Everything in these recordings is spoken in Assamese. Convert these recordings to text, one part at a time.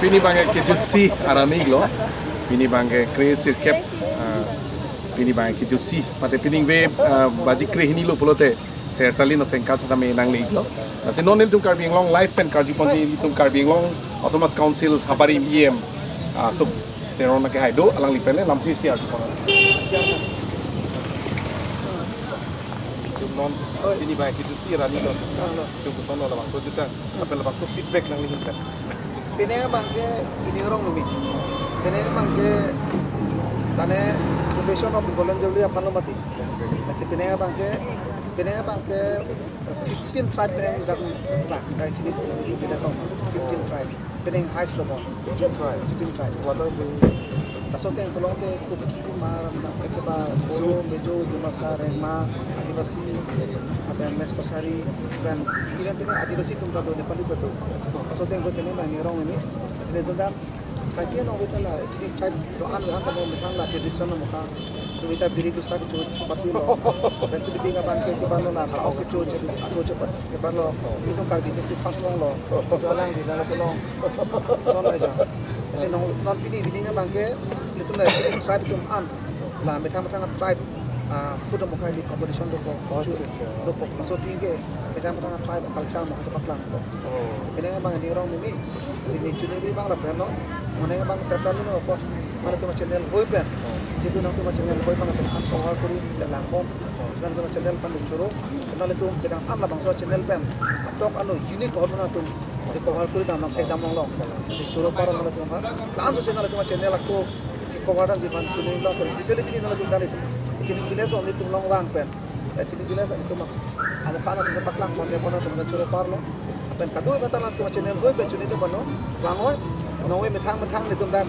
Pini bange kijutsi arani lo pini bange kre sirkep pini bange kijutsi pate pining ve baji kre hini lo polote sertali no sengka sa me nang le lo ase non tum Karbi Anglong live pen karji ponji tum Karbi Anglong Autonomous Council habari EM so teron na ke haido alang lipele lamthi si arji pon non pini bange kijutsi arani lo tum kuson lo bang so juta apel bang so feedback nang le hin. Pene bangke ini orang numi. Pene bangke tane population of the Golden Jubilee apano mati. Masih pene bangke 15 tribe pene dar lah. Dari sini ini tidak tahu 15 tribe. Pene high slope. 15 tribe. 15 tribe. What are they? Tasote yang kolong te Kuki, Mar, Ekeba, Bodo, Mejo, Dimasa, Rengma, Adivasi, apa yang Mes Kosari, dan even pene Adivasi tum tado Nepali tado. Tasote yang pene bang orang ini, asli tum dah. Kaki yang orang itu lah, ethnic tribe to an han kami methang lah tradition muka. Tu kita biri tu sak tu pati lo. Bentu tiga bang ke ke lo lah, kau ke cu cu cepat ke lo. Itu karbi tu si fast long lo. Tu alang di dalam long. Sono aja. Asli non non pini pini nga bang ke itu lah tribe tum an lah methang methang tribe food mo kai competition do ko do ko maso tingge methang methang tribe culture mo ka paklang ko pini nga bang ni rong mimi sini chuni ri bang la pen no mane nga bang sertal no ko mane tuma channel hoi pen jitu nang tuma channel hoi bang pen an cover kori lang bom mane tuma channel pan choro mane tum pen an la bang so channel pen atok ano unique hor na tum cover kori dam nang thai dam long long choro par mane tuma plan so channel tuma channel akko cover dang dipan chuni la especially pini nala tum dali tum ethnic village only tum long wang pen ethnic village ani tum amo kana tum paklang bonde bona tum choro par lo pen kadu batana tum channel hoi pen chuni te bono wang hoi nowe methang methang le tum dan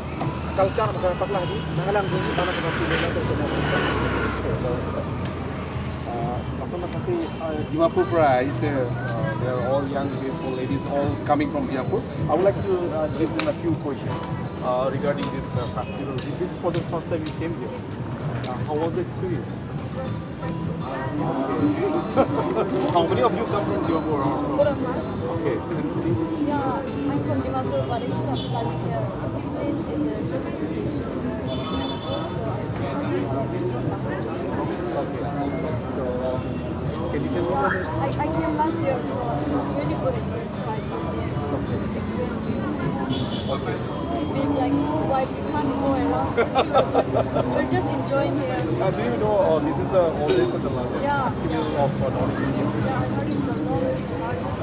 culture ma paklang di nangalang di bana tum chuni la tum channel. Dimapur pra is they are all young beautiful ladies all coming from Dimapur. I would like to give them a few questions regarding this festival. This is for the first time you came here. How was the experience? It was quite good. Okay. How many of you come from Dimapur? Or from? Both of us. Okay. See? Yeah, I'm from Dimapur, but I took up studying here since it's a good reputation here in Singapore. So I'm studying here. Okay. So can you tell me? Yeah, I came last year, so it was really good experience. So I came here to experience this place. Okay. So big, like so wide, we can't go around. We're just enjoying here. Do you know this is the oldest and the largest festival of Northeast India? Yeah, I heard it's the longest and largest.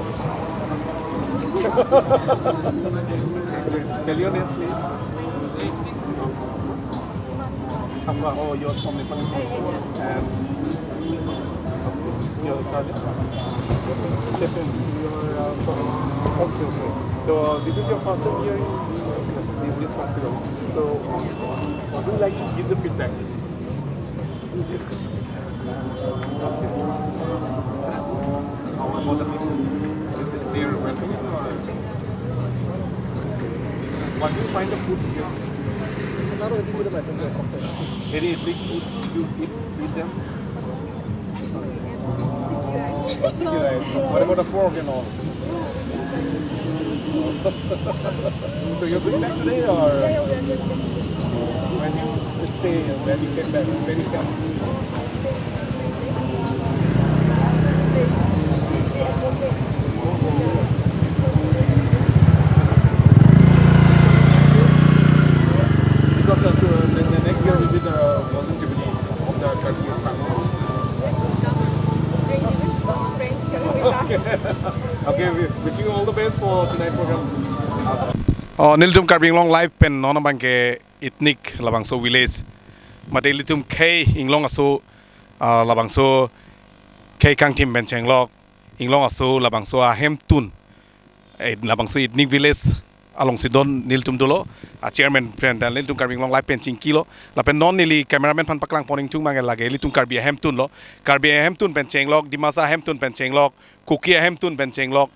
Tell your name, please. Oh, you're from Nepal. Yeah. And your surname? Stephen, you're from. Okay, okay. So this is your first time here in this festival. So what would you like to give the feedback? Okay. How about the people? Is it they are welcoming or? What do you find the foods here? Any ethnic foods you eat them? Sticky rice. What about the pork and all? So you're going back today or? Yeah, we are going back. When you stay, when you came back, when you come? Because the next year will be the Golden Jubilee of the Karbi Festival. Okay, wishing you all the best for tonight program. Niltum Karbi Anglong live pen nona bangke ethnic labangso village. Mate litum K inglong aso labangso K kang team ben chenglok inglong aso labangso ahem tun labangso ethnic village along sidon niltum dolo a chairman pen dan niltum Karbi Anglong live pen ching kilo la pen non nili cameraman phan paklang poning chung mangal lage litum Karbi ahem tun lo Karbi ahem tun pen chenglok Dimasa ahem tun pen chenglok Kuki ahem tun pen chenglok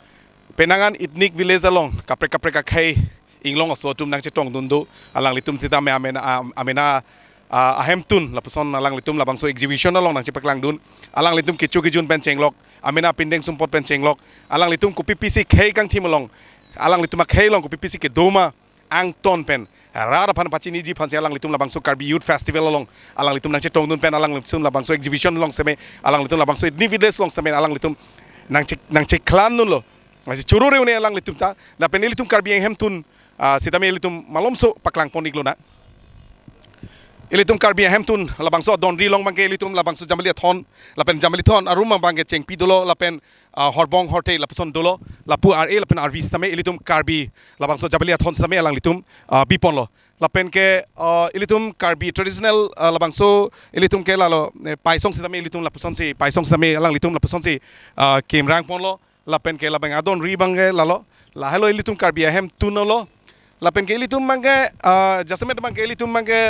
penangan ethnic village along kapre kapre ka khai inglong aso tum nang chetong dundu alang litum sita me amena amena ahem tun lapuson alang litum labangso exhibition along nang chipaklang dun alang litum kichu kijun pen chenglok amena pindeng sumpot pen chenglok alang litum kupi pc khai kang thim along alang litum khailong ko PPC ke doma ang ton pen rara phan pachi niji phan se alang litum labangso Karbi Youth Festival along alang litum nangche tongdun pen alang litum labangso exhibition long seme alang litum labangso ethnic village long seme alang litum nangche clan nun lo asi churure une alang litum ta la pen litum Karbi hem tun sitame litum malomso paklang ponik lo na ilitum Karbi hem tun labangso don ri long bangke ilitum labangso jamali thon lapen jamali thon aruma bangke chengpi dolo lapen horbong horte lapson dolo lapu ra lapen rv same ilitum Karbi labangso jamali thon same alang litum bipon lo lapen ke ilitum Karbi traditional labangso ilitum ke lalo paisong same ilitum lapson si paisong same alang litum lapson si kemrang pon lo lapen ke labang adon ri bangke lalo lahelo ilitum Karbi hem tunolo lapen ke ilitum bangke jasamet bangke ilitum bangke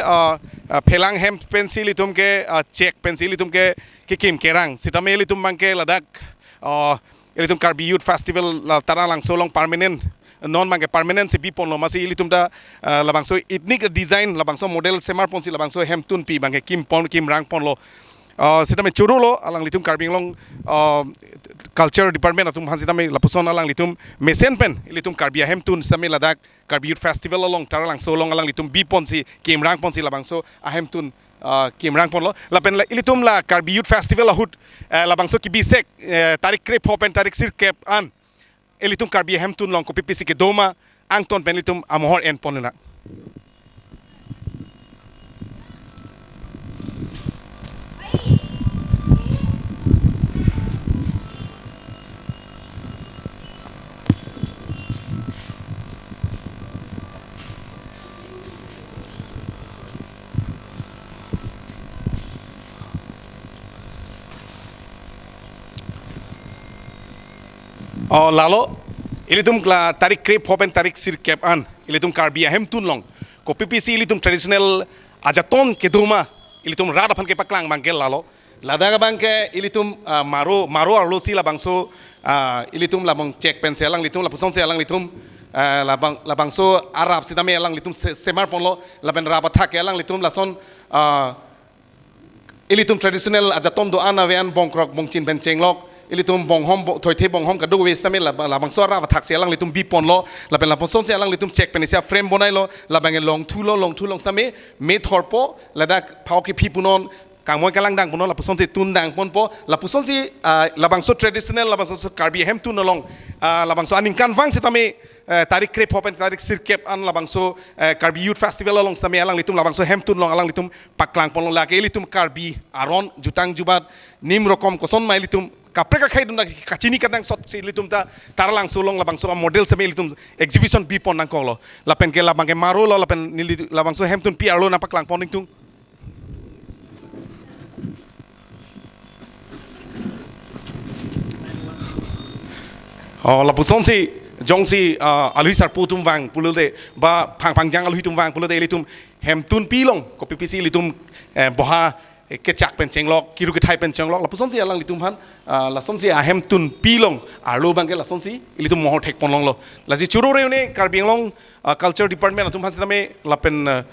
phelang hem pencil ilitum ke check pencil ilitum ke kikim kerang sitame ilitum bangke Ladakh ilitum Karbi Youth Festival tara lang solong permanent non bangke permanent se bipon lo masi ilitum da labangso ethnic design labangso model semar ponsi labangso hem tun pi bangke kim pon kim rang pon lo sitame churulo alang litum Karbi Anglong culture department atum han sitame lapuson alang litum mesen pen litum Karbi hem tun sitame Ladakh Karbi Youth Festival along taralang solong alang litum bi ponsi kimrang ponsi labangso ahem tun kimrang pon lo lapen la ilitum la Karbi Youth Festival ahut labangso kibisek tarik krep hopen tarik sir kep an ilitum Karbi hem tun long ko PPC ke doma angton pen litum amohor en ponena lalo ilitum la tarik krep hopen tarik sir kep an ilitum Karbi hem tun long ko PPC ilitum traditional ajaton ke doma ilitum rada phan ke paklang bangke lalo ladaga bangke ilitum maro maro arlo si la bangso ilitum labang check pencil lang litum lapuson se lang litum labang labangso arab sitame lang litum semar ponlo laben rabatha ke lang litum lason ilitum traditional ajaton do ana vean bongkrok bongchin bencheng lok ilitum bonghom thoithe bonghom ka do westame la labangso ra thak se lang litum bipon lo la pen la ponson se lang litum check pen se frame bonai lo la bang long thu lo long thu long same me thorpo ladak phau ki phi punon kangmoi kalang dang punon la ponson se tun dang pon po la ponson se la bangso traditional la bangso Karbi hem tun long la bangso aning kan wang se tame tarik krep hopen tarik sir kep an la bangso Karbi Youth Festival long same alang litum la bangso hem tun long alang litum paklang pon la ke ilitum Karbi aron jutang jubat nim rokom koson ma ilitum kapreka khai dum kachini kadang sot si litum ta tarlang sulong labang so model same litum exhibition bi pon nang kolo lapen ke labang ke maro lo lapen nili labang so hemtun pi arlo napak lang poning tung oh lapuson si jong si alui sar putum wang pulude ba phang phang jang alui tum wang pulude litum hemtun pi long ko PPC litum boha ke chak pen cheng lok kiru ke thai pen cheng lok la puson si alang litum han la son si ahem tun pilong arlo bangke la son si ilitum mohor thek pon long lo la si churu re une Karbi Anglong culture department atum han sitame la pen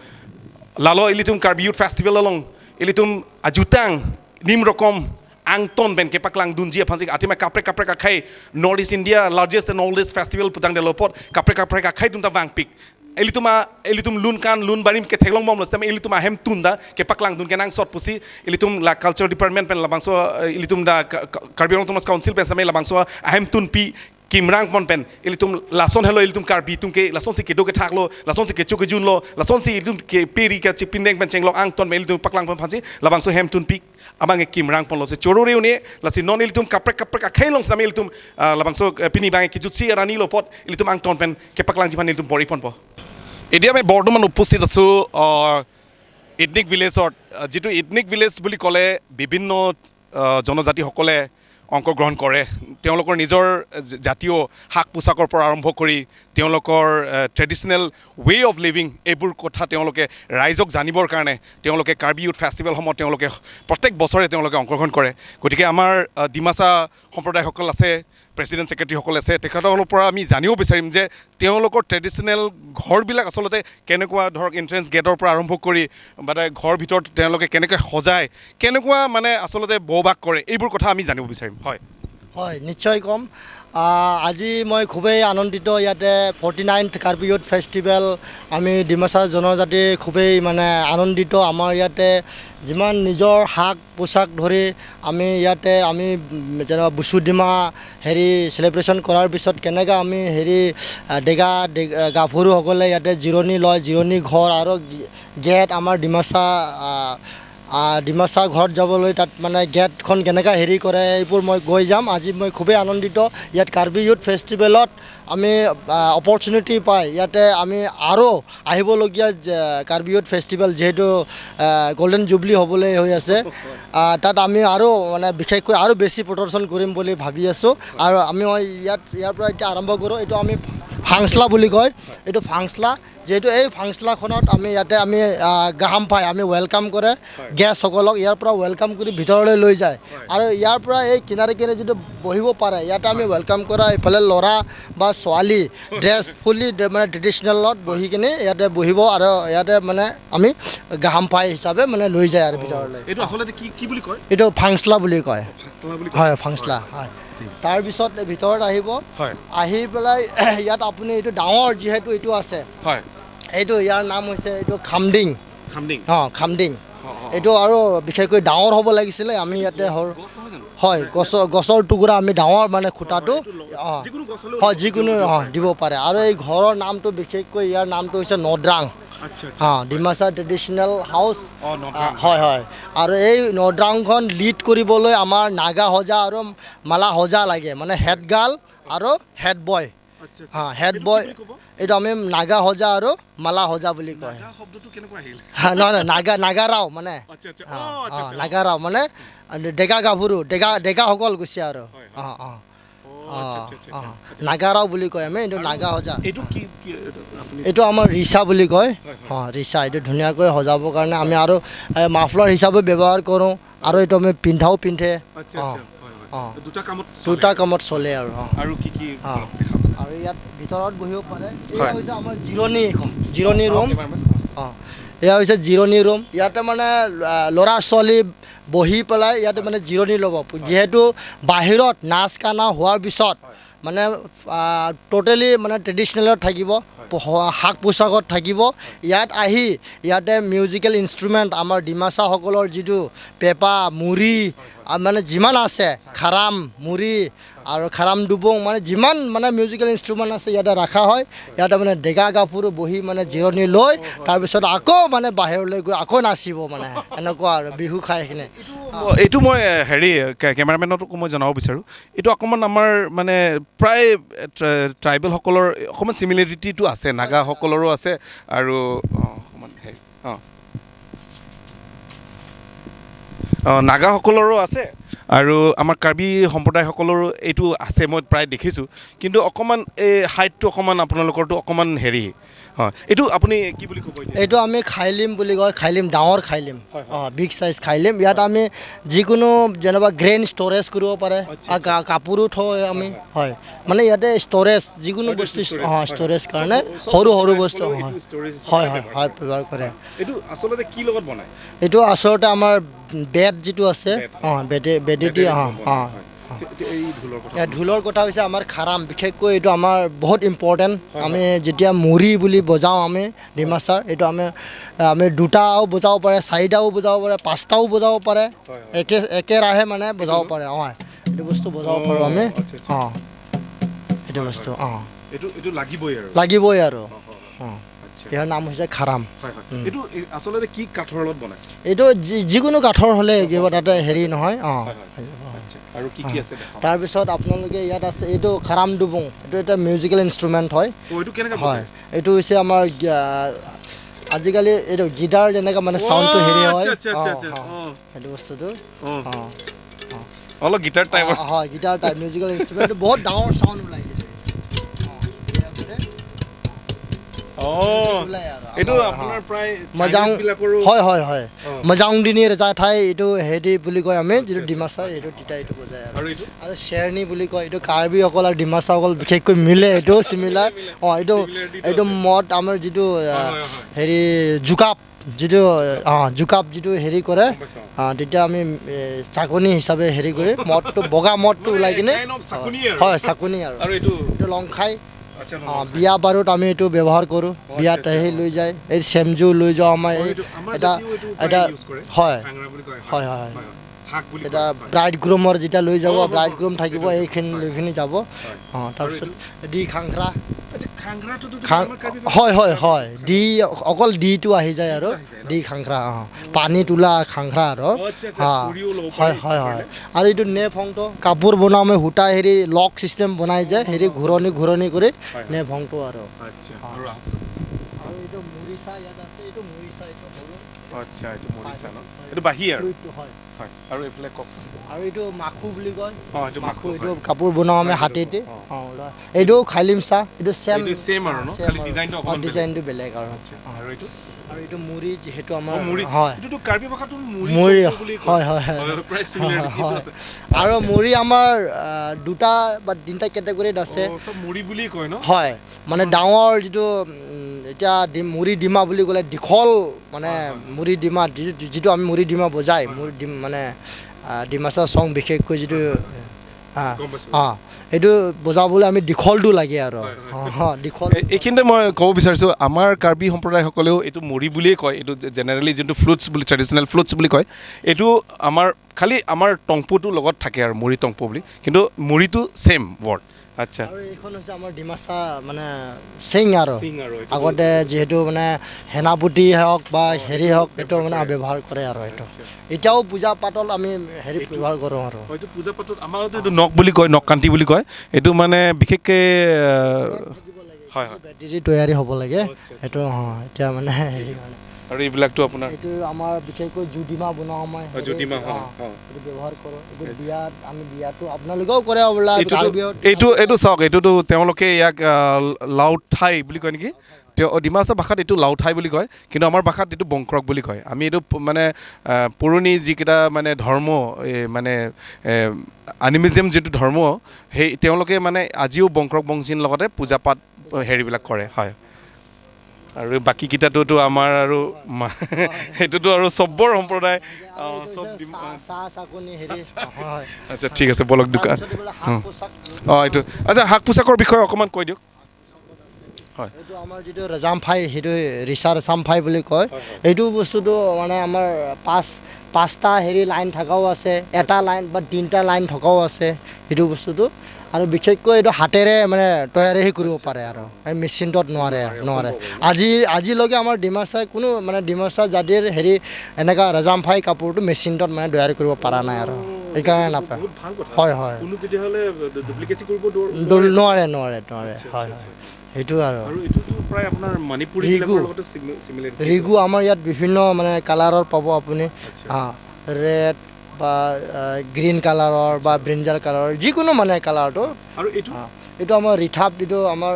lalo ilitum Karbi Youth Festival along ilitum ajutang nim rokom angton ben ke paklang dunjia phansik atima kapre kapre ka khai North East India largest and oldest festival putang de lopot kapre kapre ka khai dum ta wangpik ilitum ilitum lun kan lun barim ke thelong bom lostem ilitum ahem tunda ke paklang dun ke nang sot pusi ilitum la culture department pen labangso ilitum da Karbi Anglong Autonomous Council pen same labangso ahem tun pi kimrang pon pen ilitum lason hello ilitum Karbi tum ke lason si ke do ke thaklo lason si ke chu ke jun lo lason si ilitum ke peri ke chipindeng pen chenglo ang ton ilitum paklang pon phansi labangso hem tun pi abang ke kimrang pon lo se chorore une lasi non ilitum kapre kapre ka khailong same ilitum labangso pini bang ke jutsi rani lo pot ilitum ang ton pen ke paklang jipan ilitum bori pon po এতিয়া আমি বৰ্তমান উপস্থিত আছোঁ ইথনিক ভিলেজত যিটো ইথনিক ভিলেজ বুলি ক'লে বিভিন্ন জনজাতিসকলে অংশগ্ৰহণ কৰে তেওঁলোকৰ নিজৰ জাতীয় শাক পোছাকৰ পৰা আৰম্ভ কৰি তেওঁলোকৰ ট্ৰেডিশ্যনেল ৱে অফ লিভিং এইবোৰ কথা তেওঁলোকে ৰাইজক জানিবৰ কাৰণে তেওঁলোকে কাৰ্বি ইউথ ফেষ্টিভেলসমূহ তেওঁলোকে প্ৰত্যেক বছৰে তেওঁলোকে অংশগ্ৰহণ কৰে। গতিকে আমাৰ ডিমাচা সম্প্ৰদায়সকল আছে, প্ৰেচিডেণ্ট ছেক্ৰেটাৰীসকল আছে, তেখেতসকলৰ পৰা আমি জানিব বিচাৰিম যে তেওঁলোকৰ ট্ৰেডিশ্যনেল ঘৰবিলাক আচলতে কেনেকুৱা, ধৰক এণ্ট্ৰেঞ্চ গেটৰ পৰা আৰম্ভ কৰি মানে ঘৰৰ ভিতৰত তেওঁলোকে কেনেকৈ সজায়, কেনেকুৱা মানে আচলতে বসবাস কৰে, এইবোৰ কথা আমি জানিব বিচাৰিম। হয়, হয়, নিশ্চয় ক'ম। আজি মই খুবেই আনন্দিত। ইয়াতে 49th Karbi youth festival, আমি ডিমাচা জনজাতি খুবেই মানে আনন্দিত। আমাৰ ইয়াতে যিমান নিজৰ শাক পোছাক ধৰি আমি ইয়াতে আমি যেনেকুৱা বুচু ডিমা হেৰি চেলিব্ৰেশ্যন কৰাৰ পিছত কেনেকৈ আমি হেৰি ডেকা গাভৰুসকলে ইয়াতে জিৰণি লয়, জিৰণি ঘৰ আৰু গেট আমাৰ ডিমাচা ডিমাচা ঘৰত যাবলৈ তাত মানে গেটখন কেনেকৈ হেৰি কৰে, এইবোৰ মই গৈ যাম। আজি মই খুবেই আনন্দিত। ইয়াত কাৰ্বি ইউথ ফেষ্টিভেলত আমি অপৰচুনিটি পাই ইয়াতে আমি আৰু আহিবলগীয়া কাৰ্বি ইউথ ফেষ্টিভেল যিহেতু গল্ডেন জুবলি হ'বলৈ হৈ আছে, তাত আমি আৰু মানে বিশেষকৈ আৰু বেছি প্ৰদৰ্শন কৰিম বুলি ভাবি আছোঁ। আৰু আমি ইয়াত ইয়াৰ পৰা এতিয়া আৰম্ভ কৰোঁ। এইটো আমি ফাংচলা বুলি কয়, এইটো ফাংচলা। যিহেতু এই ফাংচলাখনত আমি ইয়াতে আমি গাহাম পাই আমি welcome কৰে গেষ্টসকলক, ইয়াৰ পৰা welcome কৰি ভিতৰলৈ লৈ যায়। আৰু ইয়াৰ পৰা এই কিনাৰে কিনাৰে যিটো বহিব পাৰে, ইয়াতে আমি welcome কৰা এইফালে ল'ৰা বা ছোৱালী ড্ৰেছ ফুলি মানে ট্ৰেডিশ্যনেলত বহি কিনে ইয়াতে বহিব আৰু ইয়াতে মানে আমি গাহাম পাই হিচাপে মানে লৈ যায় আৰু ভিতৰলৈ। এইটো আচলতে কি কি বুলি কয়? এইটো ফাংচলা বুলি কয়। হয়, ফাংচলা হয়। তাৰপিছত ভিতৰত আহিব, আহি পেলাই ইয়াত আপুনি এইটো ডাঙৰ যিহেতু এইটো আছে, হয়, এইটো ইয়াৰ নাম হৈছে এইটো খামডিং। খামডিং, অঁ, খামডিং। এইটো আৰু বিশেষকৈ ডাঙৰ হ'ব লাগিছিলে, আমি ইয়াতে সৰু হয়, গছৰ টুকুৰা আমি ডাঙৰ মানে খুঁটাটো, অঁ হয়, যিকোনো অঁ দিব পাৰে। আৰু এই ঘৰৰ নামটো বিশেষকৈ ইয়াৰ নামটো হৈছে নদ্ৰাং। অঁ, ডিমাচা ট্ৰেডিশ্যনেল হাউচ। হয় হয়। আৰু এই নদ্ৰাংখন লিড কৰিবলৈ আমাৰ নাগা সজা আৰু মালা সজা লাগে, মানে হেড গাৰ্ল আৰু হেড বয়। অঁ, হেড বয় এইটো আমি নাগা সজা আৰু মালা সজা বুলি কয়। নহয় নহয়, নাগা নাগাৰাও মানে, অঁ নাগাৰাও মানে ডেকা গাভৰু, ডেকাসকল গৈছে আৰু। অঁ অঁ অঁ, নাগাৰাও বুলি কয় আমি এইটো নাগা সজা। এইটো আমাৰ ৰিচা বুলি কয়। অঁ, ৰিচা এইটো ধুনীয়াকৈ সজাবৰ কাৰণে আমি আৰু মাফলাৰ হিচাপে ব্যৱহাৰ কৰোঁ। আৰু এইটো আমি পিন্ধাও পিন্ধে। অঁ অঁ, দুটা কামত চলে আৰু। অঁ, অঁ, আৰু ইয়াত ভিতৰত বহিব পাৰে। এয়া হৈছে আমাৰ জিৰণি, এখন জিৰণি ৰুম। অঁ, এয়া হৈছে জিৰণি ৰুম। ইয়াতে মানে ল'ৰা ছোৱালী বহি পেলাই ইয়াতে মানে জিৰণি ল'ব। যিহেতু বাহিৰত নাচ গানা হোৱাৰ পিছত মানে ট'টেলি মানে ট্ৰেডিশ্যনেলত থাকিব, শাক পোছাকত থাকিব। ইয়াত আহি ইয়াতে মিউজিকেল ইনষ্ট্ৰুমেণ্ট আমাৰ ডিমাচাসকলৰ যিটো পেঁপা, মুড়ি মানে যিমান আছে, খাৰাম মুড়ি আৰু খাৰাম দুবং, মানে যিমান মানে মিউজিকেল ইনষ্ট্ৰুমেণ্ট আছে ইয়াতে ৰখা হয়। ইয়াতে মানে ডেকা গাভৰু বহি মানে জিৰণি লৈ তাৰপিছত আকৌ মানে বাহিৰলৈ গৈ আকৌ নাচিব, মানে এনেকুৱা আৰু বিহু খাই কিনে। এইটো মই হেৰি কেমেৰামেনকো মই জনাব বিচাৰোঁ, এইটো অকণমান আমাৰ মানে প্ৰায় ট্ৰাইবেলসকলৰ অকণমান চিমিলাৰিটিটো আছে, নাগাসকলৰো আছে আৰু অকণমান হেৰি অঁ অঁ নাগাসকলৰো আছে আৰু আমাৰ কাৰ্বি সম্প্ৰদায়সকলৰো এইটো আছে, মই প্ৰায় দেখিছোঁ। কিন্তু অকণমান এই হাইটটো অকণমান আপোনালোকৰটো অকণমান হেৰি হয়। এইটো আপুনি কি বুলি ক'ব? এইটো আমি খাইলিম বুলি কয়, খাইলিম, ডাঙৰ খাইলিম, অঁ, বিগ চাইজ খাইলিম। ইয়াত আমি যিকোনো যেনিবা গ্ৰেইন ষ্ট'ৰেজ কৰিব পাৰে, কাপোৰো থয় আমি। হয়, মানে ইয়াতে ষ্ট'ৰেজ যিকোনো বস্তু, অঁ, ষ্ট'ৰেজ কাৰণে সৰু সৰু বস্তু, হয় হয় হয় হয় ব্যৱহাৰ কৰে। এইটো আচলতে কি লগত বনায়? এইটো আচলতে আমাৰ বেত যিটো আছে, অঁ, বেটেদি, অঁ অঁ। ঢোলৰ কথা হৈছে আমাৰ খাৰাম, বিশেষকৈ এইটো আমাৰ বহুত ইম্পৰ্টেণ্ট। আমি যেতিয়া মুড়ি বুলি বজাওঁ আমি ডিমাচাৰ, এইটো আমি দুটাও বজাব পাৰে, চাৰিটাও বজাব পাৰে, পাঁচটাও বজাব পাৰে, একেৰাহে মানে বজাব পাৰে। অঁ, এইটো বস্তু বজাব পাৰোঁ আমি। অঁ, এইটো বস্তু, অঁ, এইটো লাগিবই আৰু, লাগিবই আৰু। অঁ, ইয়াৰ নাম হৈছে খাৰাম। এইটো আচলতে কি কাঠৰ লগত বনায়? এইটো যিকোনো কাঠৰ হ'লে কিবা তাতে হেৰি নহয়। অঁ, আৰু কি কি আছে? তাৰপিছত আপোনালোকে ইয়াত আছে এইটো খাৰাম দুবুং, এইটো এটা মিউজিকেল ইনষ্ট্ৰুমেণ্ট হয়। হয়, এইটো হৈছে আমাৰ আজিকালি এইটো গীটাৰ যেনেকৈ মানে চাউণ্ডটো হেৰি হয়, সেইটো বস্তুটো। অঁ, অলপ গীটাৰ টাইপ হয়, গীটাৰ টাইপ মিউজিকেল ইনষ্ট্ৰুমেণ্ট, বহুত ডাঙৰ চাউণ্ড ওলায়। হয় হয় হয়, মজাংদিনী ৰজা ঠাই এইটো হেৰি বুলি কয় আমি, যিটো ডিমাচা এইটো তিতা এইটো বজায়। আৰু আৰু শ্বেৰনি বুলি কয়, এইটো কাৰ্বিসকল আৰু ডিমাচাসকল বিশেষকৈ মিলে, এইটো চিমিলাৰ। অঁ, এইটো এইটো মদ আমাৰ যিটো হেৰি জোকাপ, যিটো জোকাপ যিটো হেৰি কৰে, গম পাইছোঁ। তেতিয়া আমি চাকনি হিচাপে হেৰি কৰি মদটো, বগা মদটো মানে ওলাই কিনে। Kind of চাকনি আৰু। হয়, চাকনি আৰু। আৰু এইটো? এইটো লংখাই। আচ্ছা। বিয়া বাৰুত আমি এইটো ব্যৱহাৰ কৰোঁ। বিয়াত আচ্ছা, আহি লৈ যায়, এই চেমজু লৈ যাওঁ আমাৰ এই এইটো আমাৰ এটা জাতিও এইটো প্ৰায় এটা use কৰে। হয়। খাংৰা বুলি কয়। হয়, হয়। হয়, শাক বুলি এটা কয়, হয়। ব্ৰাইড গ্ৰুমৰ যেতিয়া লৈ যাব, ব্ৰাইড গ্ৰুম থাকিব, সেইটো, এইখিনি হয়। লৈ কিনি যাব। তাৰপিছত দি খাংখৰা। আচ্ছা, খাংৰাটোতো খাং আমাৰ কাৰ্বি হয় হয় হয় দি অকল দিটো আহি যায় আৰু। আহি যায় ন? দি খাংখৰা, পানী তোলা খাংখৰা আৰু। আচ্ছা, আচ্ছা, খৰিও ল'ব হয়। পাৰি। হয়, আৰু এইটো নেফংটো কাপোৰ বনাওঁ আমি, সূতা হেৰি লক চিষ্টেম বনাই যায়, হেৰি ঘূৰণি ঘূৰণি কৰি নেফংটো আৰু। আচ্ছা, আৰু আহকচোন। আৰু এইটো মৰিচা ইয়াত আছে, এইটো মৰিচা, এইটো সৰু। আচ্ছা, এইটো মৰিচা ন? এইটো বাঁহী আৰু। ফ্লুইটটো হয়। হয়, আৰু এইফালে কওকচোন। আৰু এইটো মাখু বুলি কয়। এইটো মাখু। এইটো হয়। কাপোৰ বনাওঁ আমি হয়, হাতেদি। এইটো, এইটো খাইলিম চাহ, এইটো চেম। এইটো same আৰু ন? খালি ডিজাইনটো অকণমান বেলেগ। ডিজাইনটো বেলেগ আৰু। আচ্ছা, আৰু এইটো? আৰু এইটো মুড়ি, যিহেতু আমাৰ মুড়ি। হয়। এইটোতো কাৰ্বি ভাষাটো মুড়ি মুড়ি টংপু বুলি কয়। হয় হয় হয় প্ৰায় চিমিলাৰিটি হয়। আছে। আৰু মুড়ি আমাৰ দুটা বা তিনিটা কেটেগৰীত আছে। চব মুড়ি বুলিয়ে কয় ন? হয়, মানে ডাঙৰ যিটো এতিয়া মুড়ি ডিমা বুলি ক'লে দীঘল, মানে মুড়ি ডিমা যিটো আমি মুড়ি ডিমা বজাই, মুড়ি ডিম মানে ডিমাচা চং বিশেষকৈ যিটো গম পাইছোঁ। এইটো বজাবলৈ আমি দীঘলটো লাগে আৰু। দীঘল। এইখিনিতে মই ক'ব বিচাৰিছোঁ, আমাৰ কাৰ্বি সম্প্ৰদায়সকলেও এইটো মুড়ি বুলিয়ে কয়। এইটো জেনেৰেলি যোনটো ফ্লুটছ বুলি, ট্ৰেডিশ্যনেল ফ্লুটছ বুলি কয়, এইটো আমাৰ খালি আমাৰ টংপুটোৰ লগত থাকে আৰু, মুড়ি টংপু বুলি, কিন্তু মুড়িটো ছেইম ৱৰ্ড। আচ্ছা। আৰু এইখন হৈছে আমাৰ ডিমাচা মানে চিং আৰু। চিং আৰু এইটোতো- আগতে যিহেতু মানে সেনাপতি হওক বা হেৰি হওক, এইটো মানে ব্যৱহাৰ কৰে আৰু। এইটো এতিয়াও পূজা পাতল আমি হেৰি ব্যৱহাৰ কৰোঁ আৰু। হয়তো পূজা পাতত আমাৰতো এইটো নখ বুলি কয়, নখকান্তি বুলি কয়। এইটো মানে বিশেষকৈ হয় হয় বেটেৰী তৈয়াৰী হ'ব লাগে। আচ্ছা। সেইটো এতিয়া মানে হেৰি কাৰণে। আৰু এইবিলাকতো আপোনাৰ এইটো আমাৰ বিশেষকৈ জুডিমা বনাওঁ মই। জুডিমা, হয়, এইটো ব্যৱহাৰ কৰোঁ। এইটো বিয়াত আমি, বিয়াটো আপোনালোকেও কৰে হ'বলা। এইটোতো কাৰ্বিত। এইটো চাওক, এইটোতো তেওঁলোকে ইয়াক লাওঠাই বুলি কয় নেকি? তেওঁ ডিমাচা ভাষাত এইটো লাওঠাই বুলি কয়, কিন্তু আমাৰ ভাষাত এইটো বংক্ৰক বুলি কয়। আমি এইটো মানে পুৰণি যিকেইটা মানে ধৰ্ম, এই মানে আনিমিজম যিটো ধৰ্ম, সেই তেওঁলোকে মানে আজিও বংক্ৰক বংশীৰ লগতে পূজা পাত হেৰিবিলাক কৰে। হয়, আৰু বাকীকেইটাটোতো আমাৰ আৰু সেইটোতো আৰু চবৰ সম্প্ৰদায় আৰু এইটো চব হৈছে চাহ চাকনি হেৰি, হয়। আচ্ছা, ঠিক আছে, ব'লক দোকান। তাৰপিছত এইবিলাক শাক পোছাক। এইটো, আচ্ছা, শাক পোছাকৰ বিষয়ে অকণমান কৈ দিয়ক। হয়। এইটো আমাৰ যিটো ৰজামফাই, সেইটো ৰিচা ৰচামফাই বুলি কয়। এইটো বস্তুটো মানে আমাৰ পাঁচটা হেৰি লাইন থকাও আছে, এটা লাইন বা তিনিটা লাইন থকাও আছে এইটো বস্তুটো। আৰু বিশেষকৈ এইটো হাতেৰে মানে তৈয়াৰী কৰিব পাৰে আৰু, এই মেচিনটোত নোৱাৰে। আজিলৈকে আমাৰ ডিমাচা কোনো মানে ডিমাচা জাতিৰ হেৰি এনেকুৱা ৰজামফাই কাপোৰটো মেচিনটোত মানে তৈয়াৰী কৰিব পৰা নাই আৰু, সেইকাৰণে নাপায়। বহুত ভাল কথা। হয় হয় কোনো তেতিয়াহ'লে ডুপ্লিকেচি কৰিব নোৱাৰে নোৱাৰে নোৱাৰে। হয় হয়, সেইটো আৰু। আৰু এইটোতো প্ৰায় আপোনাৰ মণিপুৰী ৰিগু। বিলাকৰ লগতে চিমিলাৰিটি। ৰিগু আমাৰ ইয়াত বিভিন্ন মানে কালাৰৰ পাব আপুনি, ৰেড বা গ্ৰীণ কালাৰৰ বা ব্ৰিঞ্জাল কালাৰৰ, যিকোনো মানে কালাৰটো। আৰু এইটো? এইটো আমাৰ ৰিঠাপ, এইটো আমাৰ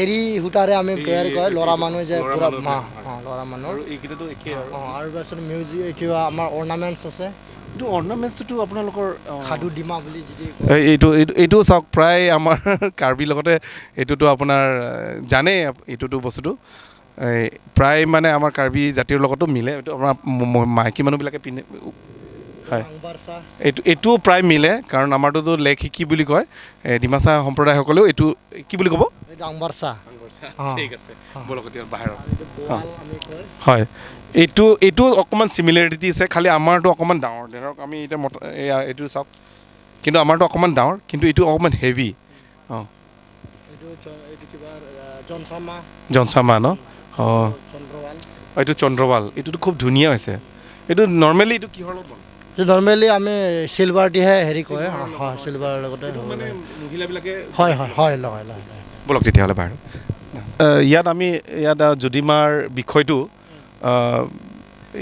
এৰী সূতাৰে আমি তৈয়াৰ কৰে ল'ৰা মানুহ যে ল'ৰা পুৰা মানুহ, হয়। ল'ৰা মানুহ। আৰু এইকেইটাতো একেই আৰু। আৰু তাৰপিছত মিউজিক কিবা আমাৰ অৰ্ণামেণ্টছ আছে। এইটো অৰ্ণামেণ্টছটো আপোনালোকৰ খাদু ডিমা বুলি যিটো এইটো এইটো চাওক, প্ৰায় আমাৰ কাৰ্বিৰ লগতে এইটোতো আপোনাৰ জানেই, এইটোতো বস্তুটো এই প্ৰায় মানে আমাৰ কাৰ্বি জাতিৰ লগতো মিলে। এইটো আমাৰ মাইকী মানুহবিলাকে পিন্ধে। হয়। আংবাৰচা। এইটোও প্ৰায় মিলে, কাৰণ আমাৰটোতো লেক শিকি বুলি কয়। এই ডিমাচা সম্প্ৰদায়সকলেও এইটো কি বুলি ক'ব? এইটো আংবাৰচা। ঠিক আছে, ব'লক এতিয়া বাহিৰত। এইটো বোৱাল আমি কয়। হয়, এইটো অকণমান চিমিলাৰিটি আছে, খালি আমাৰটো অকণমান ডাঙৰ। ধৰক আমি এতিয়া মত এয়া এইটো চাওক, কিন্তু আমাৰটো অকণমান ডাঙৰ, কিন্তু এইটো অকণমান হেভি। এইটো এইটো কিবা জনচামা। জনচামা ন? চন্দ্ৰৱাল। এইটো চন্দ্ৰৱাল, এইটোতো খুব ধুনীয়া হৈছে। এইটো নৰ্মেলি এইটো কিহৰ লগত বনায়? নৰ্মেলি আমি চিলভাৰ দিহে হেৰি কৰে। হয়, চিলভাৰৰ লগতে এইটো হ'ব মানে লাগে। মহিলাবিলাকে হয় হয় হয় লগাই লগাই লগাই। ব'লক তেতিয়াহ'লে বাৰু। ইয়াত আমি ইয়াত জুডিমাৰ বিষয়টো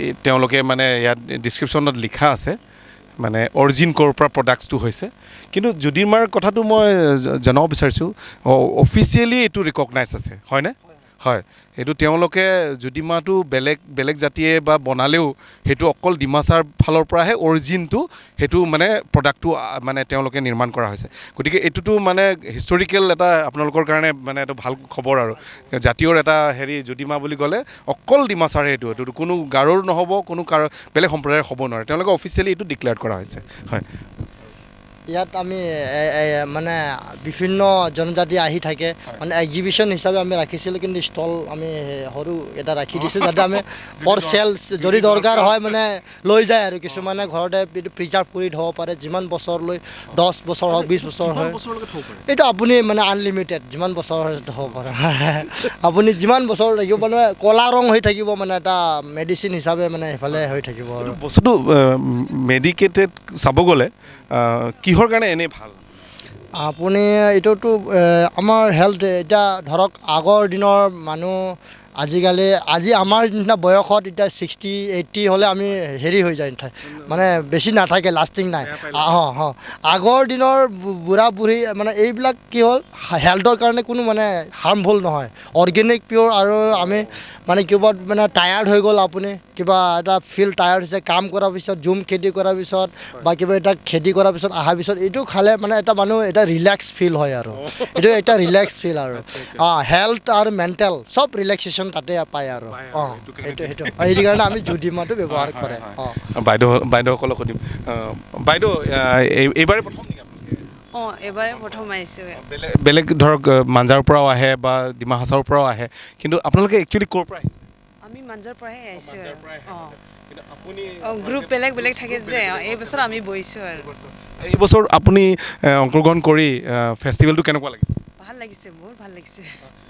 এই তেওঁলোকে মানে ইয়াত ডিছক্ৰিপশ্যনত লিখা আছে, মানে অৰিজিন ক'ৰ পৰা প্ৰডাক্টছটো হৈছে। কিন্তু জুডিমাৰ কথাটো মই জনাব বিচাৰিছোঁ, অফিচিয়েলি এইটো ৰিকগনাইজ আছে, হয়নে? হয়, সেইটো তেওঁলোকে জুডিমাটো বেলেগ বেলেগ জাতিয়ে বা বনালেও সেইটো অকল ডিমাচাৰ ফালৰ পৰাহে অৰিজিনটো, সেইটো মানে প্ৰডাক্টটো মানে তেওঁলোকে নিৰ্মাণ কৰা হৈছে। গতিকে এইটোতো মানে হিষ্টৰিকেল এটা আপোনালোকৰ কাৰণে মানে এটা ভাল খবৰ আৰু জাতীয়ৰ এটা হেৰি, জুডিমা বুলি ক'লে অকল ডিমাচাৰহে, এইটো কোনো গাৰোৰ নহ'ব, কোনো কাৰ বেলেগ সম্প্ৰদায়ৰ হ'ব নোৱাৰে। তেওঁলোকে অফিচিয়েলি এইটো ডিক্লেয়াৰ কৰা হৈছে। হয়, ইয়াত আমি মানে বিভিন্ন জনজাতি আহি থাকে, মানে এক্সিবিশ্যন হিচাপে আমি ৰাখিছিলোঁ, কিন্তু ষ্টল আমি সৰু এটা ৰাখি দিছোঁ যাতে আমি ফৰ চেল যদি দৰকাৰ হয় মানে লৈ যায় আৰু কিছুমানে ঘৰতে এইটো প্ৰিজাৰ্ভ কৰি থ'ব পাৰে যিমান বছৰলৈ, 10 বছৰ হওক, 20 বছৰ হয়, এইটো আপুনি মানে আনলিমিটেড যিমান বছৰ থ'ব পাৰে, আপুনি যিমান বছৰ থাকিব মানে ক'লা ৰং হৈ থাকিব, মানে এটা মেডিচিন হিচাপে মানে সেইফালে হৈ থাকিব। আৰু বস্তুটো মেডিকেটেড চাব গ'লে কিহৰ কাৰণে এনেই ভাল? আপুনি এইটোতো আমাৰ হেল্থ, এতিয়া ধৰক আগৰ দিনৰ মানুহ আজিকালি আজি আমাৰ নিচিনা বয়সত এতিয়া 60 80 হ'লে আমি হেৰি হৈ যায়, মানে বেছি নাথাকে, লাষ্টিং নাই। অঁ অঁ আগৰ দিনৰ বুঢ়া বুঢ়ী মানে এইবিলাক কি হ'ল, হেল্থৰ কাৰণে কোনো মানে হাৰ্মফুল নহয়, অৰ্গেনিক পিয়'ৰ। আৰু আমি মানে কিবা মানে টায়াৰ্ড হৈ গ'ল, আপুনি কিবা এটা ফিল টায়াৰ্ড হৈছে কাম কৰাৰ পিছত, জুম খেতি কৰাৰ পিছত বা কিবা এটা খেতি কৰাৰ পিছত অহাৰ পিছত এইটো খালে মানে এটা মানুহ এটা ৰিলেক্স ফিল হয় আৰু এইটো এটা ৰিলেক্স ফিল আৰু অঁ হেল্থ আৰু মেণ্টেল চব ৰিলেক্সেশ্যন তাতে পায় আৰু। অঁ সেইটো সেইটো সেইটো কাৰণে আমি জুডিমাটো ব্যৱহাৰ কৰে। অঁ বাইদেউ, বাইদেউসকলক সুধিম। বাইদেউ, এইবাৰে প্ৰথম নেকি আপোনালোকে? অঁ, এইবাৰে প্ৰথম আহিছোঁ। বেলেগ বেলেগ ধৰক মাঞ্জাৰ পৰাও আহে বা ডিমা হাছাওৰ পৰাও আহে, কিন্তু আপোনালোকে একচুৱেলি ক'ৰ পৰা আহিছে? আমি মাঞ্জাৰ পৰাহে আহিছোঁ। অঁ, অঁ, গ্ৰুপ বেলেগ বেলেগ থাকে যে, এই বছৰ আমি বহিছোঁ আৰু। এই বছৰ আপুনি অংশগ্ৰহণ কৰি ফেষ্টিভেলটো কেনেকুৱা লাগিছে? ভাল লাগিছে, বহুত ভাল লাগিছে।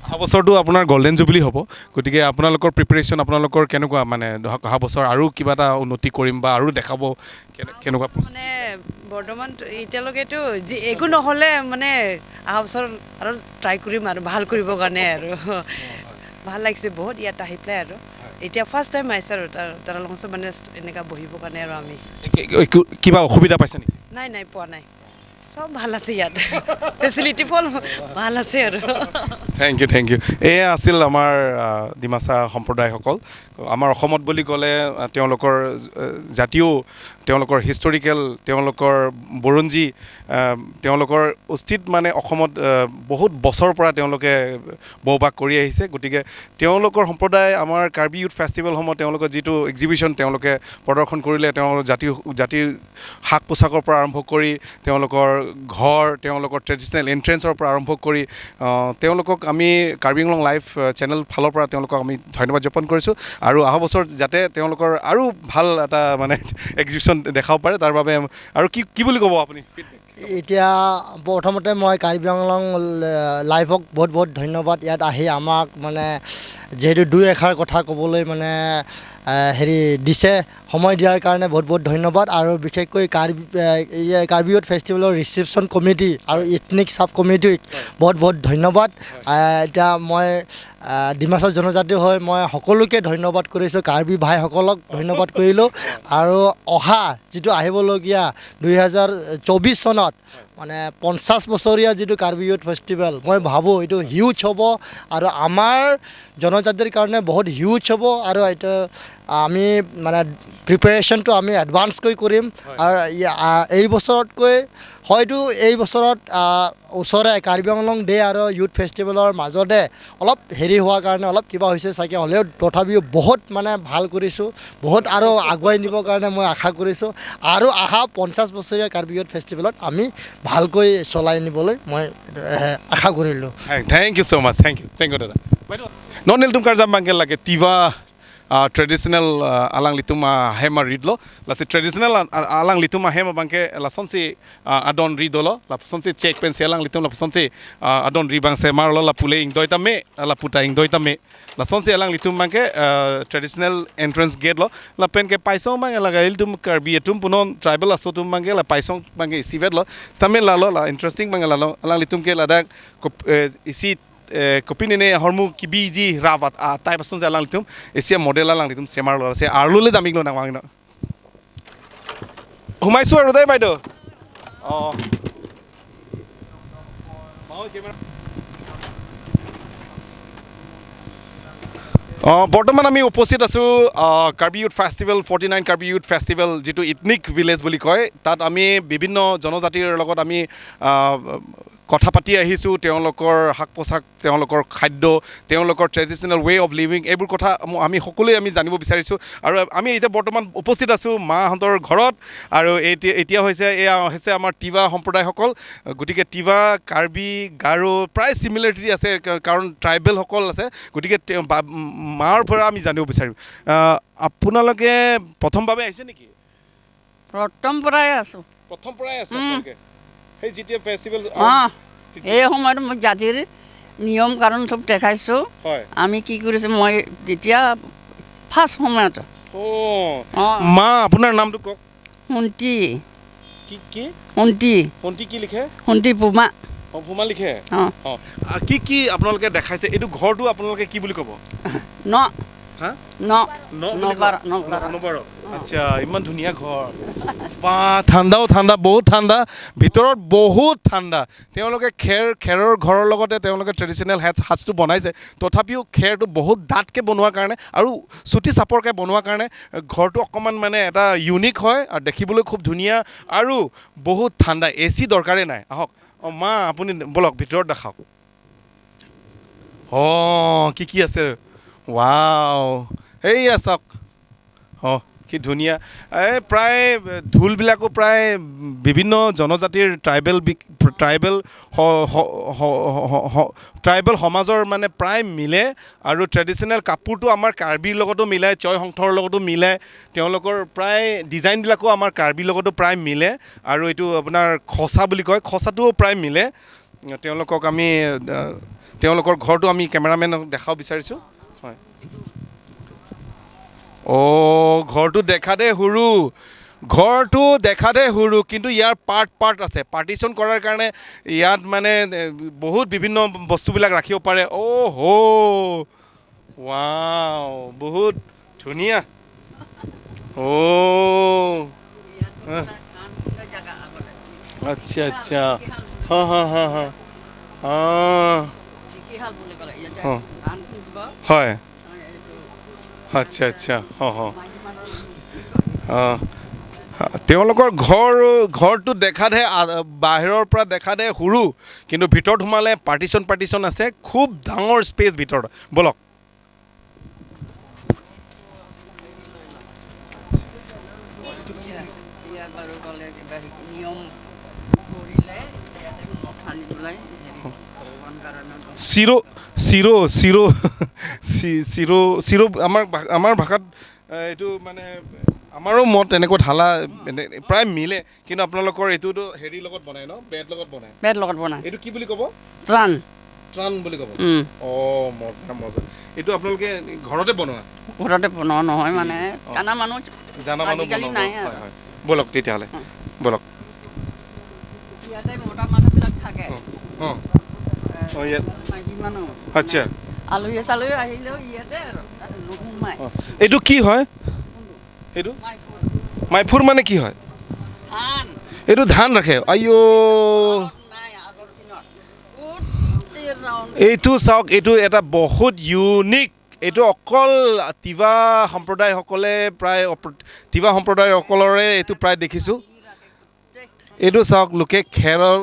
অহা বছৰটো আপোনাৰ গল্ডেন জুবিলি হ'ব, গতিকে আপোনালোকৰ প্ৰিপেৰেশ্যন আপোনালোকৰ কেনেকুৱা, মানে অহা বছৰ আৰু কিবা এটা উন্নতি কৰিম বা আৰু দেখাব কেনেকুৱা? মানে বৰ্তমান এতিয়ালৈকেতো যি একো নহ'লে মানে অহা বছৰ আৰু ট্ৰাই কৰিম আৰু ভাল কৰিবৰ কাৰণে আৰু ভাল লাগিছে বহুত ইয়াত আহি পেলাই। আৰু এতিয়া ফাৰ্ষ্ট টাইম আহিছে আৰু তাৰ লগত মানে এনেকুৱা বহিবৰ কাৰণে আৰু আমি কিবা অসুবিধা পাইছে নেকি? নাই নাই, পোৱা নাই, চব ভাল আছে ইয়াত, ফেচিলিটি ফল ভাল আছে আৰু। Thank you, thank you. এয়া আছিল আমাৰ ডিমাচা সম্প্ৰদায়সকল। আমাৰ অসমত বুলি ক'লে তেওঁলোকৰ জাতীয়, তেওঁলোকৰ হিষ্টৰিকেল, তেওঁলোকৰ বুৰঞ্জী, তেওঁলোকৰ অস্তিত্ব মানে অসমত বহুত বছৰৰ পৰা তেওঁলোকে বসবাস কৰি আহিছে। গতিকে তেওঁলোকৰ সম্প্ৰদায় আমাৰ কাৰ্বি ইউথ ফেষ্টিভেলসমূহ তেওঁলোকৰ যিটো এক্সিবিশ্যন তেওঁলোকে প্ৰদৰ্শন কৰিলে, তেওঁলোকৰ জাতিৰ শাক পোছাকৰ পৰা আৰম্ভ কৰি তেওঁলোকৰ ঘৰ, তেওঁলোকৰ ট্ৰেডিশ্যনেল এণ্ট্ৰেঞ্চৰ পৰা আৰম্ভ কৰি তেওঁলোকক আমি কাৰ্বি আংলং লাইভ চেনেল ফালৰ পৰা তেওঁলোকক আমি ধন্যবাদ জ্ঞাপন কৰিছোঁ। আৰু অহা বছৰ যাতে তেওঁলোকৰ আৰু ভাল এটা মানে এক্সিবিশ্যন দেখাব পাৰে তাৰ বাবে আৰু কি কি বুলি ক'ব আপুনি? এতিয়া প্ৰথমতে মই কাৰ্বি আংলং লাইভক বহুত বহুত ধন্যবাদ, ইয়াত আহি আমাক মানে যিহেতু দুই এষাৰ কথা ক'বলৈ মানে হেৰি দিছে, সময় দিয়াৰ কাৰণে বহুত বহুত ধন্যবাদ। আৰু বিশেষকৈ কাৰ্বি ইউথ ফেষ্টিভেলৰ ৰিচিপশ্যন কমিটি আৰু ইথনিক চাব কমিটিক বহুত বহুত ধন্যবাদ। এতিয়া মই ডিমাচা জনজাতি হৈ মই সকলোকে ধন্যবাদ কৰিছোঁ, কাৰ্বি ভাইসকলক ধন্যবাদ কৰিলোঁ। আৰু অহা যিটো আহিবলগীয়া 2024 চনত মানে 50 বছৰীয়া যিটো কাৰ্বি ইউথ ফেষ্টিভেল, মই ভাবোঁ এইটো হিউজ হ'ব আৰু আমাৰ জনজাতিৰ কাৰণে বহুত হিউজ হ'ব। আৰু এইটো আমি মানে প্ৰিপেৰেশ্যনটো আমি এডভান্সকৈ কৰিম। আৰু এই বছৰতকৈ হয়তো এই বছৰত ওচৰে কাৰ্বি আংলং ডে আৰু ইউথ ফেষ্টিভেলৰ মাজতে অলপ হেৰি হোৱাৰ কাৰণে অলপ কিবা হৈছে চাগে, হ'লেও তথাপিও বহুত মানে ভাল কৰিছোঁ, বহুত আৰু আগুৱাই নিবৰ কাৰণে মই আশা কৰিছোঁ। আৰু অহা 50 বছৰীয়া কাৰ্বি ইউথ ফেষ্টিভেলত আমি ভালকৈ চলাই নিবলৈ মই আশা কৰিলোঁ। Thank you so much, thank you, thank you দাদা। নন নীলতুম কাৰ্জাম বাংকে লাগে Tiwa traditional alang lituma hema ridlo la si traditional alang lituma hema bangke la sonsi adon ridolo la sonsi check pen si alang litum la sonsi adon ribang se marlo la pule ing doita me la puta ing doita me la sonsi alang litum bangke traditional entrance gate lo la pen ke paisong bangke la gail tum karbi tum punon tribal aso tum bangke la paisong bangke isivet lo stame la lo la interesting bangke la lo alang litum ke la dak isi kopinene hormu kibiji rabat a tai pasun jalang litum esia model alang litum semar lo se arlule damig lo na wang na humaisu aru dai baido o বৰ্তমান আমি উপস্থিত আছোঁ Karbi youth festival, 49 Karbi youth festival, যিটো ইথনিক ভিলেজ বুলি কয়, তাত আমি বিভিন্ন জনজাতিৰ লগত আমি কথা পাতি আহিছোঁ। তেওঁলোকৰ শাক পোছাক, তেওঁলোকৰ খাদ্য, তেওঁলোকৰ ট্ৰেডিশ্যনেল ৱে অফ লিভিং, এইবোৰ কথা আমি সকলোৱে আমি জানিব বিচাৰিছোঁ। আৰু আমি এতিয়া বৰ্তমান উপস্থিত আছোঁ মাহঁতৰ ঘৰত। আৰু এতিয়া হৈছে, এয়া হৈছে আমাৰ তিৱা সম্প্ৰদায়সকল। গতিকে তিৱা, কাৰ্বি, গাৰো প্ৰায় চিমিলাৰিটি আছে, কাৰণ ট্ৰাইবেলসকল আছে। গতিকে মাৰ পৰা আমি জানিব বিচাৰিম, আপোনালোকে প্ৰথমবাবে আহিছে নেকি? প্ৰথম পৰাই আছোঁ। প্ৰথম পৰাই আছে আপোনালোকে? সেই যেতিয়া ফেষ্টিভেল? অঁ, এই সময়ত মই জাতিৰ নিয়ম কাৰণ চব দেখাইছোঁ। আমি কি কৰিছোঁ, মই তেতিয়া ফাৰ্ষ্ট সময়ত। অঁ। মা, আপোনাৰ নামটো কওক। শুন্তি। কি কি? শুন্তি। শুন্তি কি লিখে? শুন্তি পুমা। অঁ, পুমা লিখে। অঁ। অঁ, কি কি আপোনালোকে দেখাইছে? এইটো ঘৰটো আপোনালোকে কি বুলি ক'ব? ন। হা? ন। ন বুলি কয়? নবাৰ, নবাৰ। নবাৰ। আচ্ছা, ইমান ধুনীয়া ঘৰ। বা, ঠাণ্ডাও ঠাণ্ডা, বহুত ঠাণ্ডা, ভিতৰত বহুত ঠাণ্ডা। তেওঁলোকে খেৰৰ ঘৰৰ লগতে তেওঁলোকে ট্ৰেডিশ্যনেল সাজটো বনাইছে, তথাপিও খেৰটো বহুত ডাঠকৈ বনোৱাৰ কাৰণে আৰু চুটি চাপৰকৈ বনোৱাৰ কাৰণে ঘৰটো অকণমান মানে এটা ইউনিক হয় আৰু দেখিবলৈ খুব ধুনীয়া আৰু বহুত ঠাণ্ডা, এ চি দৰকাৰেই নাই। আহক। অঁ মা, আপুনি ব'লক ভিতৰত দেখাওক। অঁ, কি কি আছে? ৱাও, এইয়া চাওক। অঁ, কি ধুনীয়া। এই প্ৰায় ঢোলবিলাকো প্ৰায় বিভিন্ন জনজাতিৰ ট্ৰাইবেল সমাজৰ মানে প্ৰায় মিলে। আৰু ট্ৰেডিশ্যনেল কাপোৰটো আমাৰ কাৰ্বিৰ লগতো মিলে, চয় সংথৰ লগতো মিলে। তেওঁলোকৰ প্ৰায় ডিজাইনবিলাকো আমাৰ কাৰ্বিৰ লগতো প্ৰায় মিলে। আৰু এইটো আপোনাৰ খচা বুলি কয়, খচাটোও প্ৰায় মিলে। তেওঁলোকক আমি, তেওঁলোকৰ ঘৰটো আমি কেমেৰামেনক দেখাব বিচাৰিছোঁ। হয়। অ', ঘৰটো দেখাতে সৰু, ঘৰটো দেখাতে সৰু, কিন্তু ইয়াৰ পাৰ্ট পাৰ্ট আছে। পাৰ্টিশ্যন কৰাৰ কাৰণে ইয়াত মানে বহুত বিভিন্ন বস্তুবিলাক ৰাখিব পাৰে। অ' হ', ৱাও, বহুত ধুনীয়া। অ', আচ্ছা আচ্ছা, হা হা হা হা, অঁ, হয়, আচ্ছা আচ্ছা, অঁ অঁ অঁ। তেওঁলোকৰ ঘৰটো দেখাতহে, বাহিৰৰ পৰা দেখাতহে সৰু, কিন্তু ভিতৰত সোমালে পাৰ্টিশ্যন আছে, খুব ডাঙৰ স্পেচ ভিতৰত। ব'লক। চিৰ চিৰ চিৰ চিৰ চিৰ আমাৰ ভাষাত এইটো মানে আমাৰো মত এনেকুৱা ঢালা প্ৰায় মিলে, কিন্তু আপোনালোকৰ এইটোতো হেৰিৰ লগত বনায় ন, বেত লগত বনায়? বেত লগত বনায়। এইটো কি বুলি ক'ব? ত্ৰাণ। ত্ৰাণ বুলি ক'ব। অঁ, মজা মজা। এইটো আপোনালোকে ঘৰতে বনোৱা? ঘৰতে বনোৱা নহয়, মানে জানা মানুহ, জানা মানুহ আজিকালি বনাব। নাই আৰু। হয়, হয়। ব'লক তেতিয়াহ'লে, ব'লক। ইয়াতে মতা মানুহবিলাক থাকে। অঁ, অঁ, ইয়াত। মাইকী মানুহ। আচ্ছা। আলহী চালহী আহিলেও ইয়াতে আৰু তাত নোসোমায়। অঁ, এইটো কি হয়? এইটো মাইফুৰ মানে কি হয়? ধান। এইটো ধান ৰাখে। আইঅ, এইটো চাওক, এইটো এটা বহুত ইউনিক। এইটো অকল তিৱা সম্প্ৰদায়সকলে প্ৰায় তিৱা সম্প্ৰদায়সকলৰে এইটো প্ৰায় দেখিছোঁ। এইটো চাওক, লোকে খেৰৰ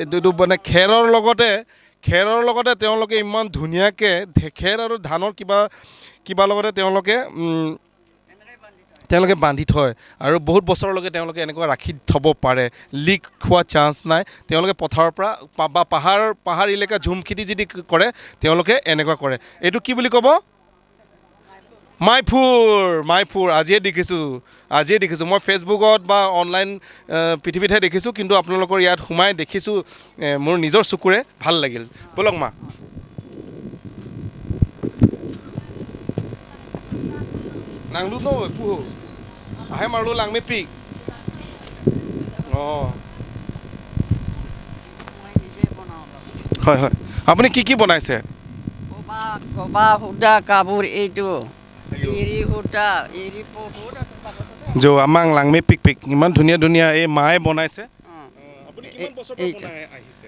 এইটো মানে খেৰৰ লগতে তেওঁলোকে ইমান ধুনীয়াকৈ খেৰ আৰু ধানৰ কিবা লগতে তেওঁলোকে বান্ধি থয় আৰু বহুত বছৰলৈকে তেওঁলোকে এনেকুৱা ৰাখি থ'ব পাৰে, লিক হোৱা চান্স নাই। তেওঁলোকে পথাৰৰ পৰা বা পাহাৰ এলেকা ঝুম খেতি যদি কৰে, তেওঁলোকে এনেকুৱা কৰে। এইটো কি বুলি ক'ব? মাইফুৰ। মাইফুৰ আজিয়ে দেখিছোঁ মই ফেচবুকত বা অনলাইন পৃথিৱীতহে দেখিছোঁ, কিন্তু আপোনালোকৰ ইয়াত সোমাই দেখিছোঁ, মোৰ নিজৰ চকুৰে ভাল লাগিল। ব'লক মা। নাংলু ন পুহু আহে মাৰলু লাংমে পিক। অঁ, হয় হয়। আপুনি কি কি বনাইছে? কবা সূতা কাপোৰ, এইটো এৰী সূতা, এৰী বহুত আছে বাকচতে। যো আমাং লাংমে পিক পিক ইমান ধুনীয়া ধুনীয়া এই মায়ে বনাইছে। আপুনি কিমান বছৰ পৰা এইটো। বনাই আহিছে?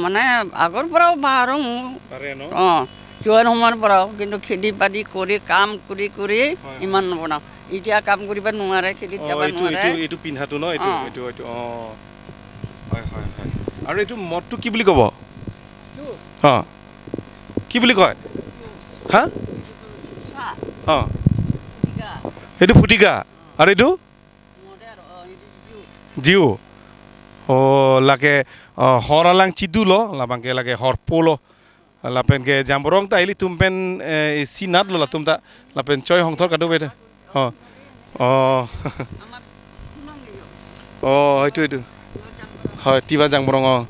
মানে আগৰ পৰাও পাৰোঁ মোৰ। পাৰে ন? অঁ, যোৱাৰ সময়ৰ পৰাও কিন্তু খেতি বাতি কৰি কাম কৰি কৰি ইমান নবনাওঁ। এতিয়া কাম কৰিব নোৱাৰে, খেতিত যাব নোৱাৰে। এইটো পিন্ধাটো ন, এইটো এইটো এইটো অঁ, হয় হয় হয়। আৰু এইটো মদটো কি বুলি ক'ব? অঁ, কি বুলি কয়? হা, অঁ, এইটো ফুটিকা। আৰু এইটো জিউ। অ' লাগে হৰ আলাং চিদু ল লাবাংকে লাগে হৰ পো ল লাপেন কে জাম্বৰং তা এলি তুমপেন সিনাত ল তুম তা লাপেন চয় হংথৰ কাটো বেটা। অঁ অঁ অঁ, সেইটো এইটো হয় তিবা জাংবৰং। অঁ,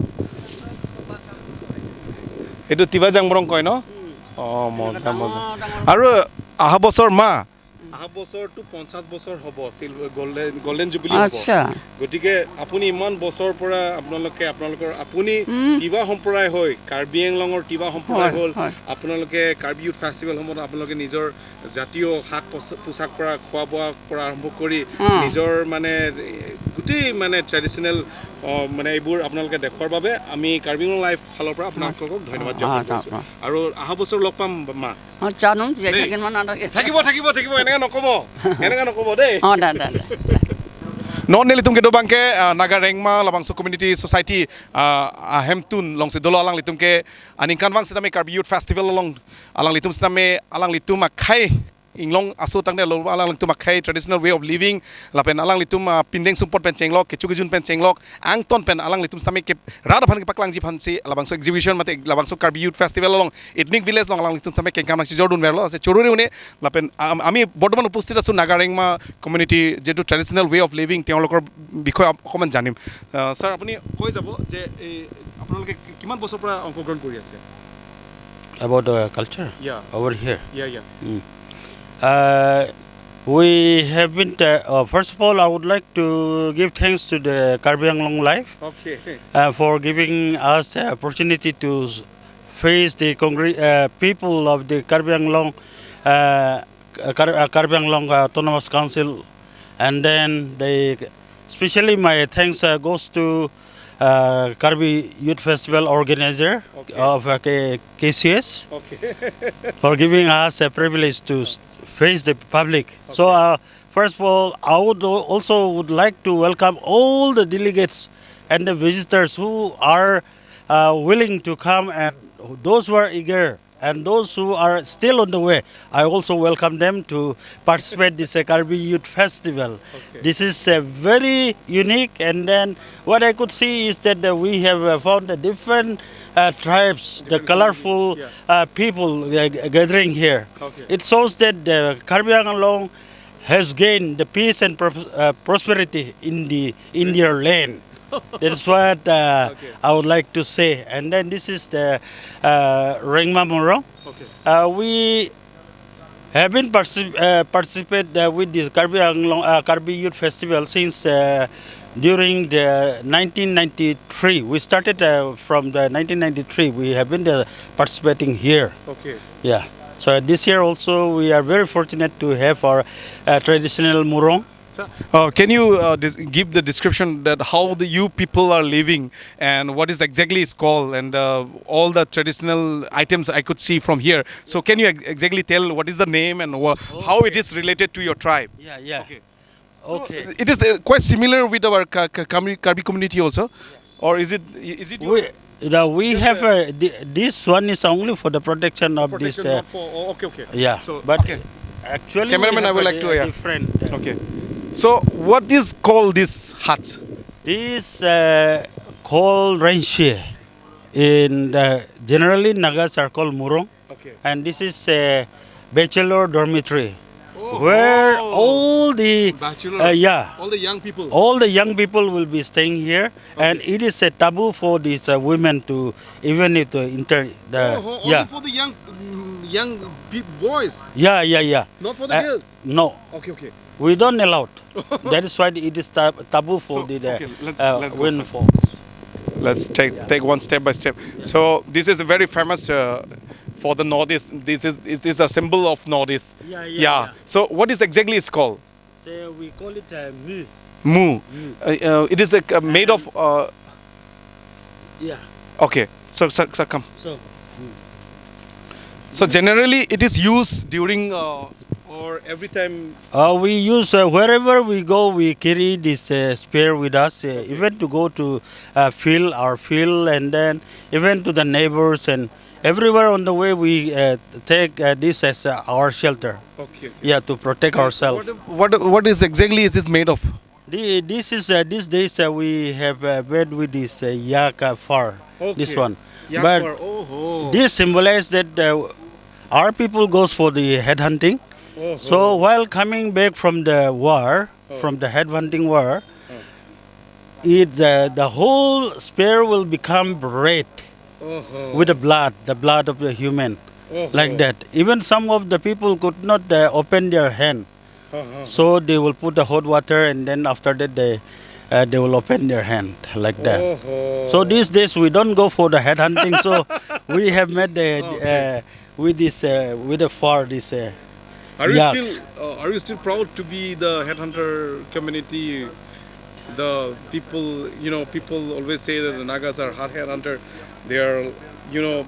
এইটো তিবা জাংবৰং কয় ন? অঁ, মজা মজা। আৰু অহা বছৰ মা, অহা বছৰটো 50 বছৰ হ'ব, গল্ডেন জুবিলি হ'ব। গতিকে আপুনি ইমান বছৰৰ পৰা আপোনালোকে আপোনালোকৰ আপুনি তিৱা সম্প্ৰদায় হৈ কাৰ্বি আংলঙৰ তিৱা সম্প্ৰদায় হ'ল, আপোনালোকে কাৰ্বি ইউথ ফেষ্টিভেলসমূহত আপোনালোকে নিজৰ জাতীয় শাক পোছাক পৰা খোৱা বোৱাৰ পৰা আৰম্ভ কৰি নিজৰ মানে গোটেই মানে ট্ৰেডিশ্যনেল মানে এইবোৰ আপোনালোকে দেখুৱাৰ বাবে আমি কাৰ্বি আংলং লাইফ ফালৰ পৰা আপোনালোকক ধন্যবাদ জ্ঞাপন কৰিছোঁ। আৰু অহা বছৰ লগ পাম মা। থাকিব থাকিব থাকিব, এনেকৈ নক'ব, এনেকৈ নক'ব দেই। Non neli tumke dobangke Naga Rengma Labangso Community Society Ahemtun long se dolo alang litumke aning kanwang siname Karbi Youth Festival long alang litum siname alang litum akhai inglong aso tangne lo alang litum akhai traditional way of living lapen alang litum pindeng support pen chenglok kechugijun pen chenglok angton pen alang litum siname ke rada phan ke paklang ji phan se Labangso exhibition mate Labangso Karbi Youth Festival long ethnic village long alang litum siname kengkam si jordun verlo আছে চরুরি une lapen আমি বৰ্তমান উপস্থিত আছো নাগা ৰেংমা কমিউনিটি যেটো ট্ৰেডিশ্যনেল ৱে অফ লিভিং তেওঁলোকৰ বিষয়ে অকণমান জানিম। ছাৰ, আপুনি কৈ যাব যে এই আপোনালোকে কিমান বছৰৰ পৰা অংশগ্ৰহণ কৰি আছে? About the culture? Yeah. Over here? Yeah, yeah. We have been, first of all, I would like to give thanks to the Karbi Anglong Life. Okay. For giving us the opportunity to face the people of the Karbi Anglong, Karbi Anglong Autonomous Council, and then they, especially my thanks goes to Karbi Youth Festival organizer. Okay. Of KCS. Okay. For giving us a privilege to face the public. Okay. So first of all, I would also would like to welcome all the delegates and the visitors who are willing to come, and those who are eager and those who are still on the way. I also welcome them to participate this Karbi Youth Festival. Okay. This is very unique, and then what I could see is that we have found the different tribes, different the colorful people gathering here. Okay. It shows that the Karbi Anglong has gained the peace and prosperity in their land. That's what Okay. I would like to say. And then this is the Rengma Murong. Okay. We have been participate with this Karbi Anglong, Karbi Youth Festival since during the 1993. We started from the 1993. We have been participating here. Okay. Yeah. So this year also we are very fortunate to have our traditional Murong. Can you give the description that how the you people are living and what is exactly is called, and all the traditional items I could see from here. So can you exactly tell what is the name and how it is related to your tribe? Yeah, yeah. Okay. Okay. So it is quite similar with our Karbi community also, or is it? Is it? We have this one is only for the protection of protection, this. Not for, oh, okay, okay. Yeah. So, but okay. Actually, cameraman, we I have would a like to, yeah. different. Okay. So what is called this hut? This called Renshi. In the, generally Nagas are called Murong. Okay. And this is a bachelor dormitory. Oh. Where all the bachelor, yeah, all the young people, all the young people will be staying here. Okay. And it is a taboo for these women to even if to enter the only yeah. for the young boys. Yeah, yeah, yeah. Not for the girls. No. Okay, okay. We don't allow it. That is why it is taboo for So, the okay, let's go, women sir. folk. Let's take one step by step. So this is very famous for the Northeast. This is, it is a symbol of Northeast. Yeah, yeah, Yeah. yeah. So what is exactly it's called? So we call it mu. Mu. Mu. It is a made of. Yeah. Okay. So, so, so come. So. So generally it is used during or every time? We use wherever we go, we carry this spear with us, even to go to field, our field, and then even to the neighbors and everywhere on the way we take this as our shelter. Okay. Yeah, to protect ourselves. What is exactly is this made of? This is these days we have made with this yak fur. This one. Yak But fur. Oh. this symbolizes that our people goes for the headhunting. Oh. So while coming back from the war, from the headhunting war, it the whole spear will become red with the blood of the human, like that. Even some of the people could not open their hand, so they will put the hot water, and then after that they will open their hand like that. So these days we don't go for the headhunting. So we have made the with this with the fur this. Are you yak. still are you still proud to be the headhunter community? The people, you know, people always say that the Nagas are hard headhunter. They are, you know,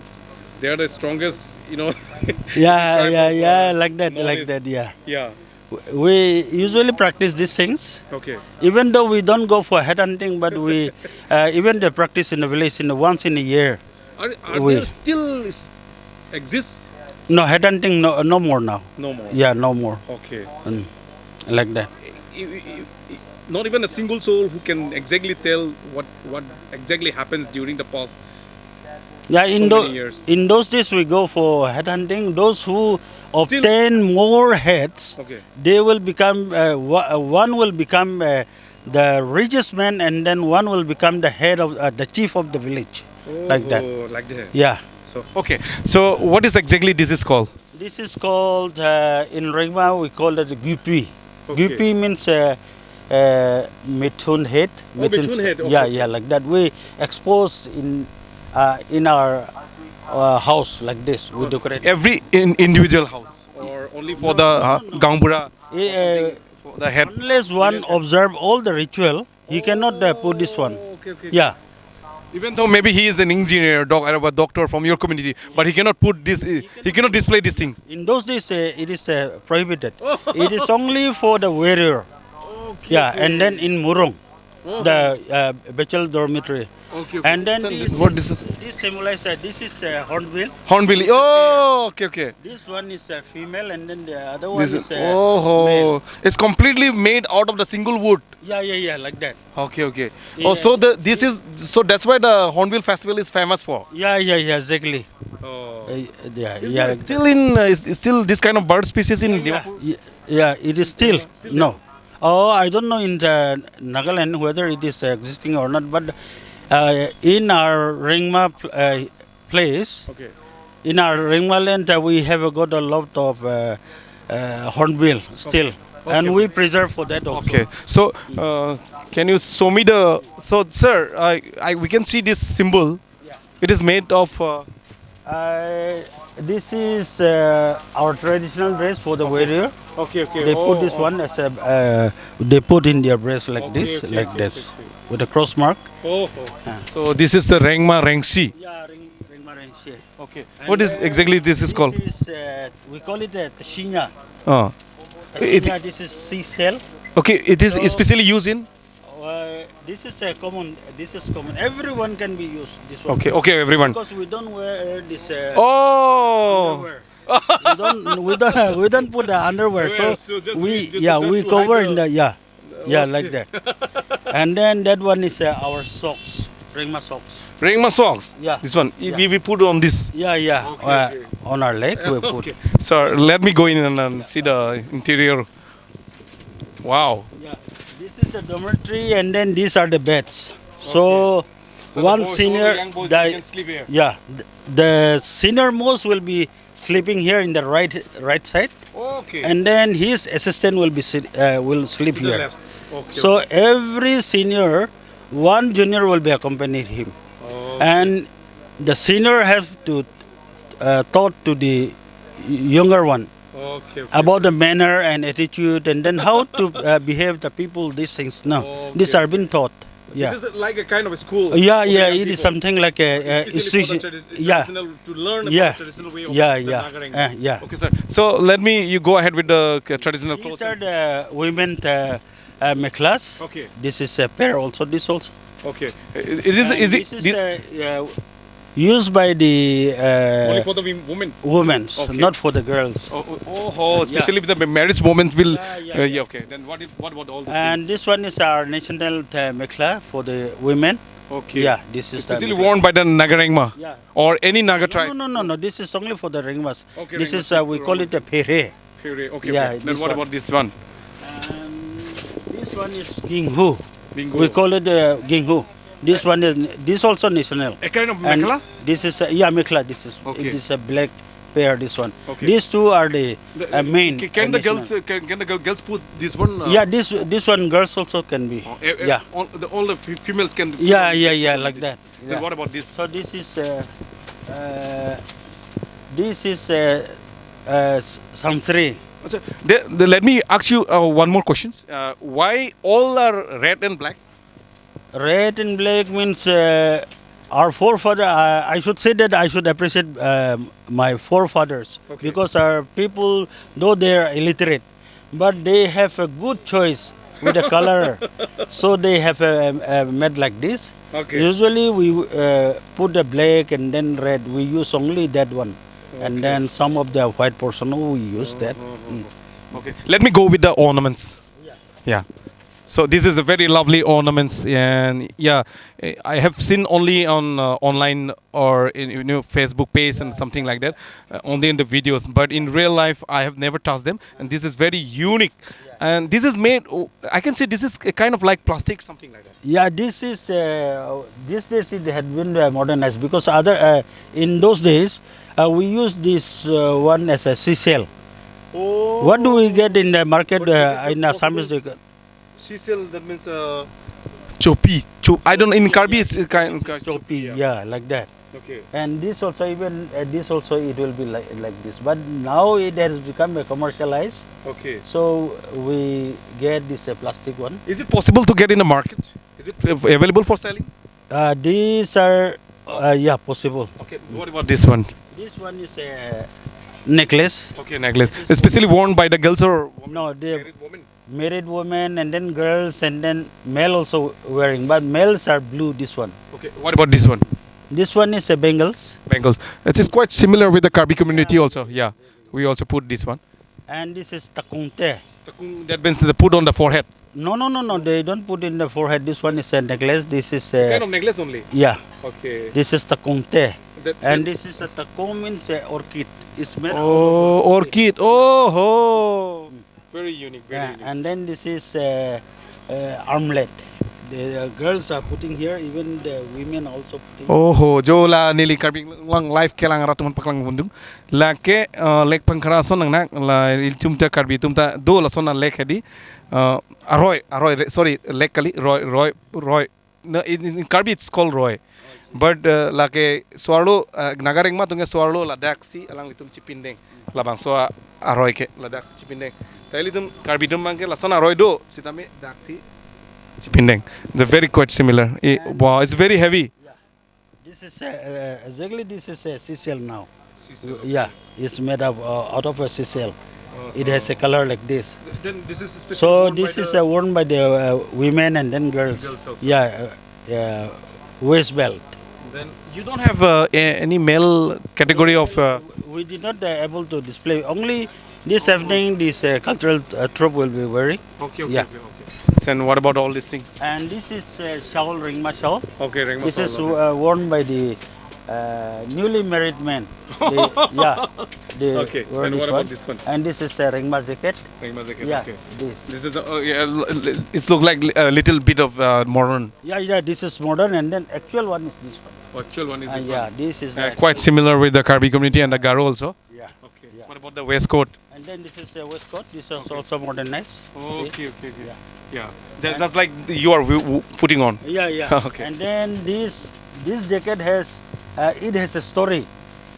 they are the strongest, you know. Yeah, tribe yeah, of, yeah, like that, like knowledge. that, yeah. Yeah. We usually practice these things, Okay. even though we don't go for headhunting, but we even the practice in the village in the once in a year. Are We- there still exists? No headhunting, no, no more now. No more. Yeah, no more. Okay. Like that. Not even a single soul who can exactly tell what exactly happens during the past. Yeah, So many years. in those days we go for headhunting. Those who obtain more heads, Okay. they will become one will become the richest man, and then one will become the head of the chief of the village, like that. Oh, like that. Yeah. So okay. So what is exactly this is called? This is called in Rengma we call it gupi. Okay. Gupi means mithun head. Oh, mithun head, okay. Yeah, yeah, like that. We expose in our house like this. We decorate. Every individual house, or only for the Gaonbura? For the head. Unless one observe all the ritual, he cannot put this one. Okay, okay. Yeah. Even though maybe he is an engineer, or a doctor from your community, but he cannot put this. He cannot display these things. In those days, it is prohibited. It is only for the warrior. Okay, Yeah, and then in Murong, the bachelor dormitory. Okay, okay. And then So this, what is this? This symbolizes that this is a hornbill. Hornbill. Oh, okay, okay. This one is a female, and then the other one This is is a male. It's completely made out of the single wood. Yeah, yeah, yeah, like that. Okay, okay. Yeah. Oh, so the this is so that's why the Hornbill Festival is famous for. Yeah, yeah, yeah, exactly. Oh. Yeah, Is yeah. there still in is still this kind of bird species in Dimapur? Yeah, yeah, it is still, no. Oh, I don't know in the Nagaland whether it is existing or not, but in our Rengma place, Okay. in our Rengma land, we have got a lot of hornbill still, Okay. and we preserve for that also. Okay. So, can you show me the? So, sir, we can see this symbol. Yeah. It is made of. This is our traditional dress for the warrior. Okay, okay. They put this one as a they put in their breast like Okay, this, okay, like okay, this, okay, okay. with a cross mark. Oh. So this is the Rengma Rengsi. Yeah, Rengma Rengsi. Okay. What is exactly this is called? This is we call it a tashinya. Oh. Tashinya, this is seashell. Okay, it is especially used in. This is a common. This is common. Everyone can be used. This one. Okay, okay, everyone. Because we don't wear this. Oh. Underwear. we don't put the underwear. Underwear, So, so just we just- yeah just we to cover hide in the- the yeah yeah like that. And then that one is our socks, Rengma socks. Rengma socks. Yeah. This one. Yeah. We put on this. Yeah, yeah. Okay, okay. On our leg we put. Okay. So let me go in and see the interior. Wow. Yeah. This is the dormitory, and then these are the beds. So, one senior, the, sleep here. yeah, the senior most will be sleeping here in the right side, Okay. and then his assistant will be will sleep to the here. left. Okay. So every senior, one junior will be accompanied him, and the senior have to taught to the younger one okay, okay. about the manner and attitude, and then how to behave the people. These things, no, Okay. these are being taught. Yeah. This is like a kind of a school. Yeah, for the yeah, young it is people. something like a Especially for the institution. Yeah, traditional, to learn about yeah, the traditional way of yeah, the yeah, Naga Rengma. yeah. Okay, sir. So let me, you go ahead with the traditional These clothes. are the women meklas. Okay. This is a pair also. This also. Okay. Is And is it this is used by the only for the women? women, Okay. not for the girls. Oh, especially if the marriage women will. Yeah, yeah, Yeah, okay. Then what about all these And things? this one is our national mekla for the women. Okay. Yeah, this is the Especially mekla. worn by the Naga Rengma. Yeah. Or any Naga tribe. No. This is only for the Rengmas. Okay, this Rengmas, is we call it a pere. Okay, okay. Yeah, Then this what one. about this one? This one is Ginghu. Bingo. We call it Ginghu. This one is this also national. A kind of And mekla? This is yeah, mekla. This is Okay. it is a black pair. This one. Okay. These two are the main. Can the national. girls can the girls put this one? Yeah, this one girls also can be. Yeah. All the females can. Yeah, yeah, yeah, like this. that. Then Yeah. what about this? So this is Sansri. So, let me ask you one more question. Why all are red and black? Red and black means our forefather. I should say that I should appreciate my forefathers. Okay. Because our people, though they are illiterate, but they have a good choice with the color. So they have a made like this. Okay. Usually we put the black and then red. We use only that one. Okay. And then some of the white portion we use that. Okay. Let me go with the ornaments. Yeah. Yeah. So this is a very lovely ornaments, and yeah, I have seen only on online or in Facebook page and something like that, only in the videos. But in real life, I have never touched them, and this is very unique. And this is made. I can see this is a kind of like plastic, something like that. Yeah, this is these days it had been modernized because other in those days we used this one as a seashell. Oh. What do we get in the market in Assam? Seashell, that means chopi. I don't in Karbi it's kind of Chopi, yeah, like that. Okay. And this also, even this also, it will be like this. But now it has become a commercialized. Okay. So we get this plastic one. Is it possible to get in the market? Is it available for selling? These are yeah, possible. Okay. What about this one? This one is a necklace. Okay, necklace. Especially worn by the girls or women? No, they Married women. Married women and then girls and then male also wearing, but males are blue. This one. Okay. What about this one? This one is a bangles. Bangles. It is quite similar with the Karbi community also. Yeah, we also put this one. And this is takungte. That means they put on the forehead. No, no, no, no. They don't put in the forehead. This one is a necklace. This is a kind of necklace only. Yeah. Okay. This is takungte. And this is a takung means a orchid. It's made Oh, orchid. Oh, ho. Very unique. Very unique. And then this is armlet. The girls are putting here, even the women also putting. Oh ho, jo la nili Karbi lang live kelang ratuman paklang bundung. La ke lek pangkara son nang nak la tumta Karbi tumta do la son na lek hedi. Roy roy sorry lek kali roy roy roy. No, in Karbi it's called roy. But la ke swarlo Nagarengma tunge swarlo la daksi alang litum chipindeng. La bang so aroy ke la daksi chipindeng. Tai litum Karbi dum bangke la son aroy do sitame daksi chipindeng. They're very quite similar. Wow, it's very heavy. Yeah. This is exactly this is a seashell now. Seashell. Yeah, it's made up out of a seashell. It has a color like this. Then this is So this is worn by the women and then girls. Girls also. Yeah, waist belt. Then you don't have any male category of. We did not able to display. Only this evening, this cultural troupe will be wearing. Okay, okay, yeah. okay, okay. And what about all these things? And this is shawl, Ringma shawl. Okay, Ringma This shawl, is okay. worn by the newly married men. They, yeah. They Okay. wear And this what one. about this one? And this is a Ringma jacket. Ringma jacket. Yeah. Okay. This. This is yeah, it looks like a little bit of modern. Yeah, yeah. This is modern, and then actual one is this one. Actual one is this yeah, one. This is quite similar with the Karbi community and the Garo also. Yeah. Okay. Yeah. What about the waistcoat? And then this is a waistcoat. This is also modernized. Okay, okay, okay. Yeah. Yeah. Just like you are putting on. Yeah, yeah. Okay. And then this jacket has it has a story.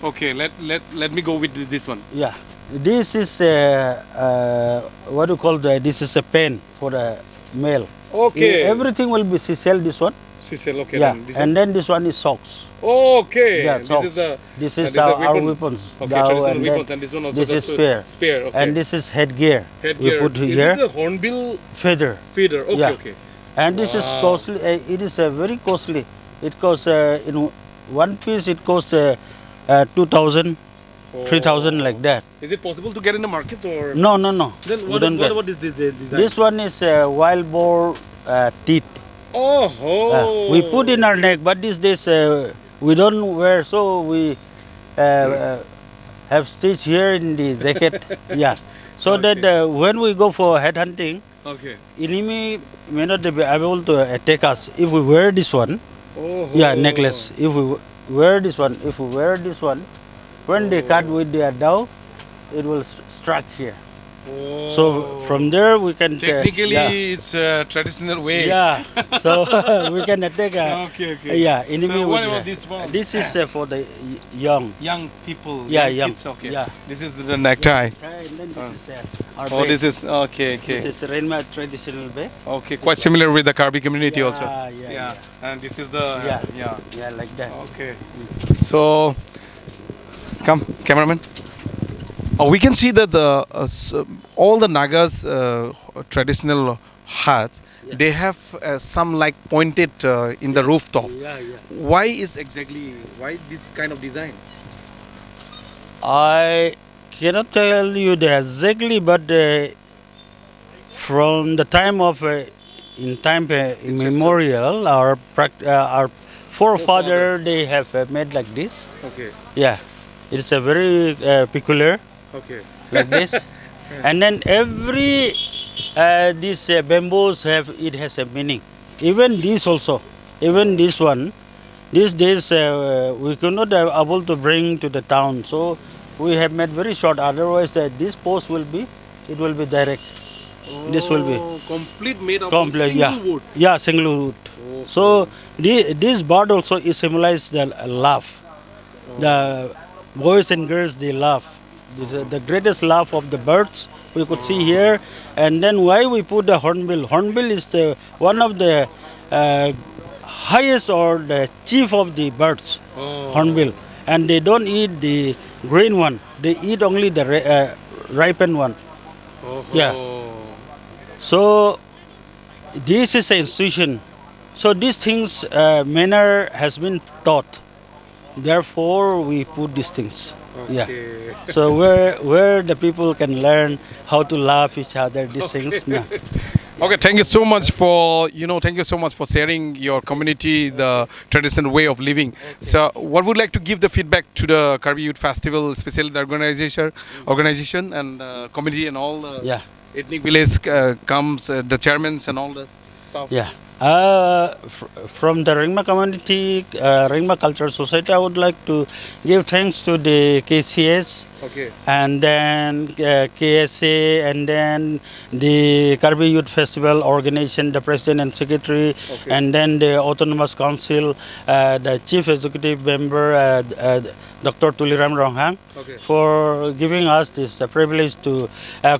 Okay, let me go with this one. Yeah. This is a what do you call the? This is a pen for the male. Okay. Everything will be sisal, this one. Sisal, okay. Yeah, Then this and then this one is socks. Okay. Yeah, this socks. is the This is these are our weapons. Okay, Dao traditional and then weapons, and this one also this the is spear. Spear, okay. And this is headgear. Headgear. We put Is here it a hornbill feather. feather? Okay, Yeah. okay. And this is Wow. costly. It is very costly. It costs in one piece. It costs 2,000, 3,000 like that. Is it possible to get in the market or? No, no, no. Then We what, don't what get. about this design? This one is wild boar teeth. Oh, We put in our neck, but these days we don't wear, so we have stitch here in the jacket. Yeah, so that when we go for headhunting, Okay. enemy may not be able to attack us if we wear this one. Oh. Yeah, necklace. If we wear this one, if we wear this one, when they cut with their dao, it will strike here. Oh. So from there we can Technically, yeah. it's a traditional way. Yeah, so we can attack. Okay, okay. Yeah, enemy. So what with, about this one? This is for the young. Young people. Yeah, young young. kids, okay. Yeah. This is the necktie. And then this is our Oh, bag. this is okay, okay. This is Rengma traditional bag. Okay, quite similar with the Karbi community Yeah, also. yeah, yeah. And this is the Yeah. yeah. Yeah, like that. Okay. So, come, cameraman. Oh, we can see that the all the Nagas traditional huts, Yeah. they have some like pointed in the rooftop. Yeah, yeah. Why is exactly why this kind of design? I cannot tell you the exactly, but from the time of in time immemorial, our forefather, they have made like this. Okay. Yeah, it's a very peculiar. Okay. Like this. And then every these bamboos have, it has a meaning. Even this also, even this one, these days we could not have able to bring to the town, so we have made very short. Otherwise, this post will be, it will be direct. This will be complete made of complete, single yeah, wood. Yeah, single wood. Oh. So this bird also is symbolized the love. Oh. The boys and girls, they love. This is the greatest love of the birds we could see here. And then why we put the hornbill? Hornbill is the one of the highest or the chief of the birds, hornbill. And they don't eat the green one. They eat only the ripened one. Oh. Yeah. So this is an institution. So these things, manner has been taught. Therefore, we put these things. Okay. Yeah. So where the people can learn how to love each other, these things. Yeah. Okay, thank you so much for sharing your community, the traditional way of living. Okay. So, what would you like to give the feedback to the Karbi Youth Festival, especially the organization and community and all the ethnic village comes, the chairmen and all the stuff. Yeah. From the Rengma community, Rengma Cultural Society, I would like to give thanks to the KCS, okay, and then KSA, and then the Karbi Youth Festival organization, the president and secretary, okay, and then the Autonomous Council, the chief executive member, Dr. Tuliram Ronghang, okay, for giving us this privilege to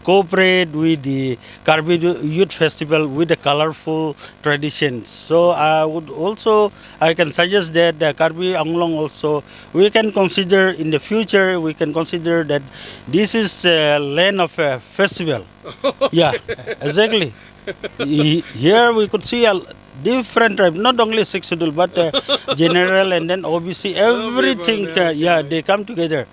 cooperate with the Karbi Youth Festival with the colorful traditions. So I would also, I can suggest that the Karbi Anglong also, we can consider in the future, we can consider that this is a land of a festival. Yeah, exactly. Here we could see a different tribe, not only Sixth Schedule, but general and then OBC, everything. Yeah, they come together.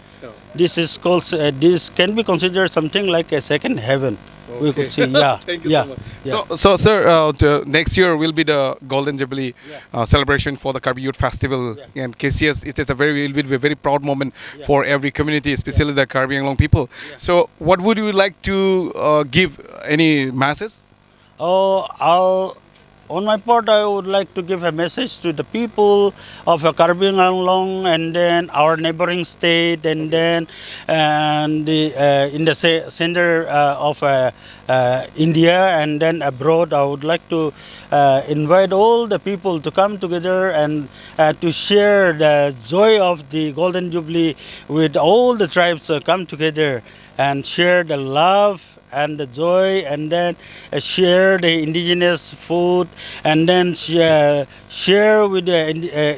This is called, this can be considered something like a second heaven. Okay. We could see, yeah. Thank you yeah. so much. Yeah. So, sir, next year will be the Golden Jubilee celebration for the Karbi Youth Festival, and KCS. It is a very, will be a very proud moment for every community, especially the Karbi Anglong people. Yeah. So, what would you like to give any masses? Oh, on my part, I would like to give a message to the people of Karbi Anglong and then our neighboring state, and then and the in the center of India and then abroad. I would like to invite all the people to come together and to share the joy of the Golden Jubilee with all the tribes come together. and share the love and the joy, and then share the indigenous food, and then share with the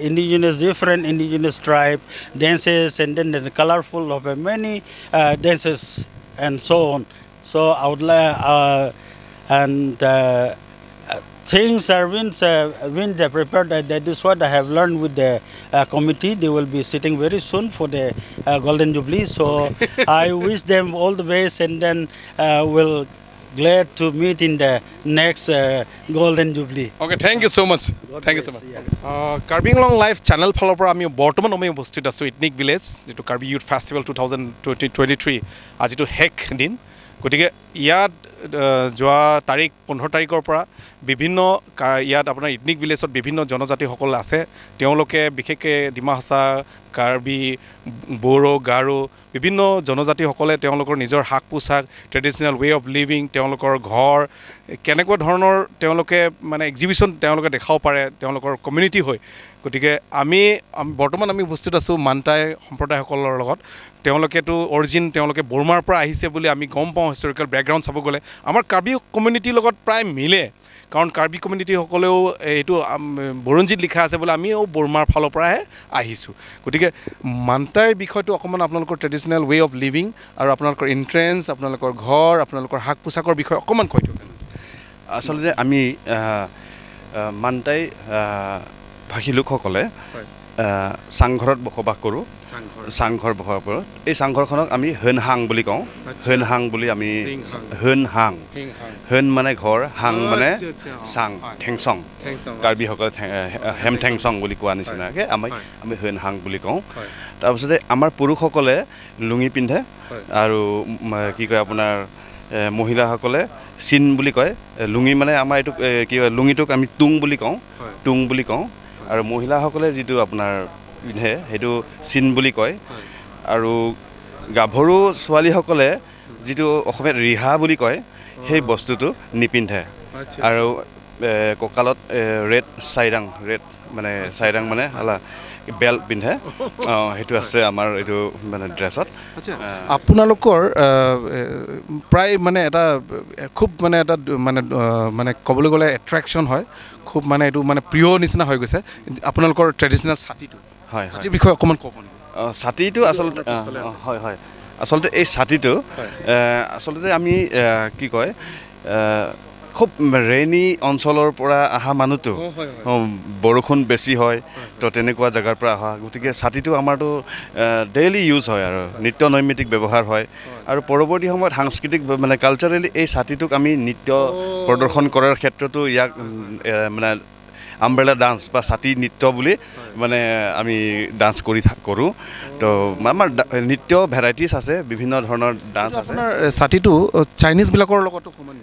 indigenous, different indigenous tribe dances, and then the colorful of many dances and so on. So I would like and things are been prepared. That is what I have learned with the committee. They will be sitting very soon for the Golden Jubilee. So I wish them all the best, and then we'll glad to meet in the next Golden Jubilee. Okay, thank you so much. God thank you so bless, much. Yeah. Karbi Anglong live channel ফালৰ পৰা আমি বৰ্তমান আমি উপস্থিত আছোঁ ইথনিক ভিলেজ, যিটো কাৰ্বি ইউথ ফেষ্টিভেল 2023 আজিটো শেষ দিন। গতিকে ইয়াত যোৱা তাৰিখ 15 তাৰিখৰ পৰা বিভিন্ন ইয়াত আপোনাৰ ইথনিক ভিলেজত বিভিন্ন জনজাতিসকল আছে। তেওঁলোকে বিশেষকৈ ডিমা হাছাও, কাৰ্বি, বড়ো, গাৰো বিভিন্ন জনজাতিসকলে তেওঁলোকৰ নিজৰ সাজ পোছাক, ট্ৰেডিশ্যনেল ৱে অফ লিভিং, তেওঁলোকৰ ঘৰ কেনেকুৱা ধৰণৰ তেওঁলোকে মানে এক্সিবিশ্যন তেওঁলোকে দেখাব পাৰে তেওঁলোকৰ কমিউনিটি হৈ। গতিকে আমি বৰ্তমান আমি উপস্থিত আছোঁ মান্তাই সম্প্ৰদায়সকলৰ লগত। তেওঁলোকেতো অৰিজিন তেওঁলোকে বৰ্মাৰ পৰা আহিছে বুলি আমি গম পাওঁ। হিষ্টৰিকেল বেকগ্ৰাউণ্ড চাব গ'লে আমাৰ কাৰ্বি কমিউনিটিৰ লগত প্ৰায় মিলে, কাৰণ কাৰ্বি কমিউনিটিসকলেও এইটো বুৰঞ্জীত লিখা আছে বোলে আমিও বৰ্মাৰ ফালৰ পৰাহে আহিছোঁ। গতিকে মান্তাইৰ বিষয়টো অকণমান আপোনালোকৰ ট্ৰেডিশ্যনেল ৱে অফ লিভিং আৰু আপোনালোকৰ ইণ্ট্ৰেঞ্চ, আপোনালোকৰ ঘৰ, আপোনালোকৰ শাক পোছাকৰ বিষয়ে অকণমান কৈ দিয়ক। আচলতে আমি মান্তাই ভাষী লোকসকলে চাংঘৰত বসবাস কৰোঁ। চাংঘৰ বসবাস কৰোঁ। এই চাংঘৰখনক আমি হেনহাং বুলি কওঁ। হেনহাং বুলি আমি হেনহাং, হেন মানে ঘৰ, হাং মানে চাং, ঠেংচং। কাৰ্বিসকলে হেম ঠেংচং বুলি কোৱা নিচিনাকৈ আমি হেনহাং বুলি কওঁ। তাৰপিছতে আমাৰ পুৰুষসকলে লুঙি পিন্ধে আৰু কি কয় আপোনাৰ মহিলাসকলে চিন বুলি কয়। লুঙি মানে আমাৰ এইটো কি কয়, লুঙিটোক আমি তুং বুলি কওঁ, তুং বুলি কওঁ। আৰু মহিলাসকলে যিটো আপোনাৰ পিন্ধে সেইটো চিন বুলি কয়। আৰু গাভৰু ছোৱালীসকলে যিটো অসমীয়াত ৰিহা বুলি কয় সেই বস্তুটো নিপিন্ধে। আৰু কঁকালত ৰেড চাইৰাং, ৰেড মানে চাইৰাং মানে হালা বেল্ট পিন্ধে। সেইটো আছে আমাৰ এইটো মানে ড্ৰেছত। আপোনালোকৰ প্ৰায় মানে এটা খুব মানে এটা মানে মানে ক'বলৈ গ'লে এট্ৰেকশ্যন হয়, খুব মানে এইটো মানে প্ৰিয় নিচিনা হৈ গৈছে আপোনালোকৰ ট্ৰেডিশ্যনেল ছাতিটো। হয়, ছাতিৰ বিষয়ে অকণমান ক'ব নেকি? ছাতিটো আচলতে হয় হয়, আচলতে এই ছাতিটো আচলতে আমি কি কয় খুব ৰেইনি অঞ্চলৰ পৰা অহা মানুহটো, বৰষুণ বেছি হয় তো তেনেকুৱা জেগাৰ পৰা অহা, গতিকে ছাতিটো আমাৰতো ডেইলি ইউজ হয় আৰু নিত্য নৈমিত্তিক ব্যৱহাৰ হয়। আৰু পৰৱৰ্তী সময়ত সাংস্কৃতিক মানে কালচাৰেলি এই ছাতিটোক আমি নৃত্য প্ৰদৰ্শন কৰাৰ ক্ষেত্ৰতো ইয়াক মানে আমব্ৰেলা ডান্স বা ছাতি নৃত্য বুলি মানে আমি ডান্স কৰি কৰোঁ। তো আমাৰ নৃত্য ভেৰাইটিজ আছে, বিভিন্ন ধৰণৰ ডান্স আছে। আপোনাৰ ছাতিটো চাইনিজবিলাকৰ লগতো অকণমান